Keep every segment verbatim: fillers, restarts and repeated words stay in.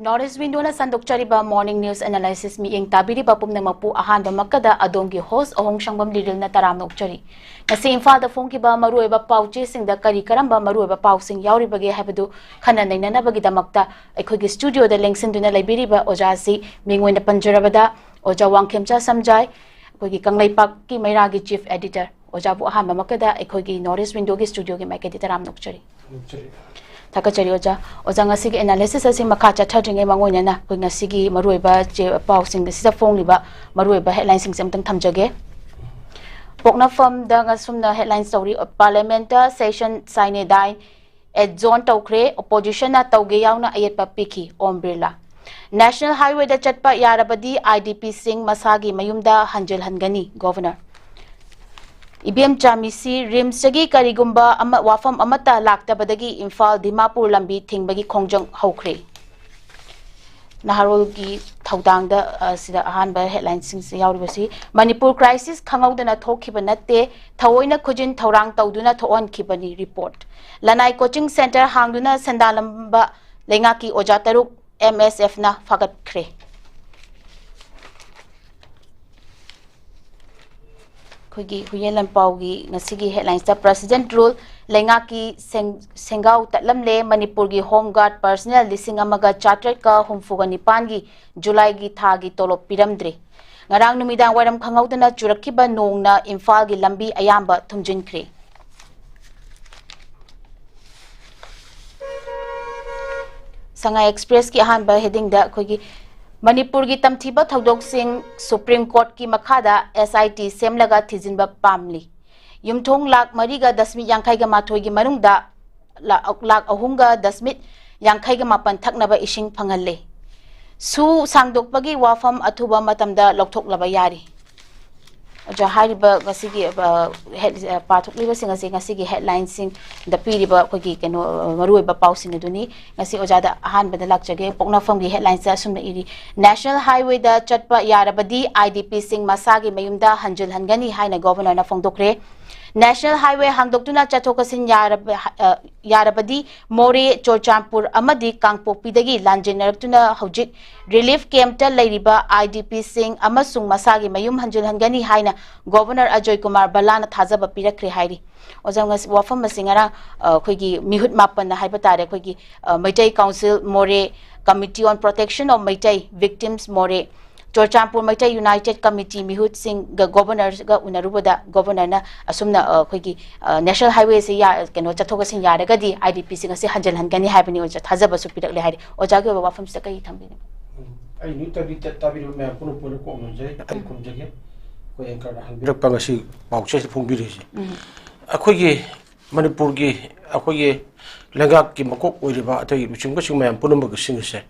North East ꯋꯤꯟꯗꯣꯅ ꯁꯟꯗꯣꯛꯆꯔꯤꯕ morning news analysis ꯃꯤꯠꯌꯦꯡ ꯇꯥꯕꯤꯔꯤꯕ ꯄꯨꯝꯅꯃꯛꯄꯨ ꯑꯍꯥꯟꯕꯃꯛꯇꯗ ꯑꯗꯣꯝꯒꯤ ꯍꯣꯁ ꯑꯍꯣꯡꯁꯪꯕꯝ ꯂꯤꯔꯤꯜꯅ ꯇꯔꯥꯝꯅ ꯑꯣꯛꯆꯔꯤ꯫ ꯉꯁꯤ ꯏꯝꯐꯥꯜꯗ ꯐꯣꯡꯈꯤꯕ ꯃꯔꯨꯑꯣꯏꯕ ꯄꯥꯎ ꯆꯦꯁꯤꯡꯗ ꯀꯔꯤ ꯀꯔꯝꯕ ꯃꯔꯨꯑꯣꯏꯕ ꯄꯥꯎꯁꯤꯡ ꯌꯥꯎꯔꯤꯕꯒꯦ ꯍꯥꯏꯕꯗꯨ ꯈꯟꯅ ꯅꯩꯅꯅꯕꯒꯤꯗꯃꯛꯇ ꯑꯩꯈꯣꯏꯒꯤ ꯁ꯭ꯇꯨꯗꯤꯑꯣꯗ ꯂꯦꯡꯁꯤꯟꯗꯨꯅ ꯂꯩꯕꯤꯔꯤꯕ ꯑꯣꯖꯥꯁꯤ ꯃꯤꯡ ꯑꯣꯏꯅ ꯄꯟꯖꯔꯕꯗ ꯑꯣꯖꯥ ꯋꯥꯡꯈꯦꯝꯆꯥ ꯁꯝꯖꯥꯏ, ꯑꯩꯈꯣꯏꯒꯤ ꯀꯪꯂꯩꯄꯥꯛꯀꯤ ꯃꯩꯔꯥꯒꯤ ꯆꯤꯐ ꯑꯦꯗꯤꯇꯔ꯫ ꯑꯣꯖꯥꯕꯨ ꯑꯍꯥꯟꯕꯃꯛꯇꯗ ꯑꯩꯈꯣꯏꯒꯤ ꯅꯣꯔꯠ ꯏꯁ ꯋꯤꯟꯗꯣꯒꯤ ꯁ꯭ꯇꯨꯗꯤꯑꯣꯒꯤ ꯃꯥꯏꯀꯩꯗꯒꯤ ꯇꯔꯥꯝꯅ ꯑꯣꯛꯆꯔꯤ꯫ ꯊꯥꯒꯠꯆꯔꯤ ꯑꯣꯖꯥ꯫ ꯑꯣꯖꯥ, ꯉꯁꯤꯒꯤ ꯑꯦꯅꯥꯂꯤꯁꯤꯁ ꯑꯁꯤ ꯃꯈꯥ ꯆꯠꯊꯗ꯭ꯔꯤꯉꯩ ꯃꯥꯡꯑꯣꯏꯅꯅ ꯑꯩꯈꯣꯏ ꯉꯁꯤꯒꯤ ꯃꯔꯨꯑꯣꯏꯕ ꯆꯦ ꯄꯥꯎꯁꯤꯡ ꯑꯁꯤꯗ ꯐꯣꯡꯂꯤꯕ ꯃꯔꯨꯑꯣꯏꯕ ꯍꯦꯗꯂꯥꯏꯟꯁꯤꯡꯁꯦ ꯑꯃꯇꯪ ꯊꯝꯖꯒꯦ꯫ ꯄꯣꯛꯅꯐꯝꯗ ꯑꯁꯨꯝꯅ ꯍꯦꯗꯂꯥꯏꯟꯁ ꯇꯧꯔꯤ, Parliament session sine die adjourn ꯇꯧꯈ꯭ꯔꯦ, ꯑꯣꯄꯣꯖꯤꯁꯟꯅ ꯇꯧꯒꯦ ꯌꯥꯎꯅ ꯑꯌꯦꯠꯄ ꯄꯤꯈꯤ, ꯑꯣꯝ ꯕꯤꯔꯂꯥ꯫ ꯅꯦꯁꯅꯦꯜ ꯍꯥꯏꯋꯦꯗ ꯆꯠꯄ ꯌꯥꯔꯕꯗꯤ ꯑꯥꯏ ꯗꯤ ꯄꯤꯁꯤꯡ ꯃꯁꯥꯒꯤ ꯃꯌꯨꯝꯗ ꯍꯟꯖꯤꯜꯍꯟꯒꯅꯤ, ꯒꯣꯚꯔꯅꯔ꯫ ꯏꯕꯦꯝꯆꯥ ꯃꯤꯁꯤ, ꯔꯤꯝꯁꯇꯒꯤ ꯀꯔꯤꯒꯨꯝꯕ ꯑꯃ, ꯋꯥꯐꯝ ꯑꯃꯠꯇ ꯂꯥꯛꯇꯕꯗꯒꯤ ꯏꯝꯐꯥꯜ ꯗꯤꯃꯥꯄꯨꯔ ꯂꯝꯕꯤ ꯊꯤꯡꯕꯒꯤ ꯈꯣꯡꯖꯪ ꯍꯧꯈ꯭ꯔꯦ꯫ ꯅꯍꯥꯔꯣꯜꯒꯤ ꯊꯧꯗꯥꯡꯗ, ꯑ, ꯁꯤꯗ ꯑꯍꯥꯟꯕ ꯍꯦꯗꯂꯥꯏꯟꯁꯤꯡꯁꯤ ꯌꯥꯎꯔꯤꯕꯁꯤ, ꯃꯅꯤꯄꯨꯔ ꯀ꯭ꯔꯥꯏꯁꯤꯁ ꯈꯪꯍꯧꯗꯅ ꯊꯣꯛꯈꯤꯕ ꯅꯠꯇꯦ, ꯊꯑꯣꯏꯅ ꯈꯨꯖꯤꯟ ꯊꯧꯔꯥꯡ ꯇꯧꯗꯨꯅ ꯊꯣꯛꯍꯟꯈꯤꯕꯅꯤ, ꯔꯤꯄꯣꯔꯠ꯫ ꯂꯅꯥꯏ ꯀꯣꯆꯤꯡ ꯁꯦꯟꯇꯔ ꯍꯥꯡꯗꯨꯅ ꯁꯦꯟꯗꯥꯜꯂꯝꯕ ꯂꯩꯉꯥꯛꯀꯤ ꯑꯣꯖꯥ ꯇꯔꯨꯛ ꯑꯦꯝ ꯑꯦꯁ ꯑꯦꯐꯅ ꯐꯥꯒꯠꯈ꯭ꯔꯦ꯫ ꯑꯩꯈꯣꯏꯒꯤ ꯍꯨꯏꯌꯦꯟ ꯂꯟꯄꯥꯎꯒꯤ ꯉꯁꯤꯒꯤ ꯍꯦꯗꯂꯥꯏꯟꯁꯇ, ꯄ꯭ꯔꯁꯤꯗꯦꯟ ꯔꯨꯜ, ꯂꯩꯉꯥꯛꯀꯤ ꯁꯦꯡ-, ꯁꯦꯡꯒꯥꯎ ꯇꯠꯂꯝꯂꯦ, ꯃꯅꯤꯄꯨꯔꯒꯤ ꯍꯣꯝ ꯒꯥꯔꯗ ꯄꯔꯁꯅꯦꯜ ꯂꯤꯁꯤꯡ ꯑꯃꯒ ꯆꯥꯇ꯭ꯔꯦꯠꯀ ꯍꯨꯝꯐꯨꯒ ꯅꯤꯄꯥꯟꯒꯤ ꯖꯨꯂꯥꯏꯒꯤ ꯊꯥꯒꯤ ꯇꯣꯂꯣꯞ ꯄꯤꯔꯝꯗ꯭ꯔꯦ꯫ ꯉꯔꯥꯡ ꯅꯨꯃꯤꯗꯥꯡ ꯋꯥꯏꯔꯝ ꯈꯪꯍꯧꯗꯅ ꯆꯨꯔꯛꯈꯤꯕ ꯅꯣꯡꯅ ꯏꯝꯐꯥꯜꯒꯤ ꯂꯝꯕꯤ ꯑꯌꯥꯝꯕ ꯊꯨꯝꯖꯤꯟꯈ꯭ꯔꯦ꯫ ꯁꯉꯥꯏ ꯑꯦꯛꯁꯄ꯭ꯔꯦꯁꯀꯤ ꯑꯍꯥꯟꯕ ꯍꯦꯗꯤꯡꯗ ꯑꯩꯈꯣꯏꯒꯤ ꯃꯅꯤꯄꯨꯔꯒꯤ ꯇꯝꯊꯤꯕ ꯊꯧꯗꯣꯛꯁꯤꯡ ꯁꯨꯄ꯭ꯔꯤꯝ ꯀꯣꯔꯠꯀꯤ ꯃꯈꯥꯗ ꯑꯦꯁ ꯑꯥꯏ ꯇꯤ ꯁꯦꯝꯂꯒ ꯊꯤꯖꯤꯟꯕ ꯄꯥꯝꯂꯤ꯫ ꯌꯨꯝꯊꯣꯡ ꯂꯥꯈ ꯃꯔꯤꯒ ꯗꯁꯃꯤꯛ ꯌꯥꯡꯈꯩꯒ ꯃꯥꯊꯣꯏꯒꯤ ꯃꯅꯨꯡꯗ ꯂꯥꯈ, ꯂꯥꯈ ꯑꯍꯨꯝꯒ ꯗꯁꯃꯤꯛ ꯌꯥꯡꯈꯩꯒ ꯃꯥꯄꯟ ꯊꯛꯅꯕ ꯏꯁꯤꯡ ꯐꯪꯍꯜꯂꯦ꯫ ꯁꯨ ꯁꯥꯡꯗꯣꯛꯄꯒꯤ ꯋꯥꯐꯝ ꯑꯊꯨꯕ ꯃꯇꯝꯗ ꯂꯧꯊꯣꯛꯂꯕ ꯌꯥꯔꯤ꯫ ꯑꯣꯖꯥ, ꯍꯥꯏꯔꯤꯕ ꯉꯁꯤꯒꯤ, ꯑ, ꯍꯦꯗ-, ꯑ, ꯄꯥꯊꯣꯛꯂꯤꯕꯁꯤꯡ ꯑꯁꯤ ꯉꯁꯤꯒꯤ ꯍꯦꯗꯂꯥꯏꯟꯁꯤꯡꯗ ꯄꯤꯔꯤꯕ ꯑꯩꯈꯣꯏꯒꯤ ꯀꯩꯅꯣ, ꯑ, ꯃꯔꯨꯑꯣꯏꯕ ꯄꯥꯎꯁꯤꯡ ꯑꯗꯨꯅꯤ꯫ ꯉꯁꯤ ꯑꯣꯖꯥꯗ ꯑꯍꯥꯟꯕꯗ ꯂꯥꯛꯆꯒꯦ꯫ ꯄꯣꯛꯅꯐꯝꯒꯤ ꯍꯦꯗꯂꯥꯏꯟꯁꯇ ꯑꯁꯨꯝꯅ ꯏꯔꯤ, ꯅꯦꯁꯅꯦꯜ ꯍꯥꯏꯋꯦꯗ ꯆꯠꯄ ꯌꯥꯔꯕꯗꯤ ꯑꯥꯏ ꯗꯤ ꯄꯤꯁꯤꯡ ꯃꯁꯥꯒꯤ ꯃꯌꯨꯝꯗ ꯍꯟꯖꯤꯜꯍꯟꯒꯅꯤ ꯍꯥꯏꯅ ꯒꯣꯚꯔꯅꯔꯅ ꯐꯣꯡꯗꯣꯛꯈ꯭ꯔꯦ꯫ ꯅꯦꯁꯅꯦꯜ ꯍꯥꯏꯋꯦ ꯍꯥꯡꯗꯣꯛꯇꯨꯅ ꯆꯠꯊꯣꯛ ꯆꯠꯁꯤꯟ ꯌꯥꯔꯕ-, ꯑ, ꯌꯥꯔꯕꯗꯤ ꯃꯣꯔꯦ, ꯆꯨꯔꯆꯥꯟꯄꯨꯔ ꯑꯃꯗꯤ ꯀꯥꯡꯄꯣꯛꯄꯤꯗꯒꯤ ꯂꯥꯟꯖꯦꯟꯅꯔꯛꯇꯨꯅ ꯍꯧꯖꯤꯛ ꯔꯤꯂꯤꯐ ꯀꯦꯝꯞꯇ ꯂꯩꯔꯤꯕ ꯑꯥꯏ ꯗꯤ ꯄꯤꯁꯤꯡ ꯑꯃꯁꯨꯡ ꯃꯁꯥꯒꯤ ꯃꯌꯨꯝ ꯍꯟꯖꯤꯜꯍꯟꯒꯅꯤ ꯍꯥꯏꯅ ꯒꯣꯚꯔꯅꯔ ꯑꯖꯣꯏ ꯀꯨꯃꯥꯔ ꯕꯂꯥꯅ ꯊꯥꯖꯕ ꯄꯤꯔꯛꯈ꯭ꯔꯦ ꯍꯥꯏꯔꯤ꯫ ꯑꯣꯖꯥ, ꯉꯁꯤ ꯋꯥꯐꯝ ꯑꯁꯤ ꯉꯔꯥꯡ, ꯑ, ꯑꯩꯈꯣꯏꯒꯤ ꯃꯤꯍꯨꯠ ꯃꯥꯄꯟꯅ ꯍꯥꯏꯕ ꯇꯥꯔꯦ, ꯑꯩꯈꯣꯏꯒꯤ, ꯑ, ꯃꯩꯇꯩ ꯀꯥꯎꯟꯁꯤꯜ ꯃꯣꯔꯦ, Committee on Protection of Meitei Victims ꯃꯣꯔꯦ, ꯆꯨꯔꯆꯥꯟꯄꯨꯔ ꯃꯩꯇꯩ ꯌꯨꯅꯥꯏꯇꯦꯗ ꯀꯃꯤꯇꯤ ꯃꯤꯍꯨꯠꯁꯤꯡꯒ ꯒꯣꯚꯔꯅꯔꯒ ꯎꯅꯔꯨꯕꯗ ꯒꯣꯚꯔꯅꯔꯅ ꯑꯁꯨꯝꯅ, ꯑ, ꯑꯩꯈꯣꯏꯒꯤ, ꯑ, ꯅꯦꯁꯅꯦꯜ ꯍꯥꯏꯋꯦꯁꯦ ꯌꯥ-, ꯀꯩꯅꯣ, ꯆꯠꯊꯣꯛ ꯆꯠꯁꯤꯟ ꯌꯥꯔꯒꯗꯤ ꯑꯥꯏ ꯗꯤ ꯄꯤꯁꯤꯡ ꯑꯁꯤ ꯍꯟꯖꯤꯜꯍꯟꯒꯅꯤ ꯍꯥꯏꯕꯅꯤ꯫ ꯑꯣꯖꯥ, ꯊꯥꯖꯕꯁꯨ ꯄꯤꯔꯛꯂꯦ ꯍꯥꯏꯔꯤ꯫ ꯑꯣꯖꯥꯒꯤ ꯑꯣꯏꯕ ꯋꯥꯐꯝꯁꯤꯗ ꯀꯔꯤ ꯊꯝꯕꯤꯅꯤꯡꯕ? ꯎꯝ, ꯑꯩ ꯅ꯭ꯌꯨꯁ ꯇꯥꯕꯤ-, ꯇꯥꯕꯤꯔꯤꯕ ꯃꯌꯥꯝ ꯄꯨꯝꯅꯃꯛꯄꯨ ꯈꯨꯔꯨꯝꯖꯔꯤ꯫ ꯎꯝ꯫ ꯑꯩꯈꯣꯏ ꯑꯦꯡꯀꯔꯅ ꯍꯟꯕꯤꯔꯛꯄ ꯉꯁꯤ ꯄꯥꯎꯆꯦꯁꯤꯗ ꯐꯣꯡꯕꯤꯔꯤꯁꯤ꯫ ꯎꯝ꯫ ꯑꯩꯈꯣꯏꯒꯤ ꯃꯅꯤꯄꯨꯔꯒꯤ, ꯑꯩꯈꯣꯏꯒꯤ ꯂꯩꯉꯥꯛꯀꯤ ꯃꯀꯣꯛ ꯑꯣꯏꯔꯤꯕ ꯑꯇꯩ ꯂꯨꯆꯤꯡꯕꯁꯤꯡ ꯃꯌꯥꯝ ꯄꯨꯝꯅꯃꯛꯁꯤꯡ ꯑꯁꯦ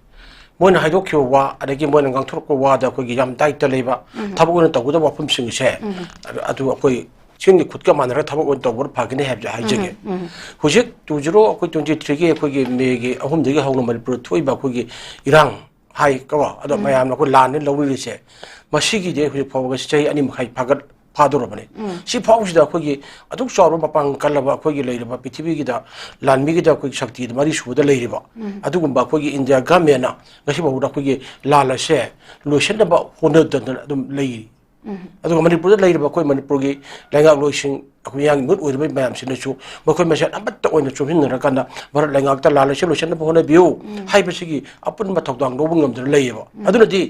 ꯃꯣꯏꯅ ꯍꯥꯏꯗꯣꯛꯈꯤꯕ ꯋꯥ, ꯑꯗꯒꯤ ꯃꯣꯏꯅ ꯉꯥꯡꯊꯣꯔꯛꯄ ꯋꯥꯗ ꯑꯩꯈꯣꯏꯒꯤ ꯌꯥꯝ ꯗꯥꯏꯠꯇ ꯂꯩꯕ, ꯎꯝ꯫ ꯊꯕꯛ ꯑꯣꯏꯅ ꯇꯧꯒꯗꯕ ꯋꯥꯐꯝꯁꯤꯡ ꯑꯁꯦ, ꯎꯝ꯫ ꯑꯗꯨ, ꯑꯗꯨ ꯑꯩꯈꯣꯏ ꯆꯤꯟꯒꯤ ꯈꯨꯠꯀ ꯃꯥꯟꯅꯔꯒ ꯊꯕꯛ ꯑꯣꯏꯅ ꯇꯧꯕꯅ ꯐꯒꯅꯤ ꯍꯥꯏꯕꯁꯦ ꯍꯥꯏꯖꯒꯦ꯫ ꯎꯝ, ꯎꯝ꯫ ꯍꯧꯖꯤꯛ two zero, ꯑꯩꯈꯣꯏ twenty three ꯒꯤ ꯑꯩꯈꯣꯏꯒꯤ ꯃꯦꯒꯤ ꯑꯍꯨꯝꯗꯒꯤ ꯍꯧꯅ ꯃꯅꯤꯄꯨꯔꯗ ꯊꯣꯛꯏꯕ ꯑꯩꯈꯣꯏꯒꯤ ꯏꯔꯥꯡ ꯍꯥꯏ ꯀꯣ, ꯑꯗꯣ ꯎꯝ꯫ ꯃꯌꯥꯝꯅ ꯑꯩꯈꯣꯏ ꯂꯥꯟꯅꯤ ꯂꯧꯕꯤꯔꯤꯁꯦ, ꯃꯁꯤꯒꯤꯗꯤ ꯍꯧꯖꯤꯛ ꯐꯥꯎꯕꯒ ꯆꯍꯤ ꯑꯅꯤ ꯃꯈꯥꯏ ꯐꯥꯒꯠ-, ꯐꯥꯗꯣꯔꯕꯅꯤ꯫ ꯎꯝ꯫ ꯁꯤ ꯐꯥꯎꯕꯁꯤꯗ ꯑꯩꯈꯣꯏꯒꯤ ꯑꯗꯨꯛ ꯆꯥꯎꯔꯕ ꯃꯄꯥꯡ ꯀꯜꯂꯕ ꯑꯩꯈꯣꯏꯒꯤ ꯂꯩꯔꯤꯕ ꯄ꯭ꯔꯤꯊꯤꯕꯤꯒꯤꯗ ꯂꯥꯟꯃꯤꯒꯤꯗ ꯑꯩꯈꯣꯏꯒꯤ ꯁꯛꯇꯤꯗ ꯃꯔꯤ ꯁꯨꯕꯗ ꯂꯩꯔꯤꯕ ꯎꯝ꯫ ꯑꯗꯨꯒꯨꯝꯕ ꯑꯩꯈꯣꯏꯒꯤ ꯏꯟꯗꯤꯌꯥ ꯒꯃꯦꯟꯅ ꯉꯁꯤ ꯐꯥꯎꯕꯗ ꯑꯩꯈꯣꯏꯒꯤ ꯂꯥꯟ ꯑꯁꯦ ꯂꯣꯏꯁꯤꯟꯅꯕ ꯍꯣꯠꯅꯗꯅ ꯑꯗꯨꯝ ꯂꯩꯔꯤ꯫ ꯎꯝ꯫ ꯑꯗꯨꯒ ꯃꯅꯤꯄꯨꯔꯗ ꯂꯩꯔꯤꯕ ꯑꯩꯈꯣꯏ ꯃꯅꯤꯄꯨꯔꯒꯤ ꯂꯩꯉꯥꯛꯂꯣꯏꯁꯤꯡ, ꯑꯩꯈꯣꯏ ꯃꯤꯌꯥꯝꯒꯤ ꯃꯤꯍꯨꯠ ꯑꯣꯏꯔꯤꯕ ꯃꯌꯥꯝꯁꯤꯅꯁꯨ ꯃꯈꯣꯏ ꯃꯁꯦꯟ ꯑꯃꯠꯇ ꯑꯣꯏꯅ ꯆꯨꯝꯁꯤꯟꯅꯔꯀꯥꯟꯗ ꯚꯥꯔꯠ ꯂꯩꯉꯥꯛꯇ ꯂꯥꯜꯂꯁꯤ ꯂꯣꯏꯁꯤꯟꯅꯕ ꯍꯣꯠꯅꯕꯤꯌꯨ ꯎꯝ꯫ ꯍꯥꯏꯕꯁꯤꯒꯤ ꯑꯄꯨꯟꯕ ꯊꯧꯗꯥꯡ ꯂꯧꯕ ꯉꯝꯗꯨꯅ ꯂꯩꯌꯦꯕ꯫ ꯎꯝ꯫ ꯑꯗꯨꯅꯗꯤ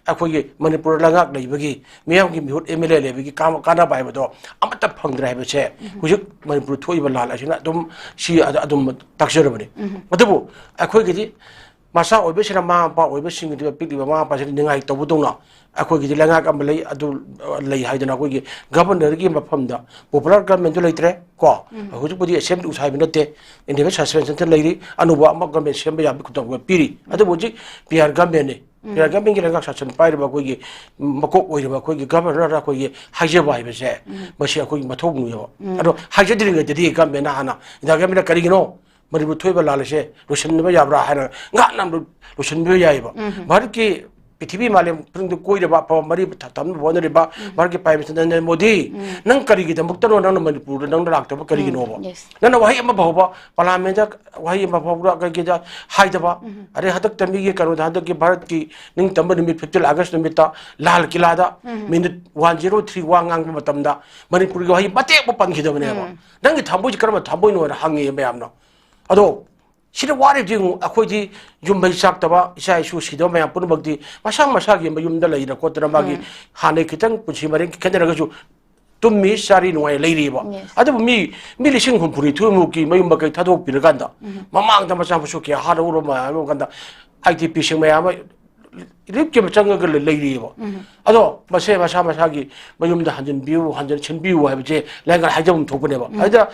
ꯑꯩꯈꯣꯏꯒꯤ ꯃꯅꯤꯄꯨꯔ ꯂꯩꯉꯥꯛ ꯂꯩꯕꯒꯤ, ꯃꯤꯌꯥꯝꯒꯤ ꯃꯤꯍꯨꯠ ꯑꯦꯝ ꯑꯦꯜ ꯑꯦ ꯂꯩꯕꯒꯤ ꯀꯥ-, ꯀꯥꯟꯅꯕ ꯍꯥꯏꯕꯗꯣ ꯑꯃꯠꯇ ꯐꯪꯗ꯭ꯔꯦ ꯍꯥꯏꯕꯁꯦ ꯎꯝ꯫ ꯍꯧꯖꯤꯛ ꯃꯅꯤꯄꯨꯔ ꯊꯣꯛꯏꯕ ꯂꯥꯟ ꯑꯁꯤꯅ ꯑꯗꯨꯝ ꯁꯤ ꯑꯗ-, ꯑꯗꯨꯝ ꯇꯥꯛꯆꯔꯕꯅꯤ꯫ ꯎꯝ꯫ ꯑꯗꯨꯕꯨ ꯑꯩꯈꯣꯏꯒꯤꯗꯤ ꯃꯆꯥ ꯑꯣꯏꯕꯁꯤꯅ ꯃꯃꯥ ꯃꯄꯥ ꯑꯣꯏꯕꯁꯤꯡꯒꯤꯗꯤ, ꯄꯤꯛꯂꯤꯕ ꯃꯃꯥ ꯃꯄꯥꯁꯤꯅ ꯅꯤꯡꯉꯥꯏ ꯇꯧꯕꯗꯧꯅ ꯑꯩꯈꯣꯏꯒꯤꯗꯤ ꯂꯩꯉꯥꯛ ꯑꯃ ꯂꯩ, ꯑꯗꯨ, ꯑ, ꯂꯩ ꯍꯥꯏꯗꯅ ꯑꯩꯈꯣꯏꯒꯤ ꯒꯚꯔꯅꯔꯒꯤ ꯃꯐꯝꯗ ꯄꯣꯄꯨꯂꯔ ꯒꯚꯔꯟꯃꯦꯟꯗꯨ ꯂꯩꯇ꯭ꯔꯦ ꯀꯣ꯫ ꯎꯝ꯫ ꯍꯧꯖꯤꯛꯄꯨꯗꯤ ꯑꯦꯁꯦꯝꯕ꯭ꯂꯤ ꯎꯁꯥꯏꯕ ꯅꯠꯇꯦ, ꯏꯟꯗꯤꯌꯥ ꯁꯁꯄꯦꯟꯁꯟꯗ ꯂꯩꯔꯤ, ꯑꯅꯧꯕ ꯑꯃ ꯒꯚꯔꯟꯃꯦꯟ ꯁꯦꯝꯕ ꯌꯥꯕꯒꯤ ꯈꯨꯗꯣꯡ ꯄꯤꯔꯤ꯫ ꯎꯝ꯫ ꯑꯗꯨꯕꯨ ꯍꯧꯖꯤꯛ ꯄꯤ ꯑꯥꯔ ꯒꯚꯔꯟꯃꯦꯟꯅꯤ꯫ ꯎꯝ꯫ ꯄꯤ ꯑꯥꯔ ꯒꯚꯔꯟꯃꯦꯟꯒꯤ ꯂꯩꯉꯥꯛ ꯁꯥꯁꯟ ꯄꯥꯏꯔꯤꯕ ꯑꯩꯈꯣꯏꯒꯤ ꯃꯀꯣꯛ ꯑꯣꯏꯔꯤꯕ ꯑꯩꯈꯣꯏꯒꯤ ꯒꯚꯔꯅꯔꯗ ꯑꯩꯈꯣꯏꯒꯤ ꯍꯥꯏꯖꯕ ꯍꯥꯏꯕꯁꯦ ꯎꯝ꯫ ꯃꯁꯤ ꯑꯩꯈꯣꯏꯒꯤ ꯃꯊꯧꯅꯦꯕ꯫ ꯎꯝ꯫ ꯑꯗꯣ ꯍꯥꯏꯖꯗ꯭ꯔꯤꯉꯩꯗꯗꯤ ꯒꯚꯔꯟꯃꯦꯟꯅ ꯍꯥꯟꯅ, ꯏꯟꯗꯤꯌꯥ ꯒꯚꯔꯟꯃꯦꯟꯅ ꯀꯔꯤꯒꯤꯅꯣ ꯃꯅꯤꯄꯨꯔ ꯊꯣꯛꯏꯕ ꯂꯥꯜ ꯑꯁꯦ ꯂꯣꯏꯁꯤꯟꯕ ꯌꯥꯕ꯭ꯔꯥ ꯍꯥꯏꯅ ꯉꯥꯛꯅ ꯂꯣꯏꯁꯤꯟꯕ ꯌꯥꯏꯑꯕ꯫ ꯎꯝ꯫ ꯚꯥꯔꯠꯀꯤ ꯄ꯭ꯔꯤꯊꯤꯕꯤ ꯃꯥꯂꯦꯝ ꯈꯨꯗꯤꯡꯗ ꯀꯣꯏꯔꯤꯕ ꯑꯐꯕ ꯃꯔꯤ ꯊ-, ꯊꯝꯅꯕ ꯍꯣꯠꯅꯔꯤꯕ ꯎꯝ꯫ ꯚꯥꯔꯠꯀꯤ Prime Minister ꯅꯔꯦꯟꯗ꯭ꯔ ꯃꯣꯗꯤ, ꯎꯝ꯫ ꯅꯪ ꯀꯔꯤꯒꯤꯗꯃꯛꯇꯅꯣ ꯅꯪꯅ ꯃꯅꯤꯄꯨꯔꯗ ꯅꯪꯅ ꯂꯥꯛꯇꯕ ꯀꯔꯤꯒꯤꯅꯣꯕ? ꯎꯝ, yes꯫ ꯅꯪꯅ ꯋꯥꯍꯩ ꯑꯃ ꯐꯥꯎꯕ Parliament ꯇ ꯋꯥꯍꯩ ꯑꯃ ꯐꯥꯎꯕ ꯀꯩꯒꯤꯗ ꯍꯥꯏꯗꯕ? ꯎꯝ꯫ ꯑꯗꯩ ꯍꯟꯗꯛꯇ ꯃꯤꯒꯤ ꯀꯩꯅꯣꯗ, ꯍꯟꯗꯛꯀꯤ ꯚꯥꯔꯠꯀꯤ ꯅꯤꯡꯇꯝꯕ ꯅꯨꯃꯤꯠ fifteen August ꯅꯨꯃꯤꯠꯇ ꯂꯥꯜ ꯀꯤꯂꯥꯗ ꯎꯝ꯫ Minute one zero three ꯋꯥ ꯉꯥꯡꯕ ꯃꯇꯝꯗ ꯃꯅꯤꯄꯨꯔꯒꯤ ꯋꯥꯍꯩ ꯃꯇꯦꯛ ꯑꯃ ꯄꯟꯈꯤꯗꯕꯅꯦꯕ꯫ ꯎꯝ꯫ ꯅꯪꯒꯤ ꯊꯃꯣꯏꯁꯤ ꯀꯔꯝꯕ ꯊꯃꯣꯏꯅꯣ ꯍꯥꯏꯅ ꯍꯪꯉꯦ ꯃꯌꯥꯝꯅ꯫ ꯑꯗꯣ ꯁꯤꯗ ꯋꯥꯔꯤꯕꯁꯤ ꯌꯦꯡꯉꯨ, ꯑꯩꯈꯣꯏꯗꯤ ꯌꯨꯝ ꯃꯩ ꯆꯥꯛꯇꯕ, ꯏꯆꯥ ꯏꯁꯨ ꯁꯤꯗꯕ ꯃꯌꯥꯝ ꯄꯨꯝꯅꯃꯛꯇꯤ ꯃꯁꯥ ꯃꯁꯥꯒꯤ ꯃꯌꯨꯝꯗ ꯂꯩꯗꯅ ꯈꯣꯠꯇꯅ ꯃꯥꯒꯤ ꯎꯝ꯫ ꯍꯥꯟꯅꯩ ꯈꯤꯇꯪ ꯄꯨꯟꯁꯤ ꯃꯔꯦꯡ ꯈꯦꯠꯅꯔꯒꯁꯨ ꯇꯨꯝꯃꯤ ꯆꯥꯔꯤ ꯅꯨꯡꯉꯥꯏ ꯂꯩꯔꯤꯕ꯫ Yes꯫ ꯑꯗꯨꯕꯨ ꯃꯤ, ꯃꯤ ꯂꯤꯁꯤꯡ ꯍꯨꯝꯐꯨ ꯅꯤꯊꯣꯏꯃꯨꯛꯀꯤ ꯃꯌꯨꯝ ꯃꯀꯩ ꯊꯥꯗꯣꯛꯄꯤꯔꯀꯥꯟꯗ ꯎꯝ꯫ ꯃꯃꯥꯡꯗ ꯃꯆꯥ ꯃꯁꯨ ꯀꯌꯥ ꯍꯥꯠꯍꯧꯔꯕ ꯃꯌꯥꯝ ꯀꯥꯟꯗ ꯑꯥꯏ ꯗꯤ ꯄꯤꯁꯤꯡ ꯃꯌꯥꯝ ꯑꯃ ꯔꯤꯂꯤꯐ ꯀꯦꯝ ꯆꯪꯉꯒ ꯂꯩ-, ꯂꯩꯔꯤꯑꯕ꯫ ꯎꯝ꯫ ꯑꯗꯣ ꯃꯁꯦ ꯃꯁꯥ ꯃꯁꯥꯒꯤ ꯃꯌꯨꯝꯗ ꯍꯟꯖꯤꯟꯕꯤꯌꯨ, ꯍꯟꯖꯤꯟ ꯁꯤꯟꯕꯤꯌꯨ ꯍꯥꯏꯕꯁꯦ ꯂꯥꯏꯔꯤꯛ ꯍꯥꯏꯖꯐꯝ ꯊꯣꯛꯄꯅꯦꯕ꯫ ꯎꯝ꯫ ꯑꯗꯨꯗ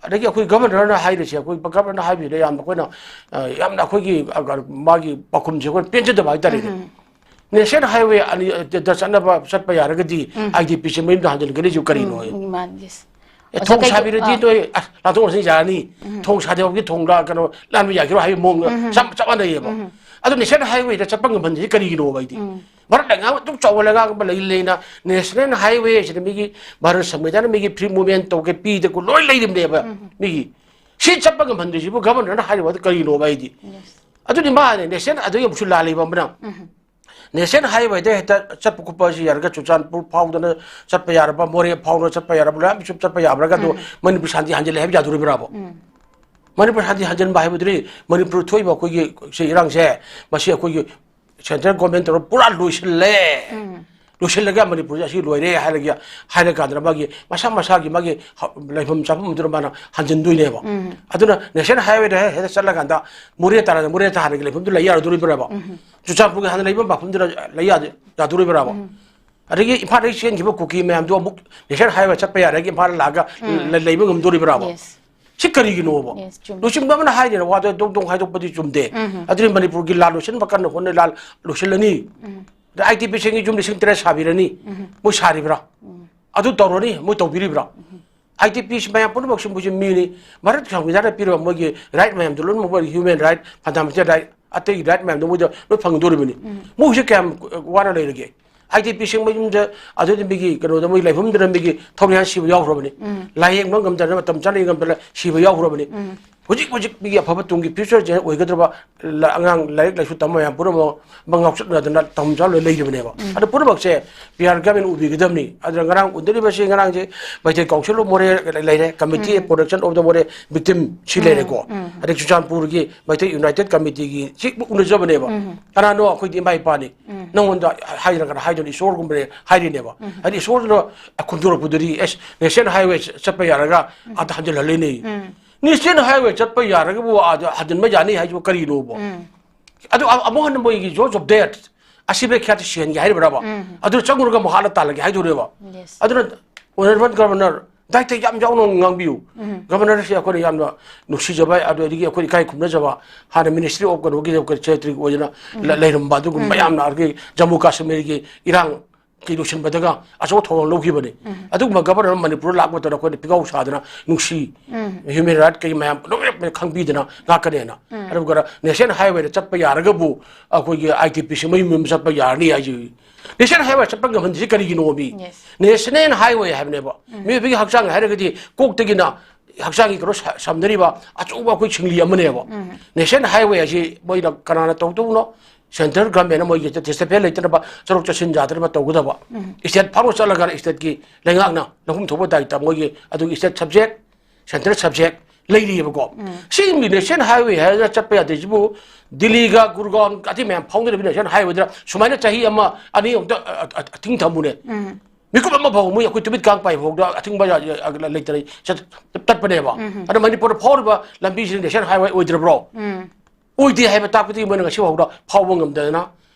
ꯑꯗꯒꯤ ꯑꯩꯈꯣꯏ ꯒꯚꯔꯅꯔꯅ ꯍꯥꯏꯔꯤꯁꯦ, ꯑꯩꯈꯣꯏ ꯒꯚꯔꯅꯔꯅ ꯍꯥꯏꯕꯁꯤꯗ ꯌꯥꯝꯅ ꯑꯩꯈꯣꯏꯅ, ꯑ, ꯌꯥꯝꯅ ꯑꯩꯈꯣꯏꯒꯤ, ꯑ, ꯃꯥꯒꯤ ꯄꯥꯎꯈꯨꯝꯁꯦ ꯑꯩꯈꯣꯏꯅ ꯄꯦꯟꯖꯗꯕ ꯍꯥꯏꯇꯥꯔꯦꯅꯦ꯫ ꯎꯝ꯫ National Highway ꯑꯅꯤ, ꯑ, ꯗ ꯆꯠꯅꯕ, ꯆꯠꯄ ꯌꯥꯔꯒꯗꯤ ꯎꯝ꯫ ꯑꯥꯏ ꯗꯤ ꯄꯤꯁꯦ ꯃꯌꯨꯝꯗ ꯍꯟꯖꯤꯟꯒꯅꯤꯁꯨ ꯀꯔꯤꯅꯣ? ꯎꯝ, ꯃꯥꯅꯤ, yes꯫ ꯑꯦ, ꯑꯣꯖꯥ, ꯊꯣꯡ ꯀꯩꯒꯨꯝ-, ꯁꯥꯕꯤꯔꯗꯤ ꯑꯥ꯫ ꯅꯣꯏ, ꯑꯁ, ꯂꯥꯟꯊꯣꯛ ꯂꯥꯟꯁꯤꯟ ꯌꯥꯔꯅꯤ꯫ ꯎꯝ꯫ ꯊꯣꯡ ꯁꯥꯗꯕꯒꯤ ꯊꯣꯡꯗ ꯀꯩꯅꯣ ꯂꯥꯟꯕ ꯌꯥꯒꯤꯔꯣ ꯍꯥꯏꯕꯒꯤ ꯃꯑꯣꯡꯒ ꯎꯝ꯫ ꯆꯞ, ꯆꯞ ꯃꯥꯟꯅꯩꯌꯦꯕ꯫ ꯎꯝ꯫ ꯑꯗꯣ National Highway ꯗ ꯆꯠꯄ ꯉꯝꯍꯟꯗ꯭ꯔꯤꯁꯦ ꯀꯔꯤꯒꯤꯅꯣꯕ ꯑꯩꯗꯤ? ꯎꯝ꯫ ꯚꯥꯔꯠ ꯂꯩꯉꯥꯛ ꯑꯗꯨꯛ ꯆꯥꯎꯕ ꯂꯩꯉꯥꯛ ꯑꯃ ꯂꯩ ꯂꯩꯅ National Highway ꯁꯤꯗ ꯃꯤꯒꯤ ꯚꯥꯔꯠ ꯁꯪꯕꯤꯙꯥꯟꯅ ꯃꯤꯒꯤ free movement ꯇꯧꯒꯦ ꯄꯤꯗ ꯂꯣꯏ ꯂꯩꯔꯤꯕꯅꯦꯕ ꯎꯝ꯫ ꯃꯤꯒꯤ꯫ ꯁꯤ ꯆꯠꯄ ꯉꯝꯍꯟꯗ꯭ꯔꯤꯁꯤꯕꯨ ꯒꯚꯔꯅꯔꯅ ꯍꯥꯏꯔꯤꯕ ꯑꯗꯨ ꯀꯔꯤꯅꯣꯕ ꯑꯩꯗꯤ? Yes꯫ ꯑꯗꯨꯅꯤ ꯃꯥꯅꯦ National, ꯑꯗꯨꯒꯤ ꯑꯃꯨꯛꯁꯨ ꯂꯥꯜꯂꯤꯕ ꯑꯃꯅ꯫ ꯎꯝ꯫ National Highway ꯗ ꯍꯦꯛꯇ ꯆꯠꯄ ꯈꯣꯠꯄ ꯑꯁꯤ ꯌꯥꯔꯒ ꯆꯨꯔꯆꯥꯟꯄꯨꯔ ꯐꯥꯎꯗꯅ ꯆꯠꯄ ꯌꯥꯔꯕ, ꯃꯣꯔꯦ ꯐꯥꯎꯗꯅ ꯆꯠꯄ ꯌꯥꯔꯕ, ꯂꯣꯏ ꯁꯨꯝ ꯆꯠꯄ ꯌꯥꯕ꯭ꯔꯒ ꯑꯗꯣ ꯎꯝ꯫ ꯃꯅꯤꯄꯨꯔ ꯁꯥꯟꯇꯤ ꯍꯟꯖꯤꯜꯂꯦ ꯍꯥꯏꯕ ꯌꯥꯗꯣꯔꯤꯕ꯭ꯔꯥꯕ? ꯎꯝ꯫ ꯃꯅꯤꯄꯨꯔ ꯁꯥꯟꯇꯤ ꯍꯟꯖꯤꯟꯕ ꯍꯥꯏꯕꯗꯨꯗꯤ ꯃꯅꯤꯄꯨꯔ ꯊꯣꯛꯏꯕ ꯑꯩꯈꯣꯏꯒꯤ ꯁꯤ ꯏꯔꯥꯡꯁꯦ, ꯃꯁꯤ ꯑꯩꯈꯣꯏꯒꯤ central government ꯇꯧꯔꯒ ꯄꯨꯔꯥ ꯂꯣꯏꯁꯤꯜꯂꯦ꯫ ꯎꯝ꯫ ꯂꯣꯏꯁꯤꯜꯂꯒ ꯃꯅꯤꯄꯨꯔꯁꯦ ꯑꯁꯤ ꯂꯣꯏꯔꯦ ꯍꯥꯏꯔꯒ, ꯍꯥꯏꯔꯀꯥꯟꯗ ꯃꯥꯒꯤ ꯃꯁꯥ ꯃꯁꯥꯒꯤ ꯃꯥꯒꯤ ꯍ-, ꯂꯩꯐꯝ ꯆꯥꯐꯝꯗꯨꯗ ꯃꯥꯅ ꯍꯟꯖꯤꯟꯗꯣꯏꯅꯦꯕ꯫ ꯎꯝ꯫ ꯑꯗꯨꯅ National Highway ꯗ ꯍꯦꯛ, ꯍꯦꯛꯇ ꯆꯠꯂꯀꯥꯟꯗ ꯃꯣꯔꯦ ꯇꯥꯔꯒ ꯃꯣꯔꯦ ꯇꯥ ꯍꯥꯟꯅꯒꯤ ꯂꯩꯐꯝꯗꯨ ꯂꯩ ꯌꯥꯔꯗꯣꯔꯤꯕ꯭ꯔꯕ? ꯎꯝ꯫ ꯆꯨꯔꯆꯥꯟꯄꯨꯔꯒꯤ ꯍꯥꯟꯅ ꯂꯩꯕ ꯃꯐꯝꯗꯨꯗ ꯂꯩ ꯌꯥꯗ-, ꯌꯥꯗꯣꯔꯤꯕ꯭ꯔꯕ? ꯎꯝ꯫ ꯑꯗꯒꯤ ꯏꯝꯐꯥꯜꯗꯒꯤ ꯆꯦꯟꯈꯤꯕ ꯀꯨꯀꯤ ꯃꯌꯥꯝꯗꯣ ꯑꯃꯨꯛ National Highway ꯆꯠꯄ ꯌꯥꯔꯒ ꯏꯝꯐꯥꯜꯗ ꯂꯥꯛꯑꯒ ꯎꯝ꯫ ꯂ-, ꯂꯩꯕ ꯉꯝꯗꯣꯔꯤꯕ꯭ꯔꯕ? Yes꯫ ꯁꯤ ꯀꯔꯤꯒꯤꯅꯣꯕ? Yes, ꯆꯨꯝꯃꯤ꯫ ꯂꯨꯆꯤꯡꯕ ꯑꯃꯅ ꯍꯥꯏꯔꯤꯕ ꯋꯥꯗꯣ ꯗꯣꯡ ꯗꯣꯡ ꯍꯥꯏꯗꯣꯛꯄꯗꯤ ꯆꯨꯝꯗꯦ꯫ ꯎꯝ꯫ ꯑꯗꯨꯅ ꯃꯅꯤꯄꯨꯔꯒꯤ ꯂꯥꯜ ꯂꯣꯏꯁꯤꯟꯕ ꯀꯟꯅ ꯍꯣꯠꯅ-, ꯂꯥꯜ ꯂꯣꯏꯁꯤꯜꯂꯅꯤ꯫ ꯎꯝ꯫ ꯑꯗ ꯑꯥꯏ ꯗꯤ ꯄꯤꯁꯤꯡꯒꯤ ꯌꯨꯝ ꯂꯤꯁꯤꯡ ꯇꯔꯦꯠ ꯁꯥꯕꯤꯔꯅꯤ꯫ ꯎꯝ꯫ ꯃꯣꯏ ꯁꯥꯔꯤꯕ꯭ꯔꯥ? ꯎꯝ꯫ ꯑꯗꯨ ꯇꯧꯔꯅꯤ, ꯃꯣꯏ ꯇꯧꯕꯤꯔꯤꯕ꯭ꯔꯥ? ꯎꯝ꯫ ꯑꯥꯏ ꯗꯤ ꯄꯤꯁꯤ ꯃꯌꯥꯝ ꯄꯨꯝꯅꯃꯛꯁꯤ ꯃꯣꯏꯁꯤ ꯃꯤꯅꯤ꯫ ꯚꯥꯔꯠ ꯁꯪꯕꯤꯙꯥꯟꯅ ꯄꯤꯔꯤꯕ ꯃꯣꯏꯒꯤ right ꯃꯌꯥꯝꯗꯣ ꯂꯣꯏꯅꯃꯛ ꯃꯣꯏꯒꯤ human right, fundamental right, ꯑꯇꯩ ꯔꯥꯏꯠ ꯃꯌꯥꯝꯗꯣ ꯃꯣꯏꯗ ꯂꯣꯏ ꯐꯪꯗꯣꯔꯤꯕꯅꯤ꯫ ꯃꯣꯏꯁꯦ ꯀꯌꯥꯝ ꯋꯥꯅ ꯂꯩꯔꯒꯦ? ꯑꯥꯏ ꯗꯤ ꯄꯤ ꯁꯤꯡ ꯃꯌꯨꯝꯗ, ꯑꯗꯨꯗꯤ ꯃꯤꯒꯤ ꯀꯩꯅꯣꯗ, ꯃꯣꯏ ꯂꯩꯐꯝꯗꯨꯗ ꯃꯤꯒꯤ ꯊꯧꯔꯤ ꯍꯥꯟ ꯁꯤꯕ ꯌꯥꯎꯈ꯭ꯔꯕꯅꯤ꯫ ꯂꯥꯏꯌꯦꯡꯕ ꯉꯝꯗꯅ, ꯃꯇꯝ ꯆꯥꯅ ꯌꯦꯡ ꯉꯝꯗꯅ ꯁꯤꯕ ꯌꯥꯎꯈ꯭ꯔꯕꯅꯤ꯫ ꯍꯧꯖꯤꯛ ꯍꯧꯖꯤꯛ ꯃꯤꯒꯤ ꯑꯐꯕ ꯇꯨꯡꯒꯤ ꯐ꯭ꯌꯨꯆꯔꯁꯦ ꯑꯣꯏꯒꯗ꯭ꯔꯕ ꯂ-, ꯑꯉꯥꯡ ꯂꯥꯏꯔꯤꯛ ꯂꯥꯏꯁꯨ ꯇꯝꯕ ꯃꯌꯥꯝ ꯄꯨꯝꯅꯃꯛ ꯃ ꯉꯥꯎꯆꯠꯅꯗꯅ ꯇꯝ ꯆꯥ ꯂꯣꯏ ꯂꯩꯔꯤꯕꯅꯦꯕ꯫ ꯑꯗꯣ ꯄꯨꯝꯅꯃꯛꯁꯦ ꯕꯤꯍꯥꯔ ꯒꯃꯦꯟ ꯎꯕꯤꯒꯗꯕꯅꯤ꯫ ꯑꯗꯨꯅ ꯉꯔꯥꯡ ꯎꯅꯔꯤꯕꯁꯤ, ꯉꯔꯥꯡꯁꯦ ꯃꯩꯇꯩ ꯀꯥꯎꯟꯁꯤꯜ ꯑꯣꯐ ꯃꯣꯔꯦ ꯂꯩꯔꯦ, committee four protection of the ꯃꯣꯔꯦ ꯚꯤꯛꯇꯤꯝ ꯁꯤ ꯂꯩꯔꯦꯀꯣ꯫ ꯑꯗꯒꯤ ꯆꯨꯔꯆꯥꯟꯄꯨꯔꯒꯤ ꯃꯩꯇꯩ ꯌꯨꯅꯥꯏꯇꯦꯠ ꯀꯃꯤꯇꯤꯒꯤ ꯁꯤ ꯎꯅꯖꯕꯅꯦꯕ꯫ ꯀꯅꯥꯅꯣ? ꯑꯩꯈꯣꯏꯗꯤ ꯏꯃꯥ ꯏꯄꯥꯅꯤ꯫ ꯅꯪꯉꯣꯟꯗ ꯍꯥꯏꯗꯅ ꯀꯅꯥ ꯍꯥꯏꯗꯣꯏꯅꯣ? ꯏꯁꯣꯔꯒꯨꯝꯕꯅꯦ ꯍꯥꯏꯔꯤꯅꯦꯕ꯫ ꯍꯥꯏꯗꯤ ꯏꯁꯣꯔꯗꯨꯅ ꯈꯨꯝꯗꯣꯔꯛꯄꯗꯨꯗꯤ, ꯑꯦꯁ, ꯅꯦꯁꯅꯦꯜ ꯍꯥꯏꯋꯦ ꯆꯠꯄ ꯌꯥꯔꯒ ꯑꯗ ꯍꯟꯖꯤꯜꯍꯜꯂꯤꯅꯦ꯫ ꯅꯦꯁꯅꯦꯜ ꯍꯥꯏꯋꯦ ꯆꯠꯄ ꯌꯥꯔꯒꯕꯨ ꯑꯥꯗ ꯍꯟꯖꯤꯟꯕ ꯌꯥꯅꯤ ꯍꯥꯏꯁꯤꯕꯨ ꯀꯔꯤꯅꯣꯕ? ꯑꯗꯨ ꯑ-, ꯑꯃꯨꯛ ꯍꯟꯅ ꯃꯣꯏꯒꯤ ꯖꯣꯁ ꯑꯣꯐ ꯗꯦꯠ, ꯑꯁꯤꯕ ꯈ꯭ꯌꯥꯠꯇ ꯁꯤꯍꯟꯒꯦ ꯍꯥꯏꯔꯤꯕ꯭ꯔꯕ? ꯑꯗꯨ ꯆꯪꯉꯨꯔꯒ ꯑꯃꯨꯛ ꯍꯥꯠꯂ ꯇꯥꯜꯂꯒꯦ ꯍꯥꯏꯗꯣꯔꯤꯕ? Yes. ꯑꯗꯨꯅ ꯑꯣꯅꯔꯦꯕꯜ ꯒꯚꯔꯅꯔ, ꯗꯥꯏꯔꯦꯛꯇ ꯌꯥꯝ ꯌꯥꯎꯅ ꯉꯥꯡꯕꯤꯌꯨ꯫ ꯒꯚꯔꯅꯔꯁꯦ ꯑꯩꯈꯣꯏꯅ ꯌꯥꯝꯅ ꯅꯨꯡꯁꯤꯖꯕ, ꯑꯗꯨ ꯑꯗꯒꯤ ꯑꯩꯈꯣꯏ ꯏꯀꯥꯏ ꯈꯨꯝꯅꯖꯕ, ꯍꯥꯟꯅ ꯃꯤꯅꯤꯁꯇ꯭ꯔꯤ ꯑꯣꯐ ꯀꯩꯅꯣꯒꯤ, ꯑꯩꯈꯣꯏ ꯁꯦꯀ꯭ꯔꯦꯇꯔꯤꯒꯤ ꯑꯣꯏꯗꯅ ꯂ-, ꯂꯩꯔꯝꯕ ꯑꯗꯨꯒꯨꯝꯕ ꯃꯌꯥꯝꯅ ꯑꯩꯈꯣꯏꯒꯤ ꯖꯝꯃꯨ ꯀꯥꯁꯃꯤꯔꯒꯤ ꯏꯔꯥꯡ ꯀꯤ ꯂꯣꯏꯁꯤꯟꯕꯗꯒ ꯑꯆꯧꯕ ꯊꯧꯗꯥꯡ ꯂꯧꯈꯤꯕꯅꯤ꯫ ꯑꯗꯨꯒꯨꯝꯕ ꯒꯚꯔꯅꯔ ꯑꯃ ꯃꯅꯤꯄꯨꯔꯗ ꯂꯥꯛꯄ ꯃꯇꯝꯗ ꯑꯩꯈꯣꯏꯅ ꯄꯤꯒꯥꯎ ꯁꯥꯗꯅ ꯅꯨꯡꯁꯤ, ꯍ꯭ꯌꯨꯃꯦꯟ ꯔꯥꯏꯠ ꯀꯩ ꯃꯌꯥꯝ ꯂꯣꯏꯅ ꯈꯪꯕꯤꯗꯅ ꯉꯥꯛꯀꯅꯦꯅ꯫ ꯑꯗꯨꯒ ꯅꯦꯁꯅꯦꯜ ꯍꯥꯏꯋꯦꯗ ꯆꯠꯄ ꯌꯥꯔꯒꯕꯨ ꯑꯩꯈꯣꯏꯒꯤ ꯑꯥꯏ ꯗꯤ ꯄꯤ ꯁꯤ ꯃꯌꯨꯝ ꯃꯌꯨꯝ ꯆꯠꯄ ꯌꯥꯔꯅꯤ ꯍꯥꯏꯁꯤ꯫ ꯅꯦꯁꯅꯦꯜ ꯍꯥꯏꯋꯦ ꯆꯠꯄ ꯉꯝꯍꯟꯗ꯭ꯔꯤꯁꯤ ꯀꯔꯤꯒꯤꯅꯣ ꯃꯤ? Yes. ꯅꯦꯁꯅꯦꯜ ꯍꯥꯏꯋꯦ ꯍꯥꯏꯕꯅꯦꯕ꯫ ꯃꯤꯑꯣꯏꯕꯒꯤ ꯍꯛꯆꯥꯡ ꯍꯥꯏꯔꯒꯗꯤ ꯀꯣꯛꯇꯒꯤꯅ ꯍꯛꯆꯥꯡꯒꯤ ꯀꯩꯅꯣ ꯁ-, ꯁꯝꯅꯔꯤꯕ ꯑꯆꯧꯕ ꯑꯩꯈꯣꯏ ꯁꯤꯡꯂꯤ ꯑꯃꯅꯦꯕ꯫ ꯅꯦꯁꯅꯦꯜ ꯍꯥꯏꯋꯦ ꯑꯁꯤ ꯃꯣꯏꯅ ꯀꯅꯥꯅ ꯇꯧꯗꯧꯅꯣ? ꯁꯦꯟꯇ꯭ꯔꯦꯜ ꯒꯚꯔꯟꯃꯦꯟꯠꯅ ꯃꯣꯏꯒꯤ ꯗꯤꯁꯇꯦꯕꯜ ꯂꯩꯇꯅꯕ, ꯆꯠꯊꯣꯛ ꯆꯠꯁꯤꯟ ꯌꯥꯗꯅꯕ ꯇꯧꯒꯗꯕ꯫ ꯁ꯭ꯇꯦꯠ ꯐꯥꯎꯅ ꯆꯠꯂꯒ ꯁ꯭ꯇꯦꯠꯀꯤ ꯂꯩꯉꯥꯛꯅ ꯂꯧꯐꯝ ꯊꯣꯛꯄ ꯗꯥꯏꯇ ꯃꯣꯏꯒꯤ ꯑꯗꯨꯒꯤ ꯁ꯭ꯇꯦꯠ ꯁꯕꯖꯦꯛ, ꯁꯦꯟꯇ꯭ꯔꯦꯜ ꯁꯕꯖꯦꯛ ꯂꯩꯔꯤꯑꯕꯀꯣ꯫ ꯁꯤ ꯅꯦꯁꯅꯦꯜ ꯍꯥꯏꯋꯦ ꯍꯥꯏꯔꯒ ꯆꯠꯄ ꯌꯥꯗ꯭ꯔꯤꯁꯤꯕꯨ ꯗꯤꯜꯂꯤꯒ ꯒꯨꯔꯒꯥꯎꯟ ꯑꯇꯩ ꯃꯌꯥꯝ ꯐꯥꯎꯅꯔꯤꯕ ꯅꯦꯁꯅꯦꯜ ꯍꯥꯏꯋꯦꯗ ꯁꯨꯃꯥꯏꯅ ꯆꯍꯤ ꯑꯃ ꯑꯅꯤ ꯑꯃꯨꯛꯇ ꯑ-, ꯑ-, ꯑ-, ꯑꯊꯤꯡ ꯊꯝꯃꯨꯅꯦ꯫ ꯃꯤꯀꯨꯞ ꯑꯃ ꯐꯥꯎ ꯃꯣꯏ ꯑꯩꯈꯣꯏ ꯇꯨꯃꯤꯠ ꯀꯥꯡ ꯄꯥꯏ ꯐꯥꯎꯗ ꯑꯊꯤꯡꯕ ꯌꯥ-, ꯌꯥ-, ꯂꯩꯇꯅ ꯆꯠ-, ꯇꯠꯄꯅꯦꯕ꯫ ꯑꯗꯣ ꯃꯅꯤꯄꯨꯔꯗ ꯐꯥꯎꯔꯤꯕ ꯂꯝꯕꯤꯁꯤꯅ ꯅꯦꯁꯅꯦꯜ ꯍꯥꯏꯋꯦ ꯑꯣꯏꯗ꯭ꯔꯕ꯭ꯔꯣ? ꯑꯣꯏꯗꯦ ꯍꯥꯏꯕ ꯇꯥꯛꯄꯗꯒꯤ ꯃꯣꯏꯅ ꯉꯁꯤ ꯐꯥꯎꯗ ꯐꯥꯎꯕ ꯉꯝꯗꯗꯅ,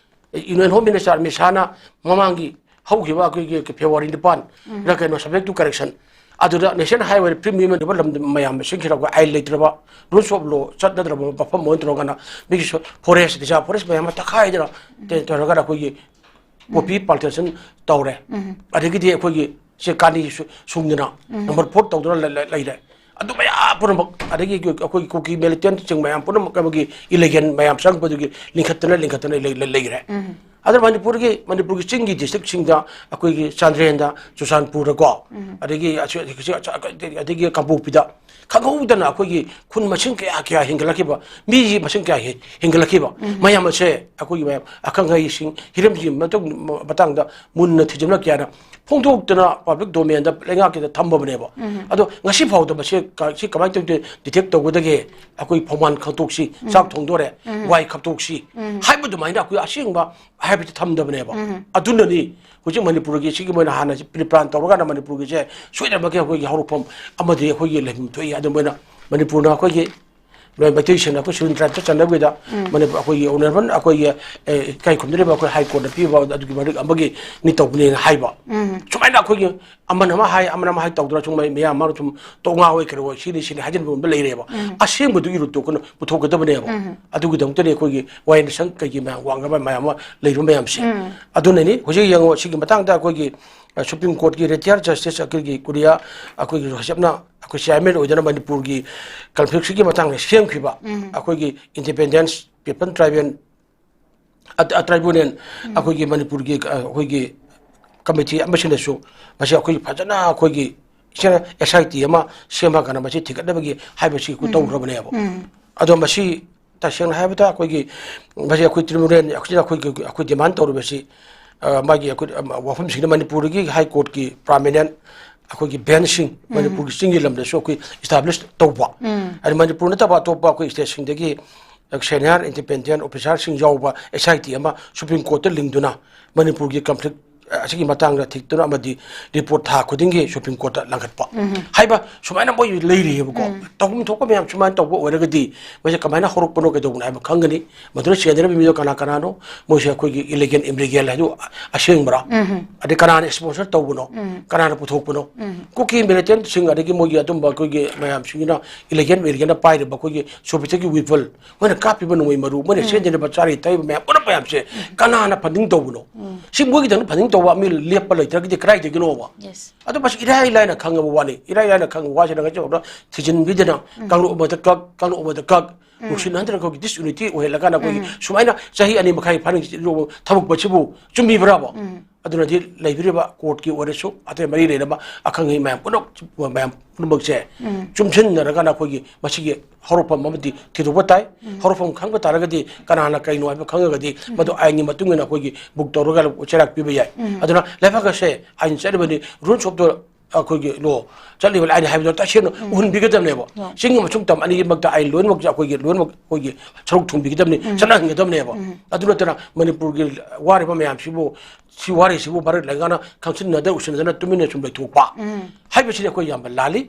ꯌꯨꯅꯤꯌꯟ ꯍꯣꯝ ꯃꯤꯅꯤꯁꯇꯔ ꯑꯃꯤꯠ ꯁꯥꯍꯅ ꯃꯃꯥꯡꯒꯤ ꯍꯧꯈꯤꯕ ꯑꯩꯈꯣꯏꯒꯤ ꯐꯦꯕ꯭ꯔꯨꯋꯥꯔꯤ ꯅꯤꯄꯥꯟ ꯔ ꯀꯩꯅꯣ, subject to correction, ꯑꯗꯨꯗ ꯅꯦꯁꯅꯦꯜ ꯍꯥꯏꯋꯦ ꯄ꯭ꯔꯤꯃꯤꯌꯝ ꯑꯣꯏꯕ ꯂꯝ ꯃꯌꯥꯝ ꯁꯤꯟꯈꯤꯔꯛꯄ ꯑꯥꯏꯟ ꯂꯩꯇ꯭ꯔꯕ, rules of law ꯆꯠꯅꯗ꯭ꯔꯕ ꯃꯐꯝ ꯑꯣꯏꯅ ꯇꯧꯔꯒꯅ ꯃꯤꯒꯤ ꯁꯣ-, ꯐꯣꯔꯦꯁ, ꯔꯤꯖꯥꯔꯚ ꯐꯣꯔꯦꯁ ꯃꯌꯥꯝ ꯑꯃ ꯇꯛꯈꯥꯏꯗꯅ ꯇꯦ-, ꯇꯧꯔꯒ ꯑꯩꯈꯣꯏꯒꯤ ꯄꯣꯄꯤ ꯄ꯭ꯂꯥꯟꯇꯦꯁꯟ ꯇꯧꯔꯦ꯫ ꯑꯗꯒꯤꯗꯤ ꯑꯩꯈꯣꯏꯒꯤ ꯁꯦ ꯀꯥꯅꯤ ꯁꯨ-, ꯁꯨꯡꯗꯅ ꯅꯝꯕꯔ ꯐꯣꯔ ꯇꯧꯗꯨꯅ ꯂꯩ-, ꯂꯩ-, ꯂꯩꯔꯦ꯫ ꯑꯗꯨ ꯃꯌꯥꯝ ꯄꯨꯝꯅꯃꯛ, ꯑꯗꯒꯤ ꯑꯩꯈꯣꯏꯒꯤ ꯀꯨꯀꯤ ꯃꯤꯂꯤꯇꯦꯟꯠꯁꯤꯡ ꯃꯌꯥꯝ ꯄꯨꯝꯅꯃꯛ ꯑꯃꯒꯤ ꯏꯂꯦꯛꯁꯟ ꯃꯌꯥꯝ ꯆꯪꯉꯛꯄꯗꯨꯒꯤ ꯂꯤꯡꯈꯠꯇꯅ, ꯂꯤꯡꯈꯠꯇꯅ ꯂꯩ-, ꯂꯩ-, ꯂꯩꯈ꯭ꯔꯦ꯫ ꯑꯗꯨꯅ ꯃꯅꯤꯄꯨꯔꯒꯤ, ꯃꯅꯤꯄꯨꯔꯒꯤ ꯆꯤꯡꯒꯤ ꯗꯤꯁꯇ꯭ꯔꯤꯛꯁꯤꯡꯗ, ꯑꯩꯈꯣꯏꯒꯤ ꯆꯥꯟꯗꯦꯜꯗ, ꯆꯨꯔꯆꯥꯟꯄꯨꯔꯗꯀꯣ, ꯑꯗꯒꯤ ꯑꯁꯤ-, ꯑꯁꯤ-, ꯑꯗꯒꯤ ꯀꯥꯡꯄꯣꯛꯄꯤꯗ ꯈꯪꯍꯧꯗꯅ ꯑꯩꯈꯣꯏꯒꯤ ꯈꯨꯟ ꯃꯁꯤꯡ ꯀꯌꯥ ꯀꯌꯥ ꯍꯦꯟꯒꯠꯂꯛꯈꯤꯕ, ꯃꯤꯒꯤ ꯃꯁꯤꯡ ꯀꯌꯥ ꯍꯦ-, ꯍꯦꯟꯒꯠꯂꯛꯈꯤꯕ ꯃꯌꯥꯝ ꯑꯁꯦ ꯑꯩꯈꯣꯏꯒꯤ ꯃꯌꯥꯝ ꯑꯈꯪ ꯑꯍꯩꯁꯤꯡ ꯍꯤꯔꯝꯁꯤꯒꯤ ꯃꯇꯨꯡ-, ꯃꯇꯥꯡꯗ ꯃꯨꯟꯅ ꯊꯤꯖꯤꯟꯂꯛꯀꯦ ꯍꯥꯏꯅ ꯐꯣꯡꯗꯣꯛꯇꯅ ꯄꯕ꯭ꯂꯤꯛ ꯗꯣꯃꯦꯟꯗ ꯂꯩꯉꯥꯛꯀꯤꯗ ꯊꯝꯃꯕꯅꯦꯕ꯫ ꯑꯗꯣ ꯉꯁꯤ ꯐꯥꯎꯗ ꯃꯁꯤ ꯀ-, ꯁꯤ ꯀꯃꯥꯏꯅ ꯇꯧꯗꯦ ꯗꯤꯇꯦꯛ ꯇꯧꯒꯗꯒꯦ? ꯑꯩꯈꯣꯏ ꯐꯧꯃꯥꯟ ꯈꯪꯇꯣꯛꯁꯤ, ꯆꯥꯛ ꯊꯣꯡꯗꯣꯔꯦ, ꯋꯥꯏ ꯈꯞꯇꯣꯛꯁꯤ ꯍꯥꯏꯕ ꯑꯗꯨꯃꯥꯏꯅ ꯑꯩꯈꯣꯏ ꯑꯁꯦꯡꯕ ꯍꯥꯏꯕꯗꯤ ꯊꯝꯗꯕꯅꯦꯕ꯫ ꯑꯗꯨꯅꯅꯤ ꯍꯧꯖꯤꯛ ꯃꯅꯤꯄꯨꯔꯒꯤ ꯁꯤꯒꯤ ꯃꯣꯏꯅ ꯍꯥꯟꯅ ꯄ꯭ꯔꯤ ꯄ꯭ꯂꯥꯟ ꯇꯧꯔꯀꯥꯟꯗ ꯃꯅꯤꯄꯨꯔꯒꯤꯁꯦ ꯁꯣꯏꯗꯅꯃꯛꯀꯤ ꯑꯩꯈꯣꯏꯒꯤ ꯍꯧꯔꯛꯐꯝ ꯑꯃꯗꯤ ꯑꯩꯈꯣꯏꯒꯤ ꯂꯩꯐꯝ ꯊꯣꯛꯏ꯫ ꯑꯗꯨ ꯃꯣꯏꯅ, ꯃꯅꯤꯄꯨꯔꯅ ꯑꯩꯈꯣꯏꯒꯤ ꯃꯩꯇꯩꯁꯤꯡꯅ ꯑꯩꯈꯣꯏ ꯁꯦꯗꯨꯜ ꯇ꯭ꯔꯥꯏꯕꯇ ꯆꯟꯅꯕꯒꯤꯗ ꯃꯅꯤꯄꯨꯔ ꯑꯩꯈꯣꯏꯒꯤ ꯑꯣꯅꯔꯦꯕꯜ ꯑꯩꯈꯣꯏꯒꯤ, ꯑꯦ, ꯏꯀꯥꯏ ꯈꯨꯝꯅꯔꯤꯕ ꯑꯩꯈꯣꯏ ꯍꯥꯏ ꯀꯣꯔꯠꯅ ꯄꯤꯕ ꯑꯗꯨꯒꯤ ꯃꯔꯤꯛ ꯑꯃꯒꯤ ꯅꯤ ꯇꯧꯕꯅꯦꯅ ꯍꯥꯏꯕ꯫ ꯁꯨꯃꯥꯏꯅ ꯑꯩꯈꯣꯏꯒꯤ ꯑꯃꯅ ꯑꯃ ꯍꯥꯏ, ꯑꯃꯅ ꯑꯃ ꯍꯥꯏ ꯇꯧꯗꯅ ꯁꯨꯝ ꯃꯌꯥꯝ ꯑꯃ ꯁꯨꯝ ꯇꯣꯛꯉꯥ ꯑꯣꯏ ꯀꯩꯅꯣ ꯑꯣꯏ, ꯁꯤꯅꯤ ꯁꯤꯅꯤ ꯍꯥꯏꯖꯤꯟꯕ ꯑꯃ ꯂꯩꯔꯦꯕ꯫ ꯑꯁꯦꯡꯕꯗꯨꯒꯤ ꯔꯨꯠꯇꯣ ꯑꯩꯈꯣꯏꯅ ꯄꯨꯊꯣꯛꯀꯗꯕꯅꯦꯕ꯫ ꯑꯗꯨꯒꯤꯗꯃꯛꯇꯅꯤ ꯑꯩꯈꯣꯏꯒꯤ ꯋꯥꯌꯦꯜ ꯁꯪ ꯀꯩꯒꯤ ꯃꯌꯥꯝ ꯋꯥꯡꯅꯕ ꯃꯌꯥꯝ ꯑꯃ ꯂꯩꯔꯤꯕ ꯃꯌꯥꯝꯁꯦ꯫ ꯑꯗꯨꯅꯅꯤ ꯍꯧꯖꯤꯛ ꯌꯦꯡꯉꯣ, ꯁꯤꯒꯤ ꯃꯇꯥꯡꯗ ꯑꯩꯈꯣꯏꯒꯤ, ꯑ, ꯁꯨꯄ꯭ꯔꯤꯝ ꯀꯣꯔꯠꯀꯤ ꯔꯤꯇꯥꯌꯔ ꯖꯁꯇꯤꯁ ꯑꯩꯈꯣꯏꯒꯤ ꯀꯨꯔꯤꯌꯥ, ꯑꯩꯈꯣꯏꯒꯤ ꯖꯣꯁꯦꯞꯅ ꯑꯩꯈꯣꯏ ꯆꯤꯌꯔꯃꯦꯟ ꯑꯣꯏꯗꯨꯅ ꯃꯅꯤꯄꯨꯔꯒꯤ ꯀꯟꯐ꯭ꯂꯤꯛꯁꯤꯒꯤ ꯃꯇꯥꯡꯗ ꯁꯦꯝꯈꯤꯕ ꯑꯩꯈꯣꯏꯒꯤ ꯏꯟꯗꯤꯄꯦꯟꯗꯦꯟꯁ ꯄꯤꯄꯜ ꯇ꯭ꯔꯥꯏꯕꯦꯜ ꯑ-, ꯑ, ꯇ꯭ꯔꯥꯏꯕꯨꯅꯦꯜ, ꯑꯩꯈꯣꯏꯒꯤ ꯃꯅꯤꯄꯨꯔꯒꯤ, ꯑ, ꯑꯩꯈꯣꯏꯒꯤ ꯀꯃꯤꯇꯤ ꯑꯃꯁꯤꯅꯁꯨ ꯃꯁꯤ ꯑꯩꯈꯣꯏꯒꯤ ꯐꯖꯅ ꯑꯩꯈꯣꯏꯒꯤ ꯏꯆꯦꯅ ꯑꯦꯁ ꯑꯥꯏ ꯇꯤ ꯑꯃ ꯁꯦꯝꯃꯒꯅ ꯃꯁꯤ ꯊꯤꯒꯠꯅꯕꯒꯤ ꯍꯥꯏꯕꯁꯤ ꯑꯩꯈꯣꯏ ꯇꯧꯈ꯭ꯔꯕꯅꯦꯕ꯫ ꯑꯗꯣ ꯃꯁꯤ ꯇꯁꯦꯡꯅ ꯍꯥꯏꯕꯗ ꯑꯩꯈꯣꯏꯒꯤ ꯃꯁꯤ ꯑꯩꯈꯣꯏ ꯇ꯭ꯔꯤꯕꯨꯅꯦꯜ ꯑꯩꯈꯣꯏꯅ ꯑꯩꯈꯣꯏꯒꯤ ꯑꯩꯈꯣꯏ ꯗꯤꯃꯥꯟ ꯇꯧꯔꯤꯕꯁꯤ, ꯑ, ꯃꯥꯒꯤ ꯑꯩꯈꯣꯏ, ꯑ, ꯋꯥꯐꯝꯁꯤꯡꯗ ꯃꯅꯤꯄꯨꯔꯒꯤ ꯍꯥꯏ ꯀꯣꯔꯠꯀꯤ ꯄꯔꯃꯥꯅꯦꯟ ꯑꯩꯈꯣꯏꯒꯤ ꯕꯦꯟꯁꯁꯤꯡ ꯃꯅꯤꯄꯨꯔꯒꯤ ꯆꯤꯡꯒꯤ ꯂꯝꯗꯁꯨ ꯑꯩꯈꯣꯏ ꯏꯁꯇꯥꯕ꯭ꯂꯤꯁ ꯇꯧꯕ, ꯍꯥꯏꯗꯤ ꯃꯅꯤꯄꯨꯔ ꯅꯠꯇꯕ ꯑꯇꯣꯞꯄ ꯑꯩꯈꯣꯏ ꯁ꯭ꯇꯦꯠꯁꯤꯡꯗꯒꯤ ꯁꯦꯅꯤꯌꯔ ꯏꯟꯗꯤꯄꯦꯟꯗꯦꯟ ꯑꯣꯐꯤꯁꯥꯔꯁꯤꯡ ꯌꯥꯎꯕ ꯑꯦꯁ ꯑꯥꯏ ꯇꯤ ꯑꯃ ꯁꯨꯄ꯭ꯔꯤꯝ ꯀꯣꯔꯠꯇ ꯂꯤꯡꯗꯨꯅ ꯃꯅꯤꯄꯨꯔꯒꯤ ꯀꯟꯐ꯭ꯂꯤꯛ ꯑꯁꯤꯒꯤ ꯃꯇꯥꯡꯗ ꯊꯤꯗꯨꯅ ꯑꯃꯗꯤ ꯔꯤꯄꯣꯔꯠ ꯊꯥ ꯈꯨꯗꯤꯡꯒꯤ ꯁꯨꯄ꯭ꯔꯤꯝ ꯀꯣꯔꯠꯇ ꯂꯪꯈꯠꯄ ꯍꯥꯏꯕ ꯁꯨꯃꯥꯏꯅ ꯃꯣꯏ ꯂꯩꯔꯤꯑꯕꯀꯣ꯫ ꯇꯧꯐꯝ ꯊꯣꯛꯄ ꯃꯌꯥꯝ ꯁꯨꯃꯥꯏꯅ ꯇꯧꯕ ꯑꯣꯏꯔꯒꯗꯤ ꯃꯣꯏꯁꯦ ꯀꯃꯥꯏꯅ ꯍꯧꯔꯛꯄꯅꯣ ꯀꯩꯗꯧꯕꯅꯣ ꯍꯥꯏꯕ ꯈꯪꯒꯅꯤ꯫ ꯃꯗꯨꯗ ꯆꯦꯟꯅꯔꯤꯕ ꯃꯤꯗꯣ ꯀꯅꯥ ꯀꯅꯥꯅꯣ? ꯃꯣꯏꯁꯦ ꯑꯩꯈꯣꯏꯒꯤ ꯏꯂꯤꯒꯦꯜ ꯏꯝꯂꯤꯒꯦꯜ ꯍꯥꯏꯗꯨ ꯑꯁꯦꯡꯕ꯭ꯔꯥ? ꯑꯗꯩ ꯀꯅꯥꯅ ꯁ꯭ꯄꯣꯟꯁꯔ ꯇꯧꯕꯅꯣ? ꯀꯅꯥꯅ ꯄꯨꯊꯣꯛꯄꯅꯣ? ꯀꯨꯀꯤ ꯃꯤꯂꯤꯇꯦꯟꯠꯁꯤꯡ ꯑꯗꯒꯤ ꯃꯣꯏꯒꯤ ꯑꯗꯨꯝꯕ ꯑꯩꯈꯣꯏꯒꯤ ꯃꯌꯥꯝꯁꯤꯡꯁꯤꯅ ꯏꯂꯤꯒꯦꯜ ꯏꯝꯂꯤꯒꯦꯜꯅ ꯄꯥꯏꯔꯤꯕ ꯑꯩꯈꯣꯏꯒꯤ ꯁꯣꯚꯤꯌꯦꯠꯀꯤ ꯋꯤꯄꯜ, ꯃꯣꯏꯅ ꯀꯥꯞꯄꯤꯕ ꯅꯣꯡꯃꯩ ꯃꯔꯨ, ꯃꯣꯏꯅ ꯁꯤꯖꯤꯟꯅꯔꯤꯕ ꯆꯥꯔꯤ ꯊꯛꯏꯕ ꯃꯌꯥꯝ ꯄꯨꯝꯅꯃꯛ ꯃꯌꯥꯝꯁꯦ ꯀꯅꯥꯅ ꯐꯟꯗꯤꯡ ꯇꯧꯕꯅꯣ? ꯁꯤ ꯃꯣꯏꯒꯤꯗꯪ ꯐꯟꯗꯤꯡ ꯇꯧ ꯋꯥ ꯃꯤ ꯂꯦꯞꯄ ꯂꯩꯇ꯭ꯔꯒꯗꯤ ꯀꯗꯥꯏꯗꯒꯤꯅꯣꯕ? Yes. ꯑꯗꯣ ꯃꯁꯤ ꯏꯔꯥꯏ ꯂꯥꯏꯅ ꯈꯪꯉꯕ ꯋꯥꯅꯤ꯫ ꯏꯔꯥꯏ ꯂꯥꯏꯅ ꯈꯪꯉꯕ ꯋꯥꯁꯤꯅ ꯉꯁꯤ ꯐꯥꯎꯗ ꯊꯤꯖꯤꯟꯕꯤꯗꯅ, ꯀꯥꯡꯂꯨꯞ ꯑꯃꯗ ꯀꯛ, ꯀꯥꯡꯂꯨꯞ ꯑꯃꯗ ꯀꯛ, ꯅꯨꯡꯁꯤꯅꯍꯟꯗꯅ ꯑꯩꯈꯣꯏꯒꯤ disunity ꯑꯣꯏꯍꯜꯂꯀꯥꯟꯗ ꯑꯩꯈꯣꯏꯒꯤ ꯁꯨꯃꯥꯏꯅ ꯆꯍꯤ ꯑꯅꯤ ꯃꯈꯥꯏ ꯐꯥꯅ ꯊꯕꯛꯄꯁꯤꯕꯨ ꯆꯨꯝꯃꯤꯕ꯭ꯔꯥꯕ? ꯑꯗꯨꯅꯗꯤ ꯂꯩꯕꯤꯔꯤꯕ courtꯀꯤ ꯑꯣꯏꯔꯁꯨ, ꯑꯇꯩ ꯃꯔꯤ ꯂꯩꯅꯕ ꯑꯈꯪ ꯑꯍꯩ ꯃꯌꯥꯝ ꯄꯨꯝꯅꯃꯛ, ꯃꯌꯥꯝ ꯄꯨꯝꯅꯃꯛꯁꯦ ꯆꯨꯝꯁꯤꯟꯅꯔꯒꯅ ꯑꯩꯈꯣꯏꯒꯤ ꯃꯁꯤꯒꯤ ꯍꯧꯔꯛꯐꯝ ꯑꯃꯗꯤ ꯊꯤꯗꯣꯛꯄ ꯇꯥꯏ꯫ ꯍꯧꯔꯛꯐꯝ ꯈꯪꯕ ꯇꯥꯔꯒꯗꯤ, ꯀꯅꯥꯅ ꯀꯩꯅꯣ ꯍꯥꯏꯕ ꯈꯪꯉꯒꯗꯤ, ꯃꯗꯨ ꯑꯥꯏꯟꯒꯤ ꯃꯇꯨꯡ ꯏꯟꯅ ꯑꯩꯈꯣꯏꯒꯤ book ꯇꯧꯔꯒ ꯆꯩꯔꯥꯛ ꯄꯤꯕ ꯌꯥꯏ꯫ ꯑꯗꯨꯅ ꯂꯥꯏꯐꯝ ꯑꯁꯦ ꯑꯥꯏꯟ ꯆꯠꯂꯤꯕꯅꯤ, rules of the ꯑꯩꯈꯣꯏꯒꯤ law ꯆꯠꯂꯤꯕ line ꯍꯥꯏꯕꯗꯣ ꯇꯁꯦꯡꯅ ꯎꯍꯟꯕꯤꯒꯗꯕꯅꯦꯕ꯫ ꯆꯤꯡ ꯑꯃꯁꯨꯡ ꯇꯝ ꯑꯅꯤꯃꯛꯇ ꯑꯥꯏꯟ ꯂꯣꯏꯅꯃꯛ ꯑꯩꯈꯣꯏꯒꯤ ꯂꯣꯏꯅꯃꯛ ꯑꯩꯈꯣꯏꯒꯤ ꯁꯔꯨꯛ ꯊꯨꯡꯕꯤꯒꯗꯕꯅꯤ, ꯆꯠꯅꯍꯟꯒꯗꯕꯅꯦꯕ꯫ ꯑꯗꯨ ꯅꯠꯇꯅ ꯃꯅꯤꯄꯨꯔꯒꯤ ꯋꯥꯔꯤꯕ ꯃꯌꯥꯝꯁꯤꯕꯨ, ꯁꯤ ꯋꯥꯔꯤꯁꯤꯕꯨ ꯚꯥꯔꯠ ꯂꯩꯉꯥꯛꯅ ꯈꯪꯖꯤꯟꯅꯗ ꯎꯁꯤꯟꯅꯗꯅ ꯇꯨꯃꯤꯟꯅ ꯁꯨꯝ ꯂꯩꯊꯣꯛꯄ ꯍꯥꯏꯕꯁꯤꯗꯤ ꯑꯩꯈꯣꯏ ꯌꯥꯝꯅ ꯂꯥꯜꯂꯤ꯫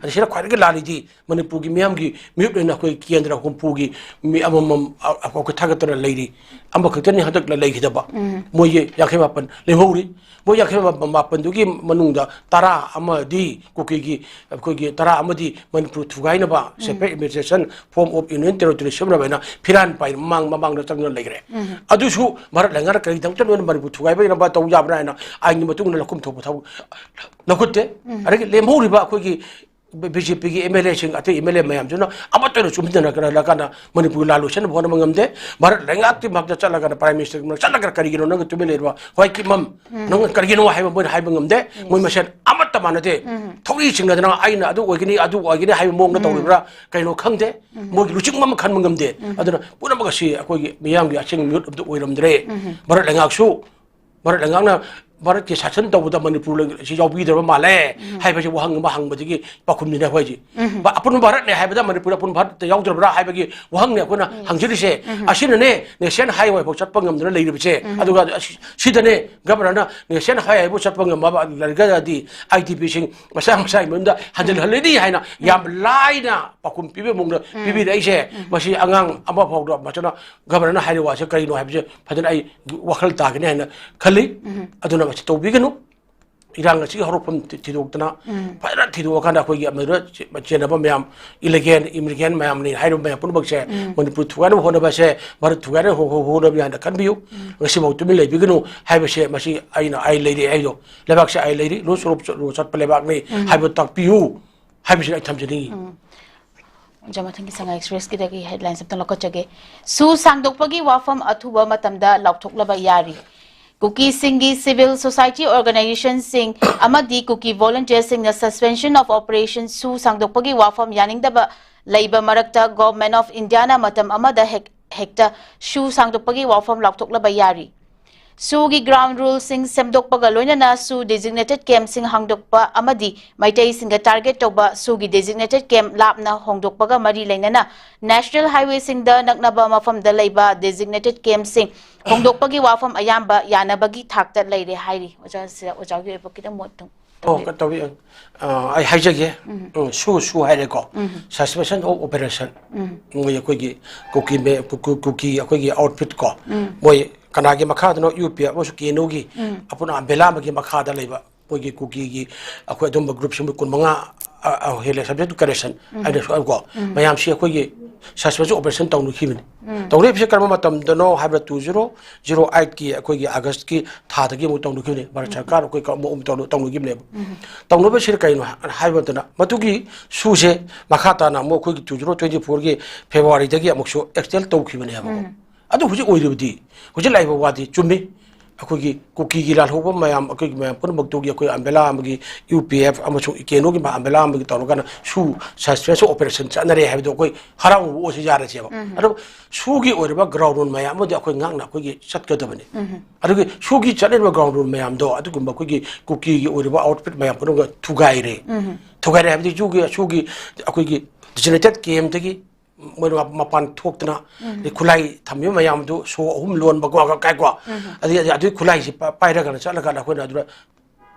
ꯑꯗ ꯁꯤꯗ ꯈ꯭ꯋꯥꯏꯗꯒꯤ ꯂꯥꯜꯂꯤꯗꯤ ꯃꯅꯤꯄꯨꯔꯒꯤ ꯃꯤꯌꯥꯝꯒꯤ ꯃꯤꯍꯨꯠ ꯑꯣꯏꯅ ꯑꯩꯈꯣꯏ ꯀꯦꯟꯗ꯭ꯔ ꯍꯨꯝꯐꯨꯒꯤ ꯃꯤ ꯑꯃꯃꯝ ꯑ-, ꯑꯩꯈꯣꯏ ꯊꯥꯒꯠꯇꯅ ꯂꯩꯔꯤ꯫ ꯑꯃꯈꯛꯇꯅꯤ ꯍꯟꯗꯛꯅ ꯂꯩꯈꯤꯗꯕ꯫ ꯃꯣꯏꯒꯤ ꯌꯥꯡꯈꯩ ꯃꯥꯄꯟ ꯂꯦꯝꯍꯧꯔꯤ꯫ ꯃꯣꯏ ꯌꯥꯡꯈꯩ ꯃꯥꯄꯟꯗꯨꯒꯤ ꯃꯅꯨꯡꯗ ꯇꯔꯥ ꯑꯃꯗꯤ ꯀꯨꯀꯤꯒꯤ, ꯑꯩꯈꯣꯏꯒꯤ ꯇꯔꯥ ꯑꯃꯗꯤ Manipur ꯊꯨꯒꯥꯏꯅꯕ, separate administration, form of union territory ꯁꯦꯝꯅꯕ ꯍꯥꯏꯅ ꯐꯤꯔꯥꯟ ꯄꯥꯏ ꯃꯃꯥꯡ, ꯃꯃꯥꯡꯗ ꯆꯪꯗꯨꯅ ꯂꯩꯈ꯭ꯔꯦ꯫ ꯑꯗꯨꯁꯨ ꯚꯥꯔꯠ ꯂꯩꯉꯥꯛꯅ ꯀꯔꯤꯒꯤꯗꯃꯛꯇ ꯅꯣꯏꯅ ꯃꯅꯤꯄꯨꯔ ꯊꯨꯒꯥꯏꯕ ꯌꯥꯅꯕ ꯇꯧ ꯌꯥꯕ꯭ꯔꯥ ꯍꯥꯏꯅ ꯑꯥꯏꯟꯒꯤ ꯃꯇꯨꯡ ꯏꯟꯅ ꯂꯧꯈꯨꯝ ꯊꯣꯛꯄ ꯊꯕꯛ ꯂꯧꯈꯠꯇꯦ꯫ ꯑꯗꯒꯤ ꯂꯦꯝꯍꯧꯔꯤꯕ ꯑꯩꯈꯣꯏꯒꯤ ꯕꯤ ꯖꯦ ꯄꯤꯒꯤ ꯑꯦꯝ ꯑꯦꯜ ꯑꯦꯁꯤꯡ, ꯑꯇꯩ ꯑꯦꯝ ꯑꯦꯜ ꯑꯦ ꯃꯌꯥꯝꯁꯤꯅ ꯑꯃꯠꯇ ꯑꯣꯏꯅ ꯆꯨꯝꯁꯤꯟꯅꯔꯀꯥꯟꯗ ꯃꯅꯤꯄꯨꯔꯒꯤ ꯂꯥꯜ ꯂꯣꯏꯁꯤꯟꯅꯕ ꯍꯣꯠꯅꯕ ꯉꯝꯗꯦ꯫ ꯚꯥꯔꯠ ꯂꯩꯉꯥꯛꯀꯤ ꯃꯍꯥꯛꯇ ꯆꯠꯂꯒꯅ, Prime Minister ꯆꯠꯂꯒ ꯀꯔꯤꯒꯤꯅꯣ ꯅꯪꯒꯤ ꯇꯨꯃꯤꯟ ꯂꯩꯔꯤꯕ ꯍꯣꯏ ꯀꯤꯃꯝ? ꯅꯪ ꯀꯔꯤꯒꯤꯅꯣ ꯍꯥꯏꯕ ꯃꯣꯏꯅ ꯍꯥꯏꯕ ꯉꯝꯗꯦ꯫ ꯃꯣꯏ ꯃꯁꯦꯟ ꯑꯃꯠꯇ ꯃꯥꯟꯅꯗꯦ꯫ ꯊꯧꯔꯤ ꯆꯤꯡꯅꯗꯅ ꯑꯩꯅ ꯑꯗꯨ ꯑꯣꯏꯒꯅꯤ, ꯑꯗꯨ ꯑꯣꯏꯒꯅꯤ ꯍꯥꯏꯕ ꯃꯑꯣꯡꯗ ꯇꯧꯔꯤꯕ꯭ꯔꯥ? ꯀꯩꯅꯣ ꯈꯪꯗꯦ꯫ ꯃꯣꯏꯒꯤ ꯂꯨꯆꯤꯡꯕ ꯑꯃ ꯈꯟꯕ ꯉꯝꯗꯦ꯫ ꯑꯗꯨꯅ ꯄꯨꯝꯅꯃꯛ ꯑꯁꯤ ꯑꯩꯈꯣꯏꯒꯤ ꯃꯤꯌꯥꯝꯒꯤ ꯑꯁꯦꯡꯕ ꯃꯤꯍꯨꯠ ꯑꯗꯨ ꯑꯣꯏꯔꯝꯗ꯭ꯔꯦ꯫ ꯚꯥꯔꯠ ꯂꯩꯉꯥꯛꯁꯨ ꯚꯥꯔꯠ ꯂꯩꯉꯥꯛꯅ ꯚꯥꯔꯠꯀꯤ ꯁꯥꯁꯟ ꯇꯧꯕꯗ ꯃꯅꯤꯄꯨꯔ ꯂꯩ-, ꯑꯁꯤ ꯌꯥꯎꯕꯤꯗ꯭ꯔꯕ ꯃꯥꯜꯂꯦ ꯍꯥꯏꯕꯁꯤ ꯋꯥꯍꯪ ꯑꯃ ꯍꯪꯕꯗꯒꯤ ꯄꯥꯎꯈꯨꯝꯅꯤꯅꯦ ꯑꯩꯈꯣꯏꯁꯦ꯫ ꯚꯥ-, ꯑꯄꯨꯟꯕ ꯚꯥꯔꯠꯅꯦ ꯍꯥꯏꯕꯗ ꯃꯅꯤꯄꯨꯔ ꯑꯄꯨꯟꯕ ꯚꯥꯔꯠꯇ ꯌꯥꯎꯗ꯭ꯔꯕ꯭ꯔꯥ ꯍꯥꯏꯕꯒꯤ ꯋꯥꯍꯪꯅꯦ ꯑꯩꯈꯣꯏꯅ ꯍꯪꯖꯔꯤꯁꯦ꯫ ꯑꯁꯤꯅꯅꯦ National Highway ꯐꯥꯎ ꯆꯠꯄ ꯉꯝꯗꯅ ꯂꯩꯔꯤꯕꯁꯦ꯫ ꯑꯗꯨꯒ ꯑꯁꯤ-, ꯁꯤꯗꯅꯦ ꯒꯚꯔꯅꯔꯅ National Highway ꯐꯥꯎ ꯆꯠꯄ ꯉꯝꯃꯕ ꯂꯩꯔꯒꯗꯤ ꯑꯥꯏ ꯗꯤ ꯄꯤꯁꯤꯡ ꯃꯁꯥ ꯃꯁꯥꯒꯤ ꯃꯌꯨꯝꯗ ꯍꯟꯖꯤꯜꯍꯜꯂꯅꯤ ꯍꯥꯏꯅ ꯌꯥꯝ ꯂꯥꯏꯅ ꯄꯥꯎꯈꯨꯝ ꯄꯤꯕꯒꯤ ꯃꯑꯣꯡꯗ ꯄꯤꯕꯤꯔꯛꯏꯁꯦ꯫ ꯃꯁꯤ ꯑꯉꯥꯡ ꯑꯃ ꯐꯥꯎꯗ ꯃꯁꯤꯅ ꯒꯚꯔꯅꯔꯅ ꯍꯥꯏꯔꯤꯕ ꯋꯥꯁꯦ ꯀꯔꯤꯅꯣ ꯍꯥꯏꯕꯁꯦ ꯐꯖꯅ ꯑꯩ ꯋꯥꯈꯜ ꯇꯥꯒꯅꯤ ꯍꯥꯏꯅ ꯈꯜꯂꯤ꯫ ꯑꯗꯨꯅ ꯃꯁꯤ ꯇꯧꯕꯤꯒꯅꯨ꯫ ꯏꯔꯥꯡ ꯑꯁꯤꯒꯤ ꯍꯧꯔꯛꯐꯝ ꯊꯤ-, ꯊꯤꯗꯣꯛꯇꯅ, ꯎꯝ꯫ ꯐꯖꯅ ꯊꯤꯗꯣꯛꯑꯀꯥꯟꯗ ꯑꯩꯈꯣꯏꯒꯤ ꯑꯃꯗꯨꯗ ꯆꯦ-, ꯆꯦꯟꯅꯕ ꯃꯌꯥꯝ, ꯏꯂꯤꯒꯦꯟ, ꯏꯃꯤꯂꯤꯒꯦꯟ ꯃꯌꯥꯝꯅꯤ ꯍꯥꯏꯔꯤꯕ ꯃꯌꯥꯝ ꯄꯨꯝꯅꯃꯛꯁꯦ, ꯎꯝ꯫ ꯃꯅꯤꯄꯨꯔ ꯊꯨꯒꯥꯏꯅꯕ ꯍꯣꯠꯅꯕꯁꯦ, ꯚꯥꯔꯠ ꯊꯨꯒꯥꯏꯅꯕ ꯍꯣ-, ꯍꯣ-, ꯍꯣꯠꯅꯕ ꯍꯥꯏꯅ ꯈꯟꯕꯤꯌꯨ꯫ ꯎꯝ꯫ ꯉꯁꯤꯐꯥꯎ ꯇꯨꯃꯤꯟ ꯂꯩꯕꯤꯒꯅꯨ ꯍꯥꯏꯕꯁꯦ, ꯃꯁꯤ ꯑꯩꯅ ꯑꯥꯏꯟ ꯂꯩꯔꯤ ꯍꯥꯏꯗꯣ, ꯂꯩꯕꯥꯛꯁꯦ ꯑꯥꯏꯟ ꯂꯩꯔꯤ, ꯂꯣ ꯁꯣꯔꯣꯛ ꯆꯠ-, ꯆꯠꯄ ꯂꯩꯕꯥꯛꯅꯤ ꯎꯝ꯫ ꯍꯥꯏꯕ ꯇꯥꯛꯄꯤꯌꯨ ꯍꯥꯏꯕꯁꯤꯅ ꯑꯩ ꯊꯝꯖꯅꯤꯡꯉꯤ꯫ ꯎꯝ꯫ ꯑꯣꯖꯥ, ꯃꯊꯪꯒꯤ ꯁꯉꯥꯏ ꯑꯦꯛꯁꯄ꯭ꯔꯦꯁꯀꯤꯗꯒꯤ ꯍꯦꯗꯂꯥꯏꯟꯁ ꯑꯝꯇꯪ ꯂꯧꯈꯠꯆꯒꯦ꯫ ꯁꯨ ꯁꯥꯡꯗꯣꯛꯄꯒꯤ ꯋꯥꯐꯝ ꯑꯊꯨꯕ ꯃꯇꯝꯗ ꯂꯥꯎꯊꯣꯛꯂꯕ ꯌꯥꯔꯤ꯫ ꯀꯨꯀꯤꯁꯤꯡꯒꯤ ꯁꯤꯚꯤꯜ ꯁꯣꯁꯥꯏꯇꯤ ꯑꯣꯔꯒꯅꯥꯏꯖꯦꯁꯟꯁꯤꯡ ꯑꯃꯗꯤ ꯀꯨꯀꯤ ꯚꯣꯂꯨꯟꯇꯤꯌꯔꯁꯤꯡꯅ Suspension of Operation ꯁꯨ ꯁꯥꯡꯗꯣꯛꯄꯒꯤ ꯋꯥꯐꯝ ꯌꯥꯅꯤꯡꯗꯕ ꯂꯩꯕ ꯃꯔꯛꯇ Government of Indiaꯅ ꯃꯇꯝ ꯑꯃꯗ ꯍꯦꯛ-, ꯍꯦꯛꯇ ꯁꯨ ꯁꯥꯡꯗꯣꯛꯄꯒꯤ ꯋꯥꯐꯝ ꯂꯥꯎꯊꯣꯛꯂꯕ ꯌꯥꯔꯤ꯫ ꯁꯨꯒꯤ ground ruleꯁꯤꯡ ꯁꯦꯝꯗꯣꯛꯄꯒ ꯂꯣꯏꯅꯅ ꯁꯨ designated campꯁꯤꯡ ꯍꯥꯡꯗꯣꯛꯄ ꯑꯃꯗꯤ ꯃꯩꯇꯩꯁꯤꯡꯒ target ꯇꯧꯕ ꯁꯨꯒꯤ designated camp ꯂꯥꯞꯅ ꯍꯣꯡꯗꯣꯛꯄꯒ ꯃꯔꯤ ꯂꯩꯅꯅ National Highwayꯁꯤꯡꯗ ꯅꯛꯅꯕ ꯃꯐꯝꯗ ꯂꯩꯕ designated campꯁꯤꯡ ꯍꯣꯡꯗꯣꯛꯄꯒꯤ ꯋꯥꯐꯝ ꯑꯌꯥꯝꯕ ꯌꯥꯅꯕꯒꯤ ꯊꯥꯛꯇ ꯂꯩꯔꯦ ꯍꯥꯏꯔꯤ꯫ ꯑꯣꯖꯥ, ꯁꯤꯗ ꯑꯣꯖꯥꯒꯤ ꯑꯣꯏꯕ ꯈꯤꯇꯪ ꯃꯣꯠ ꯑꯗꯨꯝ ꯑꯣ, ꯇꯝꯕꯤꯌꯨ꯫ ꯀꯩꯅꯣ ꯇꯧꯏ, ꯑ, ꯑꯩ ꯍꯥꯏꯖꯒꯦ꯫ ꯎꯝ꯫ ꯎꯝ, ꯁꯨ, ꯁꯨ ꯍꯥꯏꯔꯦꯀꯣ꯫ ꯎꯝ꯫ Suspension of Operation꯫ ꯎꯝ꯫ ꯃꯣꯏ ꯑꯩꯈꯣꯏꯒꯤ ꯀꯨꯀꯤ ꯃꯦ-, ꯀꯨ-, ꯀꯨ-, ꯀꯨꯀꯤ ꯑꯩꯈꯣꯏꯒꯤ outfit ꯀꯣ꯫ ꯎꯝ꯫ ꯃꯣꯏ ꯀꯅꯥꯒꯤ ꯃꯈꯥꯗꯅꯣ, ꯌꯨ ꯄꯤ ꯑꯦꯐ ꯑꯃꯁꯨꯡ ꯀꯦ ꯑꯦꯟ ꯌꯨꯒꯤ ꯎꯝ꯫ ꯑꯄꯨꯟꯅ ꯑꯝꯕꯦꯂꯥ ꯑꯃꯒꯤ ꯃꯈꯥꯗ ꯂꯩꯕ ꯃꯣꯏꯒꯤ ꯀꯨꯀꯤꯒꯤ ꯑꯩꯈꯣꯏ ꯑꯗꯨꯝꯕ group ꯁꯤ ꯃꯣꯏ ꯀꯨꯟꯃꯉꯥ, ꯑ, ꯑ, ꯍꯦꯜꯂꯦ, subject to correction ꯎꯝ꯫ ꯍꯥꯏꯅ ꯁꯨꯃꯥꯏꯅꯀꯣ꯫ ꯎꯝ꯫ ꯃꯌꯥꯝꯁꯤ ꯑꯩꯈꯣꯏꯒꯤ Suspension Operation ꯇꯧꯅꯈꯤꯕꯅꯤ꯫ ꯎꯝ꯫ ꯇꯧꯅꯔꯤꯕꯁꯤ ꯀꯔꯝꯕ ꯃꯇꯝꯗꯅꯣ ꯍꯥꯏꯕꯗ two zero zero eight ꯀꯤ ꯑꯩꯈꯣꯏꯒꯤ August ꯀꯤ ꯊꯥꯗꯒꯤ ꯑꯃꯨꯛ ꯇꯧꯅꯈꯤꯕꯅꯤ꯫ ꯚꯥꯔꯠ ꯎꯝ꯫ ꯁꯔꯀꯥꯔ ꯑꯩꯈꯣꯏ ꯀ-, ꯑꯃꯨꯛ, ꯑꯃꯨꯛ ꯇꯧꯅ-, ꯇꯧꯅꯈꯤꯕꯅꯦꯕ꯫ ꯎꯝ꯫ ꯇꯧꯅꯕꯁꯤꯅ ꯀꯩꯅꯣ ꯍꯥꯏꯕ ꯃꯇꯝꯗ ꯃꯗꯨꯒꯤ ꯁꯨꯁꯦ ꯃꯈꯥ ꯇꯥꯅ ꯑꯃꯨꯛ ꯑꯩꯈꯣꯏꯒꯤ two zero twenty four ꯒꯤ February ꯗꯒꯤ ꯑꯃꯨꯛꯁꯨ extend ꯇꯧꯈꯤꯕꯅꯦꯕꯀꯣ꯫ ꯎꯝ꯫ ꯑꯗꯨ ꯍꯧꯖꯤꯛ ꯑꯣꯏꯔꯤꯕꯗꯤ, ꯍꯧꯖꯤꯛ ꯂꯥꯛꯏꯕ ꯋꯥꯗꯤ ꯆꯨꯝꯃꯤ꯫ ꯑꯩꯈꯣꯏꯒꯤ ꯀꯨꯀꯤꯒꯤ ꯂꯥꯜꯍꯧꯕ ꯃꯌꯥꯝ, ꯑꯩꯈꯣꯏꯒꯤ ꯃꯌꯥꯝ ꯄꯨꯝꯅꯃꯛꯇꯨꯒꯤ ꯑꯩꯈꯣꯏ ꯑꯝꯕꯦꯂꯥ ꯑꯃꯒꯤ, ꯌꯨ ꯄꯤ ꯑꯦꯐ ꯑꯃꯁꯨꯡ ꯀꯦ ꯑꯦꯟ ꯌꯨꯒꯤ ꯃꯥ-, ꯑꯝꯕꯦꯂꯥ ꯑꯃꯒꯤ ꯇꯧꯔꯒꯅ ꯁꯨ Suspension Operation ꯆꯠꯅꯔꯦ ꯍꯥꯏꯕꯗꯣ ꯑꯩꯈꯣꯏ ꯍꯔꯥꯎꯕ ꯑꯣꯏꯁꯤ ꯌꯥꯔꯁꯦꯕ꯫ ꯎꯝ꯫ ꯑꯗꯣ ꯁꯨꯒꯤ ꯑꯣꯏꯔꯕ ground rule ꯃꯌꯥꯝ ꯑꯃꯗꯤ ꯑꯩꯈꯣꯏ ꯉꯥꯛꯅ ꯑꯩꯈꯣꯏꯒꯤ ꯆꯠꯀꯗꯕꯅꯤ꯫ ꯎꯝ꯫ ꯑꯗꯨꯒꯤ ꯁꯨꯒꯤ ꯆꯠꯂꯤꯕ ground rule ꯃꯌꯥꯝꯗꯣ ꯑꯗꯨꯒꯨꯝꯕ ꯑꯩꯈꯣꯏꯒꯤ ꯀꯨꯀꯤꯒꯤ ꯑꯣꯏꯔꯤꯕ outfit ꯃꯌꯥꯝ ꯄꯨꯝꯅꯃꯛ ꯊꯨꯒꯥꯏꯔꯦ꯫ ꯎꯝ꯫ ꯊꯨꯒꯥꯏꯔꯦ ꯍꯥꯏꯕꯗꯤ ꯁꯨꯒꯤ, ꯁꯨꯒꯤ ꯑꯩꯈꯣꯏꯒꯤ designated campꯇꯒꯤ ꯃꯣꯏꯅ ꯃꯄꯥꯟ ꯊꯣꯛꯇꯅ, ꯎꯝ꯫ ꯑꯗꯩ ꯈꯨꯠꯂꯥꯏ ꯊꯝꯃꯤꯕ ꯃꯌꯥꯝꯗꯨ ꯁꯣ ꯑꯍꯨꯝ ꯂꯣꯟꯕꯀꯣ, ꯀꯥꯏꯀꯣ꯫ ꯎꯝ꯫ ꯑꯗꯩ, ꯑꯗꯩ ꯑꯗꯨꯒꯤ ꯈꯨꯠꯂꯥꯏꯁꯤ ꯄ-, ꯄꯥꯏꯔꯒꯅ ꯆꯠꯂꯒꯅ ꯑꯩꯈꯣꯏꯅ ꯑꯗꯨꯗ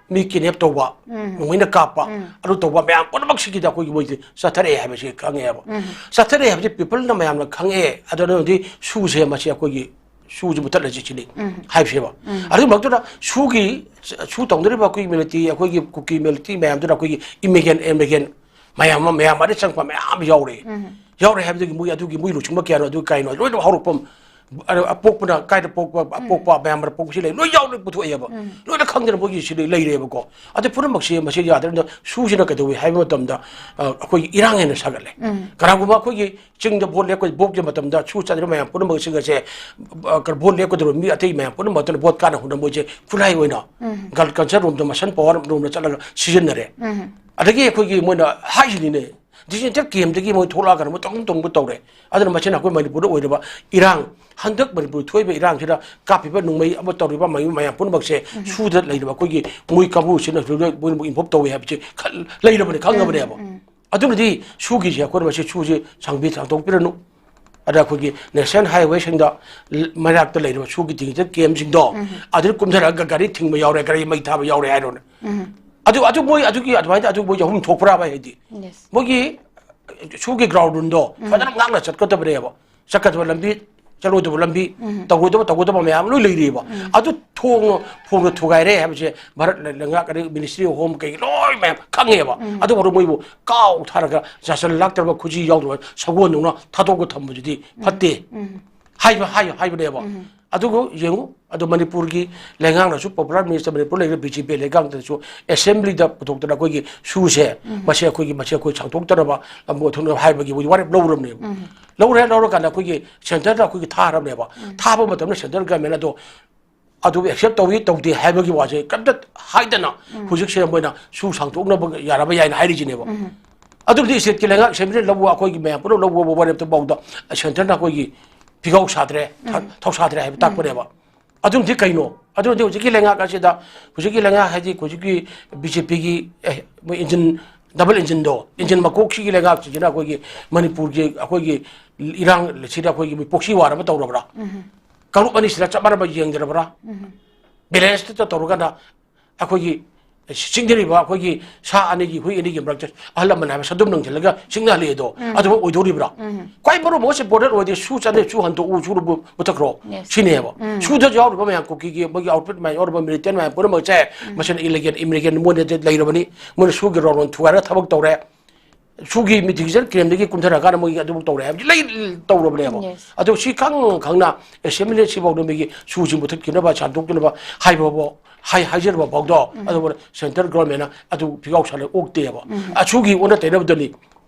ꯃꯤ kidnap ꯇꯧꯕ, ꯎꯝ꯫ ꯅꯣꯡꯃꯩꯅ ꯀꯥꯞꯄ, ꯎꯝ꯫ ꯑꯗꯨ ꯇꯧꯕ ꯃꯌꯥꯝ ꯄꯨꯝꯅꯃꯛꯁꯤꯒꯤꯗ ꯑꯩꯈꯣꯏꯒꯤ ꯃꯣꯏꯁꯦ ꯆꯠꯊꯔꯛꯑꯦ ꯍꯥꯏꯕꯁꯤ ꯈꯪꯉꯦꯕ꯫ ꯎꯝ꯫ ꯆꯠꯊꯔꯛꯑꯦ ꯍꯥꯏꯕꯁꯤ peopleꯅ ꯃꯌꯥꯝꯅ ꯈꯪꯉꯛꯑꯦ꯫ ꯑꯗꯨꯅꯗꯤ ꯁꯨꯁꯦ ꯃꯁꯤ ꯑꯩꯈꯣꯏꯒꯤ ꯁꯨꯁꯤ ꯃꯨꯊꯠꯂꯁꯤ ꯁꯤꯅꯤ ꯍꯥꯏꯕꯁꯦꯕ꯫ ꯑꯗꯨꯒꯤ ꯃꯔꯛꯇꯨꯗ ꯁꯨꯒꯤ, ꯁꯨ ꯇꯧꯅꯔꯤꯕ ꯑꯩꯈꯣꯏꯒꯤ ꯃꯤꯂꯤꯇꯤ, ꯑꯩꯈꯣꯏꯒꯤ ꯀꯨꯀꯤ ꯃꯤꯂꯤꯇꯤ ꯃꯌꯥꯝꯗꯨꯅ ꯑꯩꯈꯣꯏꯒꯤ ꯏꯃꯤꯒ꯭ꯔꯦꯟ, ꯏꯃꯤꯒ꯭ꯔꯦꯟ ꯃꯌꯥꯝ ꯑꯃ, ꯃꯌꯥꯝ ꯑꯗꯩ ꯆꯪꯉꯛꯄ ꯃꯌꯥꯝ ꯌꯥꯎꯔꯦ꯫ ꯌꯥꯎꯔꯦ ꯍꯥꯏꯕꯗꯒꯤ ꯃꯣꯏ ꯑꯗꯨꯒꯤ ꯃꯣꯏ ꯂꯨꯆꯤꯡꯕ ꯀꯌꯥꯅꯣ, ꯑꯗꯨ ꯀꯥꯏꯅꯣ, ꯂꯣꯏꯅ ꯍꯧꯔꯛꯐꯝ, ꯑ, ꯑꯄꯣꯛꯄꯅ ꯀꯥꯏꯗ ꯄꯣꯛꯄ, ꯑꯄꯣꯛꯄ ꯃꯌꯥꯝ ꯃꯔꯛ ꯄꯣꯛꯄꯁꯤ ꯂꯩ, ꯂꯣꯏ ꯌꯥꯎꯅ ꯄꯨꯊꯣꯛꯑꯦꯕ꯫ ꯂꯣꯏꯅ ꯈꯪꯗꯅ ꯃꯣꯏꯒꯤ ꯁꯤꯗ ꯂꯩꯔꯦꯕꯀꯣ꯫ ꯑꯗꯨ ꯄꯨꯝꯅꯃꯛꯁꯦ ꯃꯁꯤ ꯌꯥꯗ꯭ꯔꯕꯅꯤꯅ ꯁꯨꯁꯤꯅ ꯀꯩꯗꯧꯏ ꯍꯥꯏꯕ ꯃꯇꯝꯗ, ꯑ, ꯑꯩꯈꯣꯏꯒꯤ ꯏꯔꯥꯡ ꯍꯦꯟꯅ ꯁꯥꯒꯠꯂꯦ꯫ ꯀꯅꯥꯒꯨꯝꯕ ꯑꯩꯈꯣꯏꯒꯤ ꯆꯤꯡꯗ ꯚꯣꯠ ꯂꯦꯞꯄ, ꯚꯣꯠꯀꯤ ꯃꯇꯝꯗ ꯁꯨ ꯆꯠꯂꯤꯕ ꯃꯌꯥꯝ ꯄꯨꯝꯅꯃꯛꯁꯤꯡ ꯑꯁꯦ, ꯑ, ꯚꯣꯠ ꯂꯦꯞꯀꯗꯧꯔꯤꯕ ꯃꯤ ꯑꯇꯩ ꯃꯌꯥꯝ ꯄꯨꯝꯅꯃꯛꯇꯨꯅ ꯚꯣꯠ ꯀꯥꯟꯅ ꯍꯨꯟꯅ ꯃꯣꯏꯁꯦ ꯈꯨꯠꯂꯥꯏ ꯑꯣꯏꯅ ꯒꯟ ꯀꯜꯆꯔ ꯔꯣꯝꯗ, ꯃꯁꯟ ꯄꯥꯋꯔ ꯔꯣꯝꯗ ꯆꯠꯂꯒ ꯁꯤꯖꯤꯟꯅꯔꯦ꯫ ꯑꯗꯒꯤ ꯑꯩꯈꯣꯏꯒꯤ ꯃꯣꯏꯅ ꯍꯥꯏꯁꯤꯅꯤꯅꯦ, ꯗꯤꯁꯦꯟꯇꯦꯠ ꯀꯦꯝꯗꯒꯤ ꯃꯣꯏ ꯊꯣꯛꯂꯛꯑꯒꯅ ꯃꯣꯏ ꯇꯧꯅꯤꯡ ꯇꯧꯅꯤꯡꯕ ꯇꯧꯔꯦ꯫ ꯑꯗꯨꯅ ꯃꯁꯤꯅ ꯑꯩꯈꯣꯏ ꯃꯅꯤꯄꯨꯔꯗ ꯑꯣꯏꯔꯤꯕ ꯏꯔꯥꯡ, ꯍꯟꯗꯛ ꯃꯅꯤꯄꯨꯔ ꯊꯣꯛꯏꯕ ꯏꯔꯥꯡꯁꯤꯗ ꯀꯥꯞꯄꯤꯕ ꯅꯣꯡꯃꯩ ꯑꯃ ꯇꯧꯔꯤꯕ ꯃꯌꯥꯝ, ꯃꯌꯥꯝ ꯄꯨꯝꯅꯃꯛꯁꯦ ꯁꯨꯗ ꯂꯩꯔꯤꯕ ꯑꯩꯈꯣꯏꯒꯤ ꯃꯣꯏ ꯀꯥꯡꯕꯨꯁꯤꯅ ꯃꯣꯏꯅ ꯏꯟꯚꯣꯜꯕ ꯇꯧꯋꯦ ꯍꯥꯏꯕꯁꯦ ꯈꯜ-, ꯂꯩꯔꯕꯅꯤ, ꯈꯪꯉꯕꯅꯦꯕ꯫ ꯑꯗꯨꯅꯗꯤ ꯁꯨꯒꯤꯁꯦ ꯑꯩꯈꯣꯏꯅ ꯃꯁꯤ ꯁꯨꯁꯦ ꯁꯥꯡꯕꯤ ꯁꯥꯡꯗꯣꯛꯄꯤꯔꯅꯨ꯫ ꯑꯗ ꯑꯩꯈꯣꯏꯒꯤ ꯅꯦꯁꯅꯦꯜ ꯍꯥꯏꯋꯦꯁꯤꯡꯗ ꯃꯅꯥꯛꯇ ꯂꯩꯔꯤꯕ ꯁꯨꯒꯤ ꯗꯤꯁꯦꯟꯇꯦꯠ ꯀꯦꯝꯁꯤꯡꯗꯣ ꯑꯗꯨꯗ ꯀꯨꯝꯊꯔꯒ ꯒꯥꯔꯤ ꯊꯤꯡꯕ ꯌꯥꯎꯔꯦ, ꯒꯥꯔꯤ ꯃꯩ ꯊꯥꯕ ꯌꯥꯎꯔꯦ ꯍꯥꯏꯔꯣꯅꯦ꯫ ꯑꯗꯨ, ꯑꯗꯨ ꯃꯣꯏ ꯑꯗꯨꯒꯤ ꯑꯗꯨꯃꯥꯏꯅ ꯑꯗꯨ ꯃꯣꯏ ꯑꯍꯨꯝ ꯊꯣꯛꯄ꯭ꯔꯥ ꯍꯥꯏꯗꯤ? ꯃꯣꯏꯒꯤ ꯁꯨꯒꯤ ꯒ꯭ꯔꯥꯎꯟꯗꯣ ꯐꯖꯅ ꯉꯥꯛꯅ ꯆꯠꯀꯗꯕꯅꯦꯕ꯫ ꯆꯠꯀꯗꯕ ꯂꯝꯕꯤ, ꯆꯠꯂꯣꯏꯗꯕ ꯂꯝꯕꯤ, ꯇꯧꯔꯣꯏꯗꯕ, ꯇꯧꯒꯗꯕ ꯃꯌꯥꯝ ꯂꯣꯏ ꯂꯩꯔꯤꯕ꯫ ꯑꯗꯨ ꯊꯣꯡ, ꯐꯣꯡꯅ ꯊꯨꯒꯥꯏꯔꯦ ꯍꯥꯏꯕꯁꯦ ꯚꯥꯔꯠ ꯂꯩꯉꯥꯛ, ꯑꯗꯩ ꯃꯤꯅꯤꯁꯇ꯭ꯔꯤ ꯑꯣꯐ ꯍꯣꯝ, ꯀꯩ ꯂꯣꯏ ꯃꯌꯥꯝ ꯈꯪꯉꯦꯕ꯫ ꯑꯗꯨ ꯑꯣꯏꯔꯁꯨ ꯃꯣꯏꯕꯨ ꯀꯥꯎ ꯊꯥꯔꯒ ꯆꯥꯁꯟ ꯂꯥꯛꯇ꯭ꯔꯕ ꯈꯨꯖꯤ ꯌꯥꯎꯗ꯭ꯔꯕ ꯁꯒꯣꯜꯗꯧꯅ ꯊꯥꯗꯣꯛꯑꯒ ꯊꯝꯕꯗꯨꯗꯤ ꯐꯠꯇꯦ꯫ ꯍꯥꯏꯕ, ꯍꯥꯏ-, ꯍꯥꯏꯕꯅꯦꯕ꯫ ꯑꯗꯨꯒ ꯌꯦꯡꯉꯨ, ꯑꯗꯣ ꯃꯅꯤꯄꯨꯔꯒꯤ ꯂꯩꯉꯥꯛꯅꯁꯨ, ꯄꯣꯄꯨꯂꯔ ꯃꯤꯅꯤꯁꯇꯔ ꯃꯅꯤꯄꯨꯔ ꯂꯩꯔꯤꯕ ꯕꯤ ꯖꯦ ꯄꯤ ꯂꯩꯉꯥꯛꯇꯁꯨ ꯑꯦꯁꯦꯝꯕ꯭ꯂꯤꯗ ꯄꯨꯊꯣꯛꯇꯅ ꯑꯩꯈꯣꯏꯒꯤ ꯁꯨꯁꯦ, ꯃꯁꯤ ꯑꯩꯈꯣꯏꯒꯤ, ꯃꯁꯤ ꯑꯩꯈꯣꯏ ꯁꯥꯡꯗꯣꯛꯇꯅꯕ ꯂꯝꯕꯣꯏ ꯊꯣꯛꯅꯕ ꯍꯥꯏꯕꯒꯤ ꯃꯣꯏ ꯋꯥꯔꯦꯞ ꯂꯧꯔꯕꯅꯦꯕ꯫ ꯂꯧꯔꯦ, ꯂꯧꯔꯀꯥꯟꯗ ꯑꯩꯈꯣꯏꯒꯤ ꯁꯦꯟꯇꯔꯗ ꯑꯩꯈꯣꯏꯒꯤ ꯊꯥꯔꯕꯅꯦꯕ꯫ ꯊꯥꯕ ꯃꯇꯝꯗ ꯁꯦꯟꯇ꯭ꯔꯦꯜ ꯒꯃꯦꯟ ꯑꯗꯣ ꯑꯗꯨꯕꯨ ꯑꯦꯛꯁꯦꯞ ꯇꯧꯏ ꯇꯧꯗꯦ ꯍꯥꯏꯕꯒꯤ ꯋꯥꯁꯦ ꯀꯔꯤꯝꯇ ꯍꯥꯏꯗꯅ ꯍꯧꯖꯤꯛꯁꯦ ꯃꯣꯏꯅ ꯁꯨ ꯁꯥꯡꯗꯣꯛꯅꯕ ꯌꯥꯔꯕ ꯌꯥꯏꯅ ꯍꯥꯏꯔꯤꯁꯤꯅꯦꯕ꯫ ꯑꯗꯨꯕꯨꯗꯤ ꯏꯁꯇꯦꯠꯀꯤ ꯂꯩꯉꯥꯛ ꯑꯦꯁꯦꯝꯕ꯭ꯂꯤꯅ ꯂꯧꯕ, ꯑꯩꯈꯣꯏꯒꯤ ꯃꯌꯥꯝ ꯄꯨꯂꯞ ꯂꯧꯕ ꯋꯥꯔꯦꯞꯇ ꯐꯥꯎꯗ ꯁꯦꯟꯇꯔꯅ ꯑꯩꯈꯣꯏꯒꯤ ꯐꯤꯒꯥꯎ ꯁꯥꯗ꯭ꯔꯦ, ꯊ-, ꯊꯧꯁꯥꯗ꯭ꯔꯦ ꯍꯥꯏꯕ ꯇꯥꯛꯄꯅꯦꯕ꯫ ꯑꯗꯨꯅꯗꯤ ꯀꯩꯅꯣ? ꯑꯗꯨꯅꯗꯤ ꯍꯧꯖꯤꯛꯀꯤ ꯂꯩꯉꯥꯛ ꯑꯁꯤꯗ, ꯍꯧꯖꯤꯛꯀꯤ ꯂꯩꯉꯥꯛ ꯍꯥꯏꯗꯤ ꯍꯧꯖꯤꯛꯀꯤ ꯕꯤ ꯖꯦ ꯄꯤꯒꯤ, ꯑꯦ, ꯃꯣꯏ ꯏꯟꯖꯤꯟ, ꯗꯕꯜ ꯏꯟꯖꯤꯟꯗꯣ, ꯏꯟꯖꯤꯟ ꯃꯀꯣꯛꯁꯤꯒꯤ ꯂꯩꯉꯥꯛꯁꯤꯡꯁꯤꯅ ꯑꯩꯈꯣꯏꯒꯤ ꯃꯅꯤꯄꯨꯔꯒꯤ, ꯑꯩꯈꯣꯏꯒꯤ ꯏꯔꯥꯡꯁꯤꯗ ꯑꯩꯈꯣꯏꯒꯤ ꯃꯣꯏ proxy war ꯑꯃ ꯇꯧꯔꯕ꯭ꯔꯥ? ꯀꯥꯡꯂꯨꯞ ꯑꯅꯤꯁꯤꯗ ꯆꯞ ꯃꯥꯟꯅꯕ ꯌꯦꯡꯗ꯭ꯔꯕ꯭ꯔꯥ? ꯕꯦꯂꯦꯟꯁꯇ ꯇꯧꯔꯒꯅ ꯑꯩꯈꯣꯏꯒꯤ ꯆꯤꯡꯊꯔꯤꯕ ꯑꯩꯈꯣꯏꯒꯤ ꯁꯥ ꯑꯅꯤꯒꯤ, ꯍꯨꯏ ꯑꯅꯤꯒꯤ ꯃꯔꯛꯇ ꯑꯍꯜ ꯂꯃꯟ ꯍꯥꯏꯕ ꯁꯛꯇꯝ ꯂꯪꯁꯤꯜꯂꯒ ꯆꯤꯡꯅꯍꯜꯂꯦ ꯑꯗꯣ, ꯎꯝ꯫ ꯑꯗꯨꯃꯛ ꯑꯣꯏꯗꯧꯔꯤꯕ꯭ꯔꯥ? ꯎꯝ꯫ ꯈ꯭ꯋꯥꯏ ꯃꯔꯨ ꯑꯃ ꯁꯞꯄꯣꯔꯇꯔ ꯑꯣꯏꯔꯗꯤ ꯁꯨ ꯆꯥꯅꯩ, ꯁꯨ ꯍꯟꯗꯣꯛꯎ, ꯁꯨ ꯃꯨꯊꯠꯈ꯭ꯔꯣ꯫ Yes꯫ ꯁꯤꯅꯦꯕ꯫ ꯎꯝ꯫ ꯁꯨꯗ ꯌꯥꯎꯔꯤꯕ ꯃꯌꯥꯝ, ꯀꯨꯀꯤꯒꯤ ꯃꯣꯏꯒꯤ ꯑꯥꯎꯠꯐꯤꯠ ꯃꯌꯥꯝ ꯌꯥꯎꯔꯤꯕ, ꯃꯤꯂꯤꯇꯦꯟ ꯃꯌꯥꯝ ꯄꯨꯝꯅꯃꯛꯁꯦ, ꯎꯝ꯫ ꯃꯁꯤꯅ ꯏꯂꯤꯒꯦꯟ, ꯏꯃꯤꯂꯤꯒꯦꯟ ꯃꯣꯏꯅ ꯂꯩꯔꯕꯅꯤ꯫ ꯃꯣꯏꯅ ꯁꯨꯒꯤ ꯔꯣꯜ ꯊꯨꯒꯥꯏꯔꯒ ꯊꯕꯛ ꯇꯧꯔꯦ꯫ ꯁꯨꯒꯤ ꯃꯤꯊꯤꯡꯁꯦ ꯀ꯭ꯔꯦꯝꯗꯒꯤ ꯀꯨꯝꯊꯔꯀꯥꯟꯗ ꯃꯣꯏꯒꯤ ꯑꯗꯨꯕꯨ ꯇꯧꯔꯦ ꯍꯥꯏꯕꯗꯤ ꯂꯩ, ꯇꯧꯔꯕꯅꯦꯕ꯫ Yes꯫ ꯑꯗꯣ ꯁꯤ ꯈꯪ ꯈꯪꯅ ꯑꯦꯁꯦꯝꯕ꯭ꯂꯤ ꯁꯤꯐꯥꯎꯗ ꯃꯤꯒꯤ ꯁꯨꯁꯤ ꯃꯨꯊꯠꯈꯤꯅꯕ, ꯁꯟꯗꯣꯛꯇꯅꯕ ꯍꯥꯏꯕ ꯐꯥꯎ, ꯍꯥꯏ-, ꯍꯥꯏꯖꯔꯕ ꯐꯥꯎꯗꯣ, ꯎꯝ꯫ ꯑꯗꯨꯕꯨ ꯁꯦꯟꯇ꯭ꯔꯦꯜ ꯒꯣꯔꯃꯦꯟꯅ ꯑꯗꯨ ꯐꯤꯒꯥꯎ ꯁꯥꯟꯅ ꯑꯣꯛꯇꯦꯕ꯫ ꯎꯝ꯫ ꯑ, ꯁꯨꯒꯤ ꯑꯣꯟꯅ ꯇꯩꯅꯕꯗꯅꯤ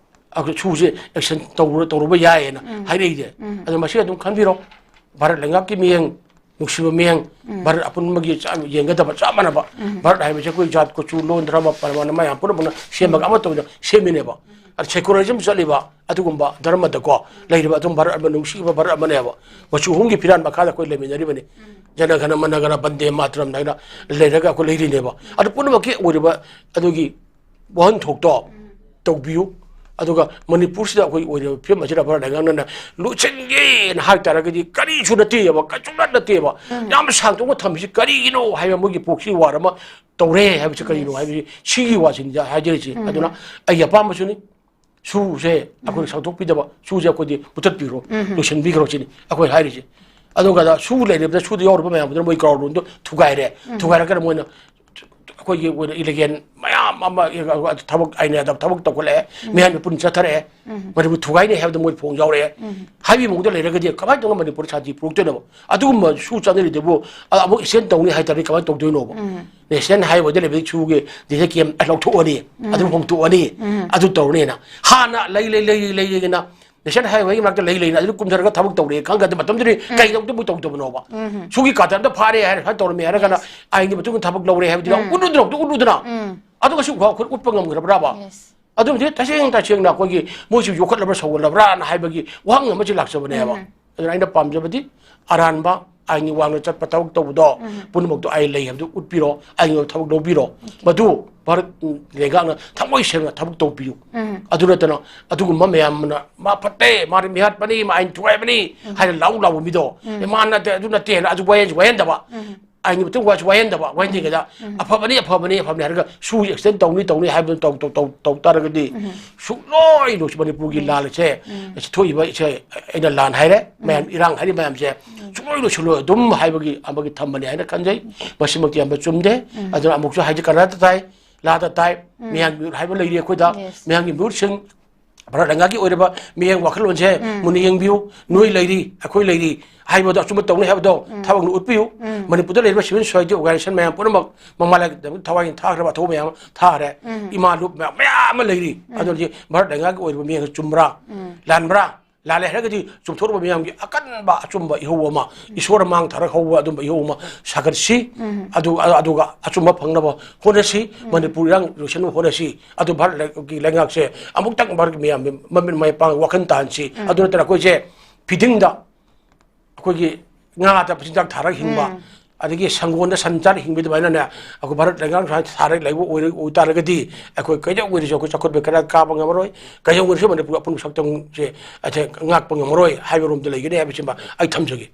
ꯑꯩꯈꯣꯏ ꯁꯨꯁꯦ action ꯇꯧꯔꯨ-, ꯇꯧꯔꯨꯕ ꯌꯥꯏꯌꯦꯅ ꯎꯝ꯫ ꯍꯥꯏꯔꯛꯏꯁꯦ꯫ ꯎꯝ꯫ ꯑꯗꯣ ꯃꯁꯤ ꯑꯗꯨꯝ ꯈꯟꯕꯤꯔꯣ꯫ ꯚꯥꯔꯠ ꯂꯩꯉꯥꯛꯀꯤ ꯃꯤꯠꯌꯦꯡ, ꯅꯨꯡꯁꯤꯕ ꯃꯤꯠꯌꯦꯡ, ꯎꯝ꯫ ꯚꯥꯔꯠ ꯑꯄꯨꯟꯕꯒꯤ ꯆꯥ-, ꯌꯦꯡꯒꯗꯕ ꯆꯞ ꯃꯥꯟꯅꯕ꯫ ꯎꯝ꯫ ꯚꯥꯔꯠ ꯍꯥꯏꯕꯁꯤ ꯑꯩꯈꯣꯏ ꯖꯥꯠ, ꯀꯨꯆꯨ, ꯂꯣꯟ, ꯙꯔꯃ, ꯄꯔꯃꯥꯟ ꯃꯌꯥꯝ ꯄꯨꯟꯅ ꯄꯨꯟꯅ ꯁꯦꯝꯃꯒ ꯎꯝ꯫ ꯑꯃꯠꯇ ꯑꯣꯏꯅ ꯁꯦꯝꯃꯤꯅꯦꯕ꯫ ꯑꯗ secularism ꯆꯠꯂꯤꯕ ꯑꯗꯨꯒꯨꯝꯕ ꯙꯔꯃꯗꯀꯣ ꯂꯩꯔꯤꯕ ꯑꯗꯨꯝ ꯚꯥꯔꯠ ꯑꯃ, ꯅꯨꯡꯁꯤꯕ ꯚꯥꯔꯠ ꯑꯃꯅꯦꯕ꯫ ꯃꯆꯨ ꯑꯍꯨꯝꯒꯤ ꯐꯤꯔꯥꯟ ꯃꯈꯥꯗ ꯑꯩꯈꯣꯏ ꯂꯩꯃꯤꯟꯅꯔꯤꯕꯅꯤ꯫ ꯎꯝ꯫ ꯖꯅ ꯒꯅ ꯃꯅ ꯒꯅ ꯕꯟꯗꯦ ꯃꯥꯇꯔꯝ ꯍꯥꯏꯅ ꯂꯩꯔꯒ ꯑꯩꯈꯣꯏ ꯂꯩꯔꯤꯅꯦꯕ꯫ ꯑꯗꯨ ꯄꯨꯝꯅꯃꯛꯀꯤ ꯑꯣꯏꯔꯤꯕ ꯑꯗꯨꯒꯤ ꯋꯥꯍꯟꯊꯣꯛꯇꯣ ꯎꯝ꯫ ꯇꯧꯕꯤꯌꯨ꯫ ꯑꯗꯨꯒ ꯃꯅꯤꯄꯨꯔꯁꯤꯗ ꯑꯩꯈꯣꯏ ꯑꯣꯏꯔꯤꯕ ꯐꯤꯕꯝ ꯑꯁꯤꯗ ꯚꯥꯔꯠ ꯂꯩꯉꯥꯛꯅ ꯂꯣꯏꯁꯤꯟꯒꯦꯅ ꯍꯥꯏ ꯇꯥꯔꯒꯗꯤ ꯀꯔꯤꯁꯨ ꯅꯠꯇꯦꯕ, ꯀꯩꯁꯨ ꯅꯠ-, ꯅꯠꯇꯦꯕ꯫ ꯎꯝ꯫ ꯌꯥꯝ ꯁꯥꯡꯗꯣꯛꯅ ꯊꯝꯃꯤꯁꯤ ꯀꯔꯤꯒꯤꯅꯣ ꯍꯥꯏꯕ, ꯃꯣꯏꯒꯤ proxy war ꯑꯃ ꯇꯧꯔꯦ ꯍꯥꯏꯕꯁꯤ ꯀꯔꯤꯅꯣ Yes꯫ ꯍꯥꯏꯕꯁꯤ, ꯁꯤꯒꯤ ꯋꯥꯁꯤꯅꯤꯗ ꯍꯥꯏꯖꯔꯤꯁꯤ꯫ ꯎꯝ꯫ ꯑꯗꯨꯅ ꯑꯩꯒꯤ ꯑꯄꯥꯝꯕꯁꯨꯅꯤ꯫ ꯁꯨꯁꯦ ꯑꯩꯈꯣꯏ ꯎꯝ꯫ ꯁꯥꯡꯗꯣꯛꯄꯤꯗꯕ, ꯁꯨꯁꯦ ꯑꯩꯈꯣꯏꯗꯤ ꯃꯨꯊꯠꯄꯤꯈ꯭ꯔꯣ, ꯎꯝ꯫ ꯂꯣꯏꯁꯤꯟꯕꯤꯈ꯭ꯔꯣ ꯁꯤꯅꯤ ꯑꯩꯈꯣꯏ ꯍꯥꯏꯔꯤꯁꯦ꯫ ꯑꯗꯨꯒ ꯁꯨ ꯂꯩꯔꯤꯕꯗ ꯁꯨꯗ ꯌꯥꯎꯔꯤꯕ ꯃꯌꯥꯝꯗꯨꯅ ꯃꯣꯏ ground ꯔꯨꯜꯗꯣ ꯊꯨꯒꯥꯏꯔꯦ꯫ ꯎꯝ꯫ ꯊꯨꯒꯥꯏꯔꯒꯅ ꯃꯣꯏꯅ ꯑꯩꯈꯣꯏꯒꯤ ꯑꯣꯏꯅ ꯏꯂꯤꯒꯦꯟ ꯃꯌꯥꯝ ꯑꯃ ꯊꯕꯛ ꯑꯥꯏꯟ ꯌꯥꯗꯕ ꯊꯕꯛ ꯇꯧꯈꯠꯂꯛꯑꯦ, ꯎꯝ꯫ ꯃꯤꯍꯥꯠ ꯃꯤꯄꯨꯟ ꯆꯠꯊꯔꯛꯑꯦ, ꯎꯝ꯫ ꯃꯅꯤꯄꯨꯔ ꯊꯨꯒꯥꯏꯅꯤ ꯍꯥꯏꯕꯗ ꯃꯣꯏ ꯐꯣꯡ ꯌꯥꯎꯔꯛꯑꯦ꯫ ꯎꯝ꯫ ꯍꯥꯏꯕꯒꯤ ꯃꯑꯣꯡꯗ ꯂꯩꯔꯒꯗꯤ ꯀꯃꯥꯏꯅ ꯇꯧꯅ ꯃꯅꯤꯄꯨꯔ ꯁꯥꯟꯇꯤ ꯄꯨꯔꯛꯇꯣꯏꯅꯣꯕ? ꯑꯗꯨꯒꯨꯝꯕ ꯁꯨ ꯆꯥꯅꯔꯤꯗꯨꯕꯨ ꯑ-, ꯑꯃꯨꯛ extend ꯇꯧꯅꯤ ꯍꯥꯏ ꯇꯥꯔꯗꯤ ꯀꯃꯥꯏꯅ ꯇꯧꯗꯣꯏꯅꯣꯕ? ꯎꯝ꯫ National highway ꯗ ꯂꯩꯕ ꯁꯨꯒꯤ ꯗꯤꯖꯜ ꯀꯦꯝ ꯂꯧꯊꯣꯛꯑꯅꯤ, ꯎꯝ꯫ ꯑꯗꯨꯝ ꯍꯣꯡꯇꯣꯛꯑꯅꯤ, ꯎꯝ꯫ ꯑꯗꯨ ꯇꯧꯔꯅꯤꯅ꯫ ꯍꯥꯟꯅ ꯂꯩ, ꯂꯩ, ꯂꯩ, ꯂꯩ, ꯂꯩꯅ National highway ꯒꯤ ꯃꯅꯥꯛꯇ ꯂꯩ ꯂꯩꯅ ꯑꯗꯨ ꯀꯨꯝꯊꯔꯒ ꯊꯕꯛ ꯇꯧꯔꯦ ꯈꯪꯒꯗꯤ ꯃꯇꯝꯗꯨꯗ ꯎꯝ꯫ ꯀꯩꯗꯧꯕꯗꯤ ꯃꯣꯏ ꯇꯧꯗꯕꯅꯣꯕ? ꯎꯝ꯫ ꯁꯨꯒꯤ ꯀꯥꯇꯔꯗ ꯐꯥꯔꯦ ꯍꯥꯏꯔ ꯁꯨꯃꯥꯏꯅ ꯇꯧꯔꯝꯃꯦ ꯍꯥꯏꯔꯒꯅ Yes꯫ ꯑꯥꯏꯟꯒꯤ ꯃꯇꯨꯡ ꯏꯟꯅ ꯊꯕꯛ ꯂꯧꯔꯦ ꯍꯥꯏꯕꯗꯤ ꯎꯝ꯫ ꯎꯠꯂꯨꯗꯅ, ꯑꯝꯇ ꯎꯠꯂꯨꯗꯅ꯫ ꯎꯝ꯫ ꯑꯗꯨꯒ ꯁꯤ ꯋꯥꯈꯜ ꯎꯠꯄ ꯉꯝꯈ꯭ꯔꯕ꯭ꯔꯥꯕ? Yes꯫ ꯑꯗꯨꯝꯗꯤ ꯇꯁꯦꯡ ꯇꯁꯦꯡꯅ ꯑꯩꯈꯣꯏꯒꯤ ꯃꯣꯏꯁꯨ ꯌꯣꯛꯈꯠꯂꯕ꯭ꯔꯥ ꯁꯧꯒꯠꯂꯕ꯭ꯔꯥꯅ ꯍꯥꯏꯕꯒꯤ ꯋꯥꯍꯪ ꯑꯃꯁꯨ ꯂꯥꯛꯆꯕꯅꯦꯕ꯫ ꯎꯝ꯫ ꯑꯗꯨꯅ ꯑꯩꯅ ꯄꯥꯝꯖꯕꯗꯤ ꯑꯔꯥꯟꯕ ꯑꯥꯏꯟꯒꯤ ꯋꯥꯡꯅ ꯆꯠꯄ ꯊꯕꯛ ꯇꯧꯕꯗꯣ ꯎꯝ꯫ ꯄꯨꯝꯅꯃꯛꯇꯣ ꯑꯥꯏꯟ ꯂꯩ ꯍꯥꯏꯕꯗꯨ ꯎꯠꯄꯤꯔꯣ, ꯑꯥꯏꯟꯒꯤ ꯊꯕꯛ ꯂꯧꯕꯤꯔꯣ꯫ Okay꯫ ꯃꯗꯨ ꯚꯥꯔꯠ, ꯎꯝ, ꯂꯩꯉꯥꯛꯅ ꯊꯃꯣꯏ ꯁꯦꯡꯅ ꯊꯕꯛ ꯇꯧꯕꯤꯌꯨ꯫ ꯎꯝ꯫ ꯑꯗꯨ ꯅꯠꯇꯅ ꯑꯗꯨꯒꯨꯝꯕ ꯃꯌꯥꯝꯅ "ꯃꯥ ꯐꯠꯇꯦ, ꯃꯥꯗꯤ ꯃꯤꯍꯥꯠꯄꯅꯤ, ꯃꯥ ꯑꯥꯏꯟ ꯊꯨꯒꯥꯏꯕꯅꯤ" ꯎꯝ꯫ ꯍꯥꯏꯅ ꯂꯥꯎ ꯂꯥꯎꯕ ꯃꯤꯗꯣ, ꯎꯝ꯫ "ꯑꯦ, ꯃꯥ ꯅꯠꯇꯦ, ꯑꯗꯨ ꯅꯠꯇꯦ" ꯍꯥꯏꯅ ꯑꯗꯨ ꯋꯥꯌꯦꯟꯁꯨ ꯋꯥꯌꯦꯟꯗꯕ꯫ ꯎꯝ꯫ ꯑꯩꯅ ꯃꯇꯨꯡ ꯋꯥꯁꯨ ꯋꯥꯍꯟꯗꯕ, ꯋꯥꯍꯟꯗ꯭ꯔꯤꯉꯩꯗ ꯎꯝ꯫ "ꯑꯐꯕꯅꯤ, ꯑꯐꯕꯅꯤ, ꯑꯐꯕꯅꯤ" ꯍꯥꯏꯔꯒ ꯁꯨ extend ꯇꯧꯅꯤ, ꯇꯧꯅꯤ ꯍꯥꯏꯕꯗꯨ ꯇꯧ, ꯇꯧ, ꯇꯧ, ꯇꯧ ꯇꯥꯔꯒꯗꯤ ꯎꯝ꯫ ꯁꯨꯡꯂꯣꯏ ꯂꯣꯏꯁꯤ ꯃꯅꯤꯄꯨꯔꯒꯤ ꯎꯝ꯫ ꯂꯥꯟ ꯑꯁꯦ ꯎꯝ꯫ ꯑꯁꯤ ꯊꯣꯛꯏꯕ ꯏꯁꯦ ꯑꯩꯅ ꯂꯥꯟ ꯍꯥꯏꯔꯦ, ꯎꯝ꯫ ꯃꯌꯥꯝ ꯏꯔꯥꯡ ꯍꯥꯏꯔꯤ ꯃꯌꯥꯝꯁꯦ ꯎꯝ꯫ ꯁꯨꯡꯂꯣꯏ ꯂꯣꯏꯁꯤꯜꯂꯣꯏ ꯑꯗꯨꯝ ꯍꯥꯏꯕꯒꯤ ꯑꯃꯒꯤ ꯊꯝꯕꯅꯤ ꯍꯥꯏꯅ ꯈꯟꯖꯩ꯫ ꯎꯝ꯫ ꯃꯁꯤꯃꯛꯇꯤ ꯌꯥꯝꯅ ꯆꯨꯝꯗꯦ꯫ ꯎꯝ꯫ ꯑꯗꯨꯅ ꯑꯃꯨꯛꯁꯨ ꯍꯥꯏꯖ ꯀꯅꯥꯗ ꯇꯥꯏ, ꯂꯥꯗ ꯇꯥꯏ, ꯎꯝ꯫ ꯃꯌꯥꯝꯒꯤ ꯃꯤꯍꯨꯠ ꯍꯥꯏꯕ ꯂꯩꯔꯤ ꯑꯩꯈꯣꯏꯗ꯫ Yes꯫ ꯃꯌꯥꯝꯒꯤ ꯃꯤꯍꯨꯠꯁꯤꯡ ꯚꯥꯔꯠ ꯂꯩꯉꯥꯛꯀꯤ ꯑꯣꯏꯔꯤꯕ ꯃꯤꯠꯌꯦꯡ ꯋꯥꯈꯜꯂꯣꯟꯁꯦ ꯎꯝ꯫ ꯃꯨꯟꯅ ꯌꯦꯡꯕꯤꯌꯨ꯫ ꯅꯣꯏ ꯂꯩꯔꯤ, ꯑꯩꯈꯣꯏ ꯂꯩꯔꯤ ꯍꯥꯏꯕꯗꯣ ꯑꯆꯨꯝꯕ ꯇꯧꯅꯤ ꯍꯥꯏꯕꯗꯣ ꯎꯝ꯫ ꯊꯕꯛꯅ ꯎꯠꯄꯤꯌꯨ꯫ ꯎꯝ꯫ ꯃꯅꯤꯄꯨꯔꯗ ꯂꯩꯔꯤꯕ civil society organization ꯃꯌꯥꯝ ꯄꯨꯝꯅꯃꯛ ꯃꯃꯥ ꯂꯩꯕꯥꯛꯇ ꯊꯋꯥꯏ ꯊꯥꯈ꯭ꯔꯕ ꯑꯊꯧꯕ ꯃꯌꯥꯝ ꯑꯃ ꯊꯥꯈ꯭ꯔꯦ꯫ ꯎꯝ꯫ ꯏꯃꯥ ꯂꯨꯞ ꯃꯌꯥꯝ, ꯃꯌꯥꯝ ꯑꯃ ꯂꯩꯔꯤ꯫ ꯎꯝ꯫ ꯑꯗꯨꯅꯗꯤ ꯚꯥꯔꯠ ꯂꯩꯉꯥꯛꯀꯤ ꯑꯣꯏꯔꯤꯕ ꯃꯤꯠꯌꯦꯡ ꯆꯨꯝꯕ꯭ꯔꯥ? ꯎꯝ꯫ ꯂꯥꯟꯕ꯭ꯔꯥ? ꯂꯥꯜꯂꯦ ꯍꯥꯏꯔꯒꯗꯤ ꯆꯨꯝꯊꯣꯛꯅꯕ ꯃꯤꯌꯥꯝꯒꯤ ꯑꯀꯟꯕ ꯑꯆꯨꯝꯕ ꯏꯍꯧ ꯑꯃ, ꯎꯝ꯫ ꯏꯁꯣꯔ ꯃꯥꯡ ꯊꯥꯔꯛ ꯍꯧꯕ ꯑꯗꯨꯝꯕ ꯏꯍꯧ ꯑꯃ ꯁꯥꯒꯠꯁꯤ꯫ ꯎꯝ꯫ ꯑꯗꯨ-, ꯑꯗꯨꯒ ꯑꯆꯨꯝꯕ ꯐꯪꯅꯕ ꯍꯣꯠꯅꯁꯤ꯫ ꯎꯝ꯫ ꯃꯅꯤꯄꯨꯔ ꯏꯔꯥꯡ ꯂꯣꯏꯁꯤꯟꯅꯕ ꯍꯣꯠꯅꯁꯤ꯫ ꯑꯗꯨ ꯚꯥꯔꯠꯀꯤ ꯂꯩꯉꯥꯛꯁꯦ ꯑꯃꯨꯛꯇꯪ ꯚꯥꯔꯠꯀꯤ ꯃꯤꯌꯥꯝ ꯃꯃꯤꯠ ꯃꯥꯏ ꯄꯥꯡ ꯋꯥꯈꯜ ꯇꯥꯍꯟꯁꯤ꯫ ꯎꯝ꯫ ꯑꯗꯨ ꯅꯠꯇꯅ ꯑꯩꯈꯣꯏꯁꯦ feeding ꯗ ꯑꯩꯈꯣꯏꯒꯤ ꯉꯥꯗ ꯃꯆꯤꯟꯖꯥꯛ ꯊꯥꯔꯒ ꯍꯤꯡꯕ, ꯎꯝ꯫ ꯑꯗꯒꯤ ꯁꯪꯒꯣꯟꯗ ꯁꯟ ꯆꯥꯔ ꯍꯤꯡꯕ ꯑꯗꯨꯃꯥꯏꯅꯅꯦ, ꯑꯩꯈꯣꯏ ꯚꯥꯔꯠ ꯂꯩꯉꯥꯛ ꯁꯨꯃꯥꯏꯅ ꯊꯥꯔꯒ ꯂꯩꯕ ꯑꯣꯏꯔ-, ꯑꯣꯏ ꯇꯥꯔꯒꯗꯤ ꯑꯩꯈꯣꯏ ꯀꯩꯗꯧꯉꯩꯗꯁꯨ ꯑꯩꯈꯣꯏ ꯆꯥꯎꯈꯠꯄ ꯀꯌꯥ ꯀꯥꯕ ꯉꯝꯃꯔꯣꯏ, ꯀꯩꯗꯧꯉꯩꯗꯁꯨ ꯃꯅꯤꯄꯨꯔ ꯑꯄꯨꯟꯕ ꯁꯛꯇꯝꯁꯦ ꯑꯩꯁꯦ ꯉꯥꯛꯄ ꯉꯝꯃꯔꯣꯏ ꯍꯥꯏꯕꯔꯣꯝꯗ ꯂꯩꯒꯅꯤ ꯍꯥꯏꯕꯁꯤꯃ ꯑꯩ ꯊꯝꯖꯒꯦ꯫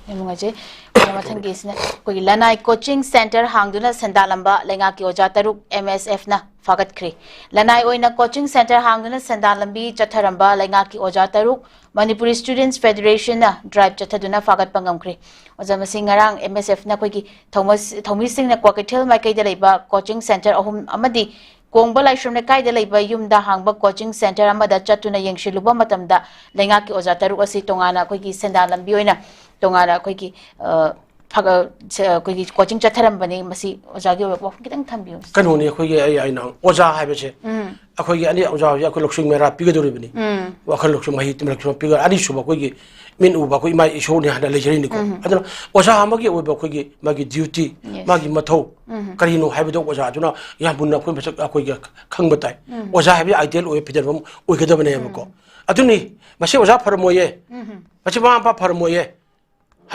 ꯌꯥꯝ ꯅꯨꯡꯉꯥꯏꯖꯩ꯫ ꯑꯗꯨꯒ ꯃꯊꯪꯒꯤꯁꯤꯅ ꯑꯩꯈꯣꯏꯒꯤ ꯂꯅꯥꯏ coaching centre ꯍꯥꯡꯗꯨꯅ ꯁꯦꯟꯗꯥꯜꯂꯝꯕ ꯂꯩꯉꯥꯛꯀꯤ ꯑꯣꯖꯥ ꯇꯔꯨꯛ M S F ꯅ ꯐꯥꯒꯠꯈ꯭ꯔꯦ꯫ ꯂꯅꯥꯏ ꯑꯣꯏꯅ coaching centre ꯍꯥꯡꯗꯨꯅ ꯁꯦꯟꯗꯥꯜ ꯂꯝꯕꯤ ꯆꯠꯊꯔꯝꯕ ꯂꯩꯉꯥꯛꯀꯤ ꯑꯣꯖꯥ ꯇꯔꯨꯛ Manipuri Students Federation ꯅ drive ꯆꯠꯊꯗꯨꯅ ꯐꯥꯒꯠꯄ ꯉꯝꯈ꯭ꯔꯦ꯫ ꯑꯣꯖꯥ, ꯃꯁꯤ ꯉꯔꯥꯡ M S F ꯅ ꯑꯩꯈꯣꯏꯒꯤ ꯊꯧꯃ-, ꯊꯧꯃꯤꯁꯤꯡꯅ ꯀ꯭ꯋꯥꯀꯩꯊꯦꯜ ꯃꯥꯏꯀꯩꯗ ꯂꯩꯕ coaching centre ꯑꯍꯨꯝ ꯑꯃꯗꯤ ꯀꯣꯡꯕ ꯂꯥꯏꯁ꯭ꯔꯝ ꯂꯩꯀꯥꯏꯗ ꯂꯩꯕ ꯌꯨꯝꯗ ꯍꯥꯡꯕ coaching centre ꯑꯃꯗ ꯆꯠꯇꯨꯅ ꯌꯦꯡꯁꯤꯜꯂꯨꯕ ꯃꯇꯝꯗ ꯂꯩꯉꯥꯛꯀꯤ ꯑꯣꯖꯥ ꯇꯔꯨꯛ ꯑꯁꯤ ꯇꯣꯉꯥꯟꯅ ꯑꯩꯈꯣꯏꯒꯤ ꯁꯦꯟꯗꯥꯟ ꯂꯝꯕꯤ ꯑꯣꯏꯅ ꯇꯣꯉꯥꯟꯅ ꯑꯩꯈꯣꯏꯒꯤ, ꯑ, ꯐꯒ-, ꯁ-, ꯑꯩꯈꯣꯏꯒꯤ coaching ꯆꯠꯊꯔꯝꯕꯅꯤ꯫ ꯃꯁꯤ ꯑꯣꯖꯥꯒꯤ ꯑꯣꯏꯕ ꯋꯥꯐꯝ ꯈꯤꯇꯪ ꯊꯝꯕꯤꯌꯨ꯫ ꯀꯩꯅꯣꯅꯤ, ꯑꯩꯈꯣꯏꯒꯤ ꯑꯩ, ꯑꯩꯅ ꯑꯣꯖꯥ ꯍꯥꯏꯕꯁꯦ, ꯎꯝ꯫ ꯑꯩꯈꯣꯏꯒꯤ ꯑꯅꯤ ꯑꯣꯖꯥ ꯍꯧꯖꯤꯛ ꯑꯩꯈꯣꯏ ꯂꯧꯁꯤꯡ ꯃꯩꯔꯥ ꯄꯤꯒꯗꯧꯔꯤꯕꯅꯤ꯫ ꯎꯝ꯫ ꯋꯥꯈꯜ ꯂꯧꯁꯤꯡ, ꯃꯍꯩ ꯂꯧꯁꯤꯡ ꯄꯤꯒ-, ꯑꯅꯤꯁꯨꯕ ꯑꯩꯈꯣꯏꯒꯤ ꯃꯤꯠ ꯎꯕ ꯑꯩꯈꯣꯏ ꯏꯃꯥ ꯏꯁꯣꯔꯅꯤ ꯍꯥꯏꯅ ꯂꯩꯖꯔꯤꯅꯤꯀꯣ꯫ ꯎꯝ꯫ ꯑꯗꯨꯅ ꯑꯣꯖꯥ ꯑꯃꯒꯤ ꯑꯣꯏꯕ ꯑꯩꯈꯣꯏꯒꯤ ꯃꯥꯒꯤ duty, Yes꯫ ꯃꯥꯒꯤ ꯃꯊꯧ ꯎꯝ꯫ ꯀꯔꯤꯅꯣ ꯍꯥꯏꯕꯗꯣ ꯑꯣꯖꯥꯗꯨꯅ ꯌꯥꯝ ꯃꯨꯟꯅ ꯑꯩꯈꯣꯏ ꯃꯁꯛ ꯑꯩꯈꯣꯏꯒ ꯈꯪꯕ ꯇꯥꯏ꯫ ꯎꯝ꯫ ꯑꯣꯖꯥ ꯍꯥꯏꯕꯁꯤ ideal ꯑꯣꯏꯕ ꯐꯤꯗꯝ ꯑꯃ ꯑꯣꯏꯒꯗꯕꯅꯦꯕꯀꯣ꯫ ꯎꯝ꯫ ꯑꯗꯨꯅꯤ, ꯃꯁꯤ ꯑꯣꯖꯥ ꯐꯔꯝꯃꯣꯏꯌꯦ, ꯎꯝ꯫ ꯃꯁꯤ ꯃꯃꯥ ꯃꯄꯥ ꯐꯔꯝꯃꯣꯏꯌꯦ,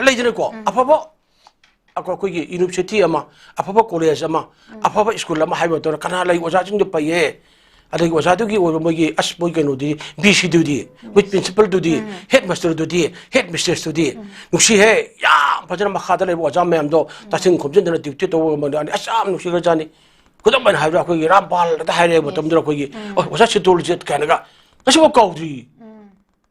ꯂꯩꯗꯅꯀꯣ, ꯎꯝ꯫ ꯑꯐꯕ ꯑꯩꯈꯣꯏ-, ꯑꯩꯈꯣꯏꯒꯤ university ꯑꯃ, ꯑꯐꯕ college ꯑꯃ, ꯎꯝ꯫ ꯑꯐꯕ school ꯑꯃ ꯍꯥꯏꯕ ꯃꯇꯝꯗ ꯀꯅꯥ ꯂꯩ? ꯑꯣꯖꯥꯁꯤꯡꯗꯣ ꯐꯩꯌꯦ, ꯑꯗꯒꯤ ꯑꯣꯖꯥꯗꯨꯒꯤ ꯑꯣꯏꯕ ꯃꯣꯏꯒꯤ, ꯑꯁ, ꯃꯣꯏ ꯀꯩꯅꯣꯗꯤ, ꯕꯤ ꯁꯤꯗꯨꯗꯤ, ꯃꯣꯏ ꯄ꯭ꯔꯤꯟꯁꯤꯄꯜꯗꯨꯗꯤ, ꯍꯦꯗ ꯃꯥꯁꯇꯔꯗꯨꯗꯤ, ꯍꯦꯗ ꯃꯤꯁꯇ꯭ꯔꯦꯁꯇꯨꯗꯤ, ꯅꯨꯡꯁꯤꯍꯦ꯫ ꯌꯥꯝ ꯐꯖꯅ ꯃꯈꯥꯗ ꯂꯩꯕ ꯑꯣꯖꯥ ꯃꯌꯥꯝꯗꯣ ꯇꯥꯁꯤꯟ ꯈꯣꯝꯖꯤꯟꯗꯅ ꯗ꯭ꯌꯨꯇꯤ ꯇꯧꯕ ꯉꯝꯕꯗꯣ ꯑꯁ ꯌꯥꯝ ꯅꯨꯡꯁꯤꯈ꯭ꯔꯖꯥꯠꯅꯤ꯫ ꯈꯨꯗꯝ ꯑꯣꯏꯅ ꯍꯥꯏꯕꯗ ꯑꯩꯈꯣꯏꯒꯤ ꯔꯥꯝꯄꯥꯜ ꯑꯗ ꯍꯥꯏꯔꯛꯑꯦ ꯃꯇꯝꯗꯨꯗ ꯑꯩꯈꯣꯏꯒꯤ, "ꯑꯣ, ꯑꯣꯖꯥ ꯁꯤꯇꯣꯜꯖꯤꯠ" ꯀꯥꯏꯅꯒ ꯉꯁꯤꯐꯥꯎ ꯀꯥꯎꯗ꯭ꯔꯤ꯫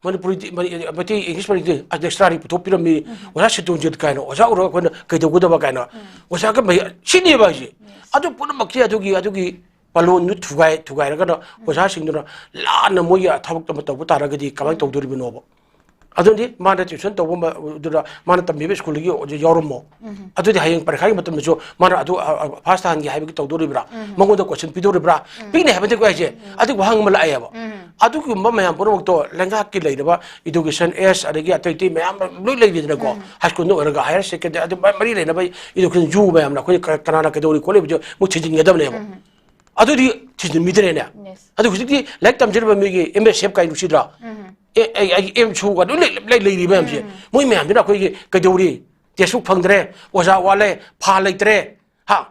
ꯃꯅꯤꯄꯨꯔꯤ, ꯃꯅꯤ-, ꯃꯩꯇꯩ English medium ꯗ lecturer ꯗꯤ ꯄꯨꯊꯣꯛꯄꯤꯔꯝꯃꯤ꯫ ꯑꯣꯖꯥ ꯁꯤꯇꯣꯟꯖꯤꯠ ꯀꯥꯏꯅ, ꯑꯣꯖꯥ ꯎꯔꯒ ꯑꯩꯈꯣꯏꯅ ꯀꯩꯗꯧꯒꯗꯕ ꯀꯥꯏꯅ꯫ ꯑꯣꯖꯥꯒ ꯃꯩ-, ꯁꯤꯅꯦꯕ ꯍꯥꯏꯁꯦ꯫ ꯑꯗꯨ ꯄꯨꯝꯅꯃꯛꯁꯦ ꯑꯗꯨꯒꯤ, ꯑꯗꯨꯒꯤ ꯄꯥꯂꯣꯟꯗꯨ ꯊꯨꯒꯥꯏ-, ꯊꯨꯒꯥꯏꯔꯒꯅ ꯑꯣꯖꯥꯁꯤꯡꯗꯨꯅ ꯂꯥꯟꯅ ꯃꯣꯏꯒꯤ ꯊꯕꯛ ꯑꯃ ꯇꯧꯕ ꯇꯥꯔꯒꯗꯤ ꯀꯃꯥꯏꯅ ꯇꯧꯗꯣꯔꯤꯕꯅꯣꯕ? ꯑꯗꯨꯗꯤ ꯃꯥꯅ tuition ꯇꯧꯕ ꯃ-, ꯑꯗꯨꯗ ꯃꯥꯅ ꯇꯝꯕꯤꯕ ꯁ꯭ꯀꯨꯜꯗꯒꯤ ꯑꯣꯖꯥ ꯌꯥꯎꯔꯝꯃꯣ꯫ ꯑꯗꯨꯗꯤ ꯍꯌꯦꯡ ꯄꯔꯤꯈꯥꯒꯤ ꯃꯇꯝꯗꯁꯨ ꯃꯥꯅ ꯑꯗꯨ, ꯑ, ꯑ, first ꯇꯥꯍꯟꯒꯦ ꯍꯥꯏꯕꯒꯤ ꯇꯧꯗꯣꯔꯤꯕ꯭ꯔꯥ? ꯃꯉꯣꯟꯗ question ꯄꯤꯗꯣꯔꯤꯕ꯭ꯔꯥ? ꯄꯤꯅꯤ ꯍꯥꯏꯕ ꯅꯠꯇꯦꯀꯣ ꯑꯩꯁꯦ꯫ ꯑꯗꯨꯒꯤ ꯋꯥꯍꯪ ꯑꯃ ꯂꯥꯛꯑꯦꯕ꯫ ꯑꯗꯨꯒꯨꯝꯕ ꯃꯌꯥꯝ ꯄꯨꯝꯅꯃꯛꯇꯣ ꯂꯩꯉꯥꯛꯀꯤ ꯂꯩꯔꯤꯕ education S ꯑꯗꯒꯤ ꯑꯇꯩ ꯑꯇꯩ ꯃꯌꯥꯝ ꯂꯣꯏ ꯂꯩꯔꯤꯗꯅꯀꯣ꯫ High school ꯗ ꯑꯣꯏꯔꯒ higher secondary ꯑꯗꯨ ꯃ-, ꯃꯔꯤ ꯂꯩꯅꯕ education U ꯃꯌꯥꯝꯅ ꯑꯩꯈꯣꯏ ꯀ-, ꯀꯅꯥꯅ ꯀꯩꯗꯧꯔꯤ ꯈꯣꯠꯂꯤꯕꯁꯦ ꯃꯣꯏ ꯊꯤꯖꯤꯟꯒꯗꯕꯅꯦꯕ꯫ ꯑꯗꯨꯗꯤ ꯊꯤꯖꯤꯟꯕꯤꯗ꯭ꯔꯦꯅꯦ꯫ ꯑꯗꯨ ꯍꯧꯖꯤꯛꯇꯤ ꯂꯥꯏꯔꯤꯛ ꯇꯝꯖꯔꯤꯕ ꯃꯤꯒꯤ M S F ꯀꯥꯏ ꯅꯨꯡꯁꯤꯗ꯭ꯔꯥ? ꯑꯦ, ꯑꯩ, ꯑꯩꯒꯤ M ꯁꯨ ꯀꯥꯏ ꯂꯣꯏ ꯂꯩ, ꯂꯩ, ꯂꯩꯔꯤ ꯃꯌꯥꯝꯁꯦ꯫ ꯃꯣꯏ ꯃꯌꯥꯝꯁꯤꯅ ꯑꯩꯈꯣꯏꯒꯤ ꯀꯩꯗꯧꯔꯤ? Textbook ꯐꯪꯗ꯭ꯔꯦ, ꯑꯣꯖꯥ ꯋꯥꯠꯂꯦ, ꯐꯥꯟ ꯂꯩꯇ꯭ꯔꯦ, ꯍꯥ?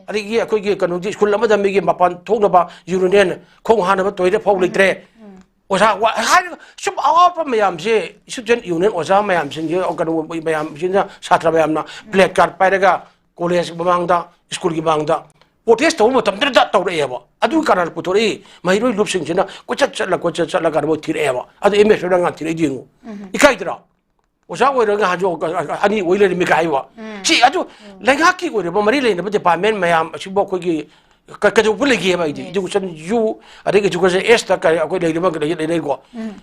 ꯑꯗꯒꯤ ꯑꯩꯈꯣꯏꯒꯤ ꯀꯩꯅꯣꯒꯤ ꯁ꯭ꯀꯨꯜ ꯑꯃꯗ ꯃꯤꯒꯤ ꯃꯄꯥꯟ ꯊꯣꯛꯅꯕ urinal, ꯈꯣꯡ ꯍꯥꯝꯅꯕ toilet ꯐꯥꯎ ꯂꯩꯇ꯭ꯔꯦ꯫ ꯑꯣꯖꯥ ꯋꯥ-, ꯍꯥꯏꯔꯤꯕ ꯁꯨꯝ ꯑꯋꯥꯠꯄ ꯃꯌꯥꯝꯁꯦ student union ꯑꯣꯖꯥ ꯃꯌꯥꯝꯁꯤꯡꯁꯦ, ꯀꯩꯅꯣ ꯃꯌꯥꯝꯁꯤꯅ, ꯁꯥꯇ꯭ꯔ ꯃꯌꯥꯝꯅ placard ꯄꯥꯏꯔꯒ college ꯃꯃꯥꯡꯗ, ꯁ꯭ꯀꯨꯜꯒꯤ ꯃꯃꯥꯡꯗ protest ꯇꯧꯕ ꯃꯇꯝꯗꯨꯗ ꯇꯧꯔꯛꯑꯦꯕ꯫ ꯑꯗꯨ ꯀꯅꯥꯅ ꯄꯨꯊꯣꯔꯛꯏ? ꯃꯍꯩꯔꯣꯏ ꯂꯨꯞꯁꯤꯡꯁꯤꯅ ꯀꯣꯏꯆꯠ ꯆꯠꯂ, ꯀꯣꯏꯆꯠ ꯆꯠꯂꯒ ꯃꯣꯏ ꯊꯤꯔꯛꯑꯦꯕ꯫ ꯑꯗꯨ M S F ꯅ ꯉꯥꯟ ꯊꯤꯔꯛꯏꯗꯨ ꯌꯦꯡꯉꯨ꯫ ꯏꯀꯥꯏꯗ꯭ꯔꯣ? ꯑꯣꯖꯥ ꯑꯣꯏꯔꯒ ꯍꯧꯖꯤꯛ ꯑꯅꯤ ꯑꯣꯏ ꯂꯩꯔꯝꯃꯤ ꯀꯥꯏ ꯍꯥꯏꯕ꯫ ꯁꯤ ꯑꯗꯨ ꯂꯩꯉꯥꯛꯀꯤ ꯑꯣꯏꯔꯕ ꯃꯔꯤ ꯂꯩꯅꯕ department ꯃꯌꯥꯝ ꯑꯁꯤꯕꯨ ꯑꯩꯈꯣꯏꯒꯤ ꯀ-, ꯀꯩꯗꯧꯕ ꯂꯩꯒꯦꯕ ꯑꯩꯗꯤ? Education U, ꯑꯗꯒꯤ education S ꯇ ꯀꯔꯤ ꯑꯩꯈꯣꯏ ꯂꯩꯔꯤꯕ ꯂꯩ-, ꯂꯩꯅꯩꯀꯣ꯫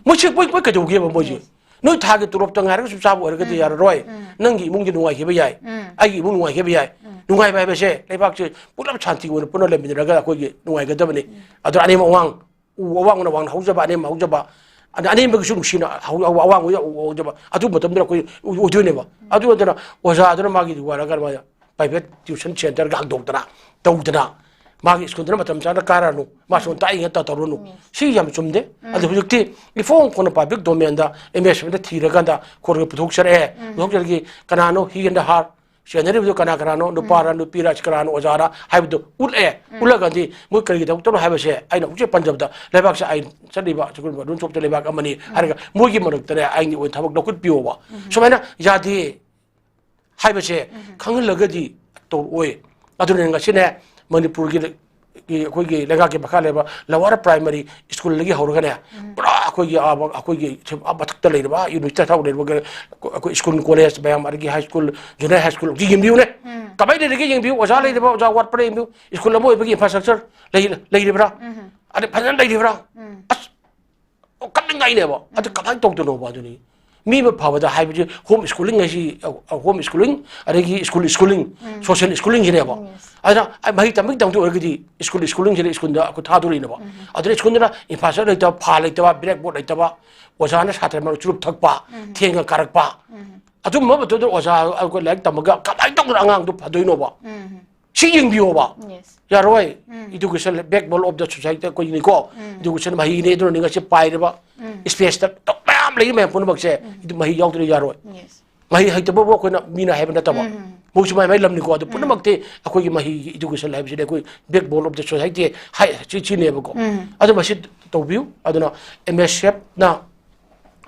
ꯃꯣꯏꯁꯤ ꯃꯣꯏ, ꯃꯣꯏ ꯀꯩꯗꯧꯒꯦꯕ ꯃꯣꯏꯁꯤ? ꯅꯣꯏ ꯊꯥꯒꯤ ꯇꯣꯂꯣꯞꯇ ꯉꯥꯏꯔꯒ ꯁꯨꯝ ꯆꯥꯕ ꯑꯣꯏꯔꯒꯗꯤ ꯌꯥꯔꯔꯣꯏ꯫ ꯅꯪꯒꯤ ꯏꯃꯨꯡꯗꯤ ꯅꯨꯡꯉꯥꯏꯈꯤꯕ ꯌꯥꯏ, ꯑꯩꯒꯤ ꯏꯃꯨꯡ ꯅꯨꯡꯉꯥꯏꯈꯤꯕ ꯌꯥꯏ꯫ ꯅꯨꯡꯉꯥꯏꯕ ꯍꯥꯏꯕꯁꯦ ꯂꯩꯕꯥꯛꯁꯦ ꯄꯨꯂꯞ ꯁꯥꯟꯇꯤ ꯑꯣꯏꯅ ꯄꯨꯟꯅ ꯂꯩꯃꯤꯟꯅꯔꯒ ꯑꯩꯈꯣꯏꯒꯤ ꯅꯨꯡꯉꯥꯏꯒꯗꯕꯅꯤ꯫ ꯑꯗꯨꯅ ꯑꯅꯦꯝ ꯑꯋꯥꯡ ꯎ ꯑꯋꯥꯡꯕꯅ ꯋꯥꯡꯅ ꯍꯧꯖꯕ, ꯑꯅꯦꯝꯕ ꯍꯧꯖꯕ, ꯑꯗ ꯑꯅꯦꯝꯕꯒꯤꯁꯨ ꯅꯨꯡꯁꯤꯅ ꯍꯧ-, ꯑꯋꯥꯡꯕ ꯎ ꯍꯧꯖꯕ, ꯑꯗꯨ ꯃꯇꯝꯗꯨꯗ ꯑꯩꯈꯣꯏ ꯑꯣꯏꯗꯣꯏꯅꯦꯕ꯫ ꯑꯗꯨ ꯅꯠꯇꯅ ꯑꯣꯖꯥꯗꯨꯅ ꯃꯥꯒꯤ ꯋꯥꯔꯒ ꯃꯥ private tuition centre ꯒ ꯍꯥꯡꯗꯣꯛꯇꯅ ꯇꯧꯗꯅ, ꯃꯥꯒꯤ ꯁ꯭ꯀꯨꯜꯗꯨꯅ ꯃꯇꯝ ꯆꯥꯅ ꯀꯥꯔꯅꯨ, ꯃꯥ ꯁꯣꯝ ꯇꯥꯛꯏꯉꯩ ꯇꯧꯔꯨꯅꯨ꯫ ꯁꯤ ꯌꯥꯝ ꯆꯨꯝꯗꯦ꯫ ꯑꯗꯨ ꯍꯧꯖꯤꯛꯇꯤ ꯏꯐꯣꯡ ꯐꯣꯡꯅ public domain ꯗ M S F ꯗ ꯊꯤꯔꯀꯥꯟꯗ ꯈꯣꯔꯒ ꯄꯨꯊꯣꯛꯆꯔꯛꯑꯦ꯫ ꯄꯨꯊꯣꯛꯆꯔꯒꯤ ꯀꯅꯥꯅꯣ he and her ꯆꯦꯟꯅꯔꯤꯕꯗꯨ ꯀꯅꯥ ꯀꯅꯥꯅꯣ, ꯅꯨꯄꯥꯔ, ꯅꯨꯄꯤꯔ, ꯀꯅꯥꯅꯣ, ꯑꯣꯖꯥꯔ ꯍꯥꯏꯕꯗꯨ ꯎꯠꯂꯛꯑꯦ꯫ ꯎꯠꯂꯒꯗꯤ ꯃꯣꯏ ꯀꯔꯤꯒꯤꯗꯕꯛꯇꯅꯣ ꯍꯥꯏꯕꯁꯦ ꯑꯩꯅ ꯍꯧꯖꯤꯛ ꯄꯟꯖꯕꯗ ꯂꯩꯕꯥꯛꯁꯦ ꯑꯥꯏꯟ ꯆꯠꯂꯤꯕ, ꯑꯗꯨꯒꯨꯝꯕ ꯔꯨꯜꯁ ꯑꯣꯐ ꯗ ꯂꯩꯕꯥꯛ ꯑꯃꯅꯤ ꯍꯥꯏꯔꯒ ꯃꯣꯏꯒꯤ ꯃꯔꯛꯇꯅꯦ ꯑꯥꯏꯟꯒꯤ ꯑꯣꯏꯅ ꯊꯕꯛ ꯂꯧꯈꯠꯄꯤꯌꯣꯕ꯫ ꯁꯨꯃꯥꯏꯅ ꯌꯥꯗꯦ ꯍꯥꯏꯕꯁꯦ ꯈꯪꯍꯜꯂꯒꯗꯤ ꯇꯧꯔꯛꯑꯣꯏ꯫ ꯑꯗꯨꯅ ꯉꯁꯤꯅꯦ ꯃꯅꯤꯄꯨꯔꯒꯤ ꯑꯩꯈꯣꯏꯒꯤ ꯂꯩꯉꯥꯛꯀꯤ ꯃꯈꯥ ꯂꯩꯕ lower primary schoolꯗꯒꯤ ꯍꯧꯔꯒꯅꯦ, ꯄꯨꯔꯥ ꯑꯩꯈꯣꯏꯒꯤ ꯑꯥ, ꯑꯩꯈꯣꯏꯒꯤ ꯁꯤ ꯑꯥ ꯃꯊꯛꯇ ꯂꯩꯔꯤꯕ university ꯊꯥꯛ ꯂꯩꯔꯤꯕ ꯑꯩꯈꯣꯏ school, college ꯃꯌꯥꯝ, ꯑꯗꯒꯤ high school, junior high school ꯁꯤ ꯌꯦꯡꯕꯤꯌꯨꯅꯦ꯫ ꯀꯃꯥꯏꯅ ꯂꯩꯔꯤꯒꯦ ꯌꯦꯡꯕꯤꯌꯨ, ꯑꯣꯖꯥ ꯂꯩꯔꯤꯕ꯭ꯔꯥ, ꯑꯣꯖꯥ ꯋꯥꯠꯄ꯭ꯔꯥ ꯌꯦꯡꯕꯤꯌꯨ, school ꯑꯃ ꯑꯣꯏꯕꯒꯤ infrastructure ꯂꯩ-, ꯂꯩꯔꯤꯕ꯭ꯔꯥ? ꯑꯗꯩ ꯐꯖꯅ ꯂꯩꯔꯤꯕ꯭ꯔꯥ? ꯑꯁ, ꯑꯣ, ꯀꯞꯅꯤꯡꯉꯥꯏꯅꯦꯕ꯫ ꯑꯗꯨ ꯀꯃꯥꯏꯅ ꯇꯧꯗꯣꯏꯅꯣꯕ? ꯑꯗꯨꯅꯤ ꯃꯤ ꯑꯃ ꯐꯕꯗ ꯍꯥꯏꯕꯁꯤ home schooling ꯍꯥꯏꯁꯤ, ꯑ, home schooling, ꯑꯗꯒꯤ school schooling, social schooling ꯁꯤꯅꯦꯕ꯫ ꯑꯗꯨꯅ ꯑꯩ ꯃꯍꯩ ꯇꯝꯕꯒꯤ ꯇꯝꯗ ꯑꯣꯏꯔꯒꯗꯤ school schooling ꯁꯤꯗ schoolꯗ ꯑꯩꯈꯣꯏ ꯊꯥꯗꯣꯔꯛꯏꯅꯦꯕ꯫ ꯑꯗꯨꯅ schoolꯗꯨꯅ infrastructure ꯂꯩꯇꯕ, ꯐꯥ ꯂꯩꯇꯕ, blackboard ꯂꯩꯇꯕ, ꯑꯣꯖꯥꯅ ꯁꯥꯇ꯭ꯔ ꯃꯔꯛ ꯆꯨꯔꯨꯞ ꯊꯛꯄ, ꯊꯦꯡꯅ ꯀꯥꯔꯛꯄ, ꯑꯗꯨꯝꯕ ꯃꯇꯝꯗ ꯑꯣꯖꯥ ꯑꯩꯈꯣꯏ ꯂꯥꯏꯔꯤꯛ ꯇꯝꯃꯒ ꯀꯃꯥꯏꯅ ꯇꯧꯗꯅ ꯑꯉꯥꯡꯗꯣ ꯐꯗꯣꯏꯅꯣꯕ? ꯁꯤ ꯌꯦꯡꯕꯤꯌꯣꯕ꯫ Yes. ꯌꯥꯔꯣꯏ꯫ Education backbone of the society ꯑꯩꯈꯣꯏꯅꯤꯀꯣ꯫ Education ꯃꯍꯩꯅꯦ, ꯑꯗꯨꯅ ꯉꯁꯤ ꯄꯥꯏꯔꯤꯕ spaceꯇ ꯃꯌꯥꯝ ꯂꯩꯔꯤ ꯃꯌꯥꯝ ꯄꯨꯝꯅꯃꯛꯁꯦ, ꯑꯗꯨ ꯃꯍꯩ ꯌꯥꯎꯗ꯭ꯔꯗꯤ ꯌꯥꯔꯣꯏ꯫ Yes. ꯃꯍꯩ ꯍꯩꯇꯕꯕꯨ ꯑꯩꯈꯣꯏꯅ ꯃꯤꯅ ꯍꯥꯏꯕ ꯅꯠꯇꯕ꯫ ꯃꯣꯏꯁꯨ ꯃꯥꯏ ꯃꯥꯏ ꯂꯝꯅꯤꯀꯣ꯫ ꯑꯗꯨ ꯄꯨꯝꯅꯃꯛꯇꯤ ꯑꯩꯈꯣꯏꯒꯤ ꯃꯍꯩꯒꯤ education ꯍꯥꯏꯕꯁꯤꯗꯤ ꯑꯩꯈꯣꯏ backbone of the society ꯍꯥꯏ, ꯁꯤ, ꯁꯤꯅꯦꯕꯀꯣ꯫ ꯑꯗꯨ ꯃꯁꯤ ꯇꯧꯕꯤꯌꯨ꯫ ꯑꯗꯨꯅ MSFꯅ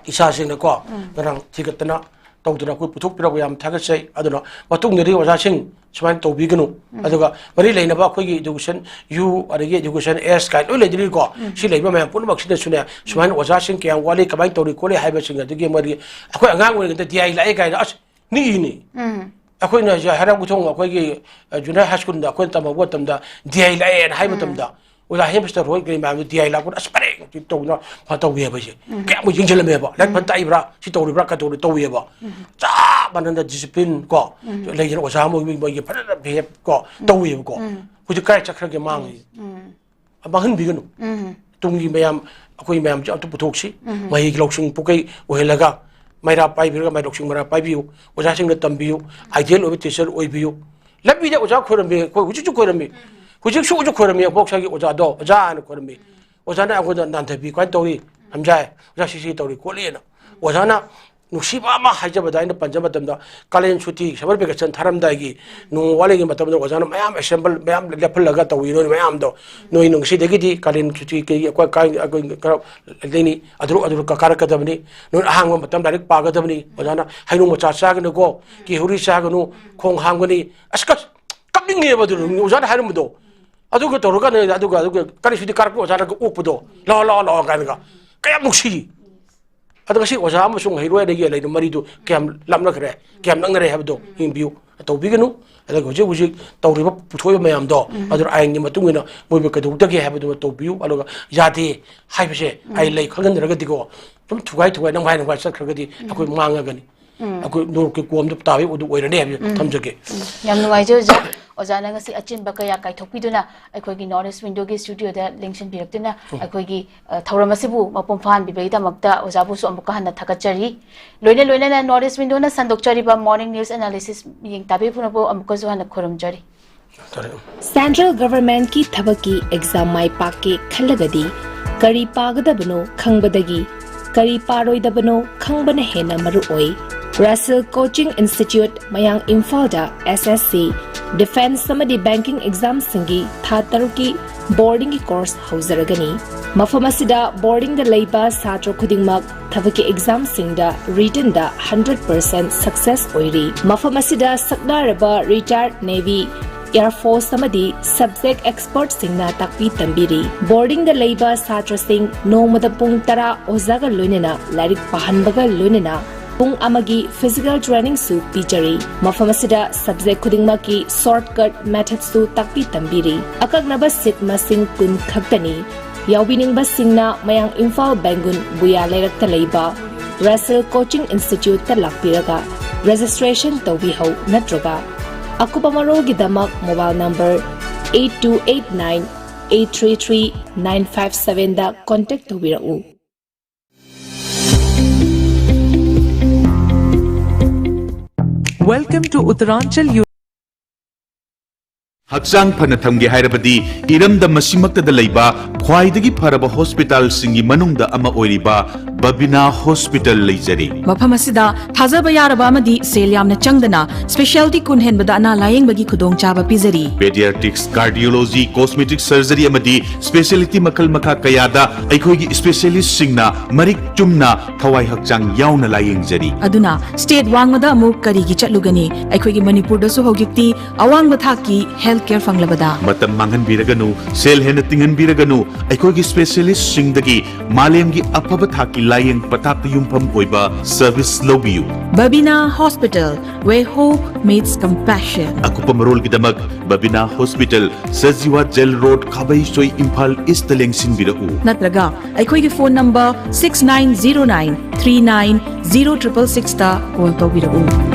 ꯏꯆꯥꯁꯤꯡꯅꯀꯣ, ꯉꯔꯥꯡ ꯊꯤꯒꯠꯇꯅ ꯇꯧꯗꯅ ꯑꯩꯈꯣꯏ ꯄꯨꯊꯣꯛꯄꯤꯔꯛꯄ ꯌꯥꯝ ꯊꯥꯒꯠꯆꯩ꯫ ꯑꯗꯨꯅ ꯃꯇꯨꯡꯗꯗꯤ ꯑꯣꯖꯥꯁꯤꯡ ꯁꯨꯃꯥꯏꯅ ꯇꯧꯕꯤꯒꯅꯨ꯫ ꯑꯗꯨꯒ ꯃꯔꯤ ꯂꯩꯅꯕ ꯑꯩꯈꯣꯏꯒꯤ education U ꯑꯗꯒꯤ education S ꯀꯥꯏꯅ ꯂꯣꯏ ꯂꯩꯗꯣꯏꯅꯤꯀꯣ꯫ ꯁꯤ ꯂꯩꯕ ꯃꯌꯥꯝ ꯄꯨꯝꯅꯃꯛꯁꯤꯗꯁꯨꯅꯦ, ꯁꯨꯃꯥꯏꯅ ꯑꯣꯖꯥꯁꯤꯡ ꯀꯌꯥꯝ ꯋꯥꯠꯂꯤ, ꯀꯃꯥꯏꯅ ꯇꯧꯔꯤ ꯈꯣꯠꯂꯤ ꯍꯥꯏꯕꯁꯤꯡ, ꯑꯗꯒꯤ ꯃꯣꯏꯒꯤ ꯑꯩꯈꯣꯏ ꯑꯉꯥꯡ ꯑꯣꯏꯔꯤꯉꯩꯗ DI ꯂꯥꯛꯑꯦ ꯀꯥꯏꯅ ꯑꯁ ꯅꯤꯛꯏꯅꯤ꯫ ꯑꯩꯈꯣꯏꯅ ꯍꯧꯖꯤꯛ ꯍꯩꯔꯥꯡꯒꯣꯏꯊꯣꯡ ꯑꯩꯈꯣꯏꯒꯤ, ꯑ, junior high schoolꯗ ꯑꯩꯈꯣꯏꯅ ꯇꯝꯃꯛꯄ ꯃꯇꯝꯗ DI ꯂꯥꯛꯑꯦꯅ ꯍꯥꯏꯕ ꯃꯇꯝꯗ ꯑꯣꯖꯥ ꯍꯦꯃꯦꯁꯇꯔ ꯍꯣꯏ ꯀꯔꯤ ꯃꯌꯥꯝꯗꯣ DI ꯂꯥꯛꯄꯗ ꯑꯁ ꯄꯔꯦꯡ ꯇꯧꯗꯅ ꯐ-, ꯇꯧꯋꯦꯕ ꯑꯩꯁꯦ꯫ ꯀꯌꯥꯃꯨꯛ ꯌꯦꯡꯁꯤꯜꯂꯝꯃꯦꯕ꯫ ꯂꯥꯏꯔꯤꯛ ꯐꯅ ꯇꯥꯛꯏꯕ꯭ꯔꯥ? ꯁꯤ ꯇꯧꯔꯤꯕ꯭ꯔꯥ? ꯀꯩꯗꯧꯔꯤ? ꯇꯧꯋꯦꯕ꯫ ꯆꯞ ꯃꯥꯟꯅꯅ discipline ꯀꯣ, ꯂꯩꯗꯅ ꯑꯣꯖꯥ ꯃꯣꯏ, ꯃꯣꯏꯒꯤ ꯐꯖꯅ behave ꯀꯣ, ꯇꯧꯋꯦꯕꯀꯣ꯫ ꯍꯧꯖꯤꯛ ꯀꯥꯏ ꯆꯠꯈ꯭ꯔꯒꯦ ꯃꯥꯡꯉꯤ? ꯃꯥꯡꯍꯟꯕꯤꯒꯅꯨ꯫ ꯇꯨꯡꯒꯤ ꯃꯌꯥꯝ, ꯑꯩꯈꯣꯏ ꯃꯌꯥꯝꯁꯦ ꯑꯝꯇ ꯄꯨꯊꯣꯛꯁꯤ꯫ ꯃꯍꯩꯒꯤ ꯂꯧꯁꯤꯡ ꯄꯨꯀꯩ ꯑꯣꯏꯍꯜꯂꯒ ꯃꯩꯔꯥ ꯄꯥꯏꯕꯤꯔꯒ ꯃꯥꯏ ꯂꯧꯁꯤꯡ ꯃꯩꯔꯥ ꯄꯥꯏꯕꯤꯌꯨ꯫ ꯑꯣꯖꯥꯁꯤꯡꯅ ꯇꯝꯕꯤꯌꯨ꯫ Ideal ꯑꯣꯏꯕ teacher ꯑꯣꯏꯕꯤꯌꯨ꯫ ꯂꯝꯕꯤꯗ ꯑꯣꯖꯥ ꯈꯣꯏꯔꯝꯃꯤ, ꯑꯩꯈꯣꯏ ꯍꯧꯖꯤꯛꯁꯨ ꯈꯣꯏꯔꯝꯃꯤ꯫ ꯍꯧꯖꯤꯛꯁꯨ ꯍꯧꯖꯤꯛ ꯈꯣꯏꯔꯝꯃꯤ ꯑꯕꯣꯛꯁꯥꯒꯤ ꯑꯣꯖꯥꯗꯣ, "ꯑꯣꯖꯥ" ꯍꯥꯏꯅ ꯈꯣꯏꯔꯝꯃꯤ꯫ ꯑꯣꯖꯥꯅ ꯑꯩꯉꯣꯟꯗ ꯅꯥꯟꯊꯕꯤ ꯀꯃꯥꯏꯅ ꯇꯧꯔꯤ? ꯍꯝꯖꯥꯏ, ꯑꯣꯖꯥ ꯁꯤ ꯁꯤ ꯇꯧꯔꯤ ꯈꯣꯠꯂꯤꯅ꯫ ꯑꯣꯖꯥꯅ ꯅꯨꯡꯁꯤꯕ ꯑꯃ ꯍꯥꯏꯖꯕꯗ, ꯑꯩꯅ ꯄꯟꯖꯕ ꯃꯇꯝꯗ, ꯀꯥꯂꯦꯟ ꯁꯨꯇꯤ, summer vacation ꯊꯥꯔꯝꯗꯥꯏꯒꯤ ꯅꯣꯡꯃ ꯋꯥꯠꯂꯤꯉꯩ ꯃꯇꯝꯗ ꯑꯣꯖꯥꯅ ꯃꯌꯥꯝ assemble ꯃꯌꯥꯝ ꯂꯦꯞꯍꯜꯂꯒ ꯇꯧꯏ꯫ ꯅꯣꯏ ꯃꯌꯥꯝꯗꯣ, ꯅꯣꯏ ꯉꯁꯤꯗꯒꯤꯗꯤ ꯀꯥꯂꯦꯟ ꯁꯨꯇꯤ ꯀꯩ ꯑꯩꯈꯣꯏ ꯀꯥꯏ-, ꯑꯩꯈꯣꯏ ꯀꯩꯅꯣ ꯂꯩꯅꯤ, ꯑꯗꯨ, ꯑꯗꯨ ꯀꯥꯔꯛꯀꯗꯕꯅꯤ, ꯅꯣꯏ ꯑꯍꯥꯡꯕ ꯃꯇꯝ ꯂꯥꯏꯔꯤꯛ ꯄꯥꯒꯗꯕꯅꯤ꯫ ꯑꯣꯖꯥꯅ ꯍꯩꯅꯧ ꯃꯆꯥ ꯆꯥꯒꯅꯨꯀꯣ, ꯀꯤꯍꯧꯔꯤ ꯆꯥꯒꯅꯨ, ꯈꯣꯡ ꯍꯥꯝꯒꯅꯤ꯫ ꯑꯁ, ꯀꯞ-, ꯀꯞꯅꯤꯡꯉꯦꯕ ꯑꯗꯨ ꯑꯣꯖꯥꯅ ꯍꯥꯏꯔꯝꯕꯗꯣ꯫ ꯑꯗꯨꯒ ꯇꯧꯔꯀꯥꯟꯗ, ꯑꯗꯨꯒ, ꯑꯗꯨꯒ ꯀꯥꯂꯦꯟ ꯁꯨꯇꯤ ꯀꯥꯔꯛꯄ ꯑꯣꯖꯥꯅꯒ ꯑꯣꯛꯄꯗꯣ, "ꯂꯥꯛꯑꯣ, ꯂꯥꯛꯑꯣ, ꯂꯥꯛꯑꯣ" ꯀꯥꯏꯅꯒ꯫ ꯀꯌꯥꯝ ꯅꯨꯡꯁꯤ꯫ ꯑꯗꯣ ꯉꯁꯤ ꯑꯣꯖꯥ ꯑꯃꯁꯨ ꯃꯍꯩꯔꯣꯏ ꯑꯅꯤꯒꯤ ꯂꯩꯅ ꯃꯔꯤꯗꯨ ꯀꯌꯥꯝ ꯂꯥꯞꯅꯈ꯭ꯔꯦ, ꯀꯌꯥꯝ ꯅꯛꯅꯔꯦ ꯍꯥꯏꯕꯗꯣ ꯌꯦꯡꯕꯤꯌꯨ꯫ ꯇꯧꯕꯤꯒꯅꯨ꯫ ꯑꯗꯨꯒ ꯍꯧꯖꯤꯛ ꯍꯧꯖꯤꯛ ꯇꯧꯔꯤꯕ, ꯄꯨꯊꯣꯛꯏꯕ ꯃꯌꯥꯝꯗꯣ, ꯑꯗꯨꯅ ꯑꯥꯏꯟꯒꯤ ꯃꯇꯨꯡ ꯏꯟꯅ ꯃꯣꯏꯕꯨ ꯀꯩꯗꯧꯗꯒꯦ ꯍꯥꯏꯕꯗꯨꯃ ꯇꯧꯕꯤꯌꯨ꯫ ꯑꯗꯨꯒ ꯌꯥꯗꯦ ꯍꯥꯏꯕꯁꯦ ꯑꯥꯏꯟ ꯂꯩ ꯈꯪꯍꯟꯗ꯭ꯔꯒꯗꯤꯀꯣ, ꯑꯗꯨꯝ ꯊꯨꯒꯥꯏ ꯊꯨꯒꯥꯏ ꯅꯝꯒꯥꯏ ꯅꯝꯒꯥꯏ ꯆꯠꯈ꯭ꯔꯒꯗꯤ ꯑꯩꯈꯣꯏ ꯃꯥꯡꯉꯒꯅꯤ꯫ ꯑꯩꯈꯣꯏ ꯅꯣꯔꯣꯛꯀꯤ ꯀꯣꯝꯗ ꯇꯥꯕ ꯑꯗꯨ ꯑꯣꯏꯔꯅꯤ ꯍꯥꯏꯕꯁꯦ ꯊꯝꯖꯒꯦ꯫ ꯌꯥꯝ ꯅꯨꯡꯉꯥꯏꯖꯩ ꯑꯣꯖꯥ꯫ ꯑꯣꯖꯥꯅ ꯉꯁꯤ ꯑꯆꯤꯟꯕ ꯀꯌꯥ ꯀꯥꯏꯊꯣꯛꯄꯤꯗꯨꯅ ꯑꯩꯈꯣꯏꯒꯤ North East Window ꯒꯤ studio ꯗ ꯂꯦꯡꯁꯤꯟꯕꯤꯔꯛꯇꯨꯅ ꯑꯩꯈꯣꯏꯒꯤ, ꯑ, ꯊꯧꯔꯝ ꯑꯁꯤꯕꯨ ꯃꯄꯨꯡ ꯐꯥꯍꯟꯕꯤꯕꯒꯤꯗꯃꯛꯇ ꯑꯣꯖꯥꯕꯨꯁꯨ ꯑꯃꯨꯛꯀ ꯍꯟꯅ ꯊꯥꯒꯠꯆꯔꯤ꯫ ꯂꯣꯏꯅ ꯂꯣꯏꯅꯅ North East Window ꯅ ꯁꯟꯗꯣꯛꯆꯔꯤꯕ morning news analysis ꯃꯤꯠꯌꯦꯡ ꯇꯥꯕꯤꯕ ꯄꯨꯝꯅꯃꯛꯄꯨ ꯑꯃꯨꯛꯀꯁꯨ ꯍꯟꯅ ꯈꯨꯔꯨꯝꯖꯔꯤ꯫ Central Government ꯀꯤ ꯊꯕꯛꯀꯤ exam ꯃꯥꯏ ꯄꯥꯛꯀꯦ ꯈꯜꯂꯒꯗꯤ ꯀꯔꯤ ꯄꯥꯒꯗꯕꯅꯣ ꯈꯪꯕꯗꯒꯤ ꯀꯔꯤ ꯄꯥꯔꯣꯏꯗꯕꯅꯣ ꯈꯪꯕꯅ ꯍꯦꯟꯅ ꯃꯔꯨ ꯑꯣꯏ꯫ Russell Coaching Institute, ꯃꯌꯥꯡ ꯏꯝꯐꯥꯜꯗ S S C, Defence ꯑꯃꯗꯤ Banking exam ꯁꯤꯡꯒꯤ ꯊꯥ ꯇꯔꯨꯛꯀꯤ boarding ꯒꯤ course ꯍꯧꯖꯔꯒꯅꯤ꯫ ꯃꯐꯝ ꯑꯁꯤꯗ boarding ꯗ ꯂꯩꯕ ꯁꯥꯇ꯭ꯔ ꯈꯨꯗꯤꯡꯃꯛ ꯊꯕꯛꯀꯤ exam ꯁꯤꯡꯗ written ꯗ hundred percent success ꯑꯣꯏꯔꯤ꯫ ꯃꯐꯝ ꯑꯁꯤꯗ ꯁꯛꯅꯥꯏꯔꯕ retired Navy, Air Force ꯑꯃꯗꯤ subject expert ꯁꯤꯡꯅ ꯇꯥꯛꯄꯤ ꯇꯝꯕꯤꯔꯤ꯫ Boarding ꯗ ꯂꯩꯕ ꯁꯥꯇ꯭ꯔꯁꯤꯡ ꯅꯣꯡꯃꯗ ꯄꯨꯡ ꯇꯔꯥ ꯑꯣꯖꯥꯒ ꯂꯣꯏꯅꯅ ꯂꯥꯏꯔꯤꯛ ꯄꯥꯍꯟꯕꯒ ꯂꯣꯏꯅꯅ ꯄꯨꯡ ꯑꯃꯒꯤ physical training ꯁꯨ ꯄꯤꯖꯔꯤ꯫ ꯃꯐꯝ ꯑꯁꯤꯗ subject ꯈꯨꯗꯤꯡꯃꯛꯀꯤ shortcut method ꯁꯨ ꯇꯥꯛꯄꯤ ꯇꯝꯕꯤꯔꯤ꯫ ꯑꯀꯛꯅꯕ seat ꯃꯁꯤꯡ ꯀꯨꯟ ꯈꯛꯇꯅꯤ꯫ ꯌꯥꯎꯕꯤꯅꯤꯡꯕꯁꯤꯡꯅ ꯃꯌꯥꯡ ꯏꯝꯐꯥꯜ ꯕꯦꯡꯒꯨꯟ ꯕꯨꯌꯥ ꯂꯩꯔꯛꯇ ꯂꯩꯕ Russell Coaching Institute ꯇ ꯂꯥꯛꯄꯤꯔꯒ registration ꯇꯧꯕꯤꯍꯧ ꯅꯠꯇ꯭ꯔꯒ ꯑꯀꯨꯞꯄ ꯃꯔꯣꯜꯒꯤꯗꯃꯛ mobile number eight two eight nine eight three three nine five seven ꯗ contact ꯇꯧꯕꯤꯔꯛꯎ꯫ Welcome to Uttaranchal U- ꯍꯛꯆꯥꯡ ꯐꯅ ꯊꯝꯒꯦ ꯍꯥꯏꯔꯕꯗꯤ ꯏꯔꯝꯗꯝ ꯑꯁꯤꯃꯛꯇꯗ ꯂꯩꯕ ꯈ꯭ꯋꯥꯏꯗꯒꯤ ꯐꯔꯕ ꯍꯣꯁꯄꯤꯇꯥꯜꯁꯤꯡꯒꯤ ꯃꯅꯨꯡꯗ ꯑꯃ ꯑꯣꯏꯔꯤꯕ ꯕꯕꯤꯅꯥ ꯍꯣꯁꯄꯤꯇꯥꯜ ꯂꯩꯖꯔꯤ꯫ ꯃꯐꯝ ꯑꯁꯤꯗ ꯊꯥꯖꯕ ꯌꯥꯔꯕ ꯑꯃꯗꯤ ꯁꯦꯜ ꯌꯥꯝꯅ ꯆꯪꯗꯅ specialty ꯀꯨꯟ ꯍꯦꯟꯕꯗ ꯑꯅꯥ ꯂꯥꯌꯦꯡꯕꯒꯤ ꯈꯨꯗꯣꯡꯆꯥꯕ ꯄꯤꯖꯔꯤ꯫ Pediatrics, Cardiology, Cosmetic Surgery ꯑꯃꯗꯤ specialty ꯃꯈꯜ ꯃꯈꯥ ꯀꯌꯥꯗ ꯑꯩꯈꯣꯏꯒꯤ specialistꯁꯤꯡꯅ ꯃꯔꯤꯛ ꯆꯨꯝꯅ ꯊꯋꯥꯏ ꯍꯛꯆꯥꯡ ꯌꯥꯎꯅ ꯂꯥꯌꯦꯡꯖꯔꯤ꯫ ꯑꯗꯨꯅ state ꯋꯥꯡꯃꯗ ꯑꯃꯨꯛ ꯀꯔꯤꯒꯤ ꯆꯠꯂꯨꯒꯅꯤ? ꯑꯩꯈꯣꯏꯒꯤ ꯃꯅꯤꯄꯨꯔꯗꯁꯨ ꯍꯧꯖꯤꯛꯇꯤ ꯑꯋꯥꯡꯕ ꯊꯥꯛꯀꯤ health care ꯐꯪꯂꯕꯗ꯫ ꯃꯇꯝ ꯃꯥꯡꯍꯟꯕꯤꯔꯒꯅꯨ, ꯁꯦꯜ ꯍꯦꯟꯅ ꯇꯤꯡꯍꯟꯕꯤꯔꯒꯅꯨ, ꯑꯩꯈꯣꯏꯒꯤ specialistꯁꯤꯡꯗꯒꯤ ꯃꯥꯂꯦꯝꯒꯤ ꯑꯐꯕ ꯊꯥꯛꯀꯤ ꯂꯥꯌꯦꯡ ꯄꯊꯥꯞꯇ ꯌꯨꯝꯐꯝ ꯑꯣꯏꯕ service ꯂꯧꯕꯤꯌꯨ꯫ Babina Hospital, where hope meets compassion. ꯑꯀꯨꯞꯄ ꯃꯔꯣꯜꯒꯤꯗꯃꯛ Babina hospital, Sajiwa jail road, Khabeisoi, Imphal east ꯂꯦꯡꯁꯤꯟꯕꯤꯔꯛꯎ꯫ ꯅꯠꯇ꯭ꯔꯒ ꯑꯩꯈꯣꯏꯒꯤ phone number six nine zero nine three nine zero triple sixꯇ call ꯇꯧꯕꯤꯔꯛꯎ꯫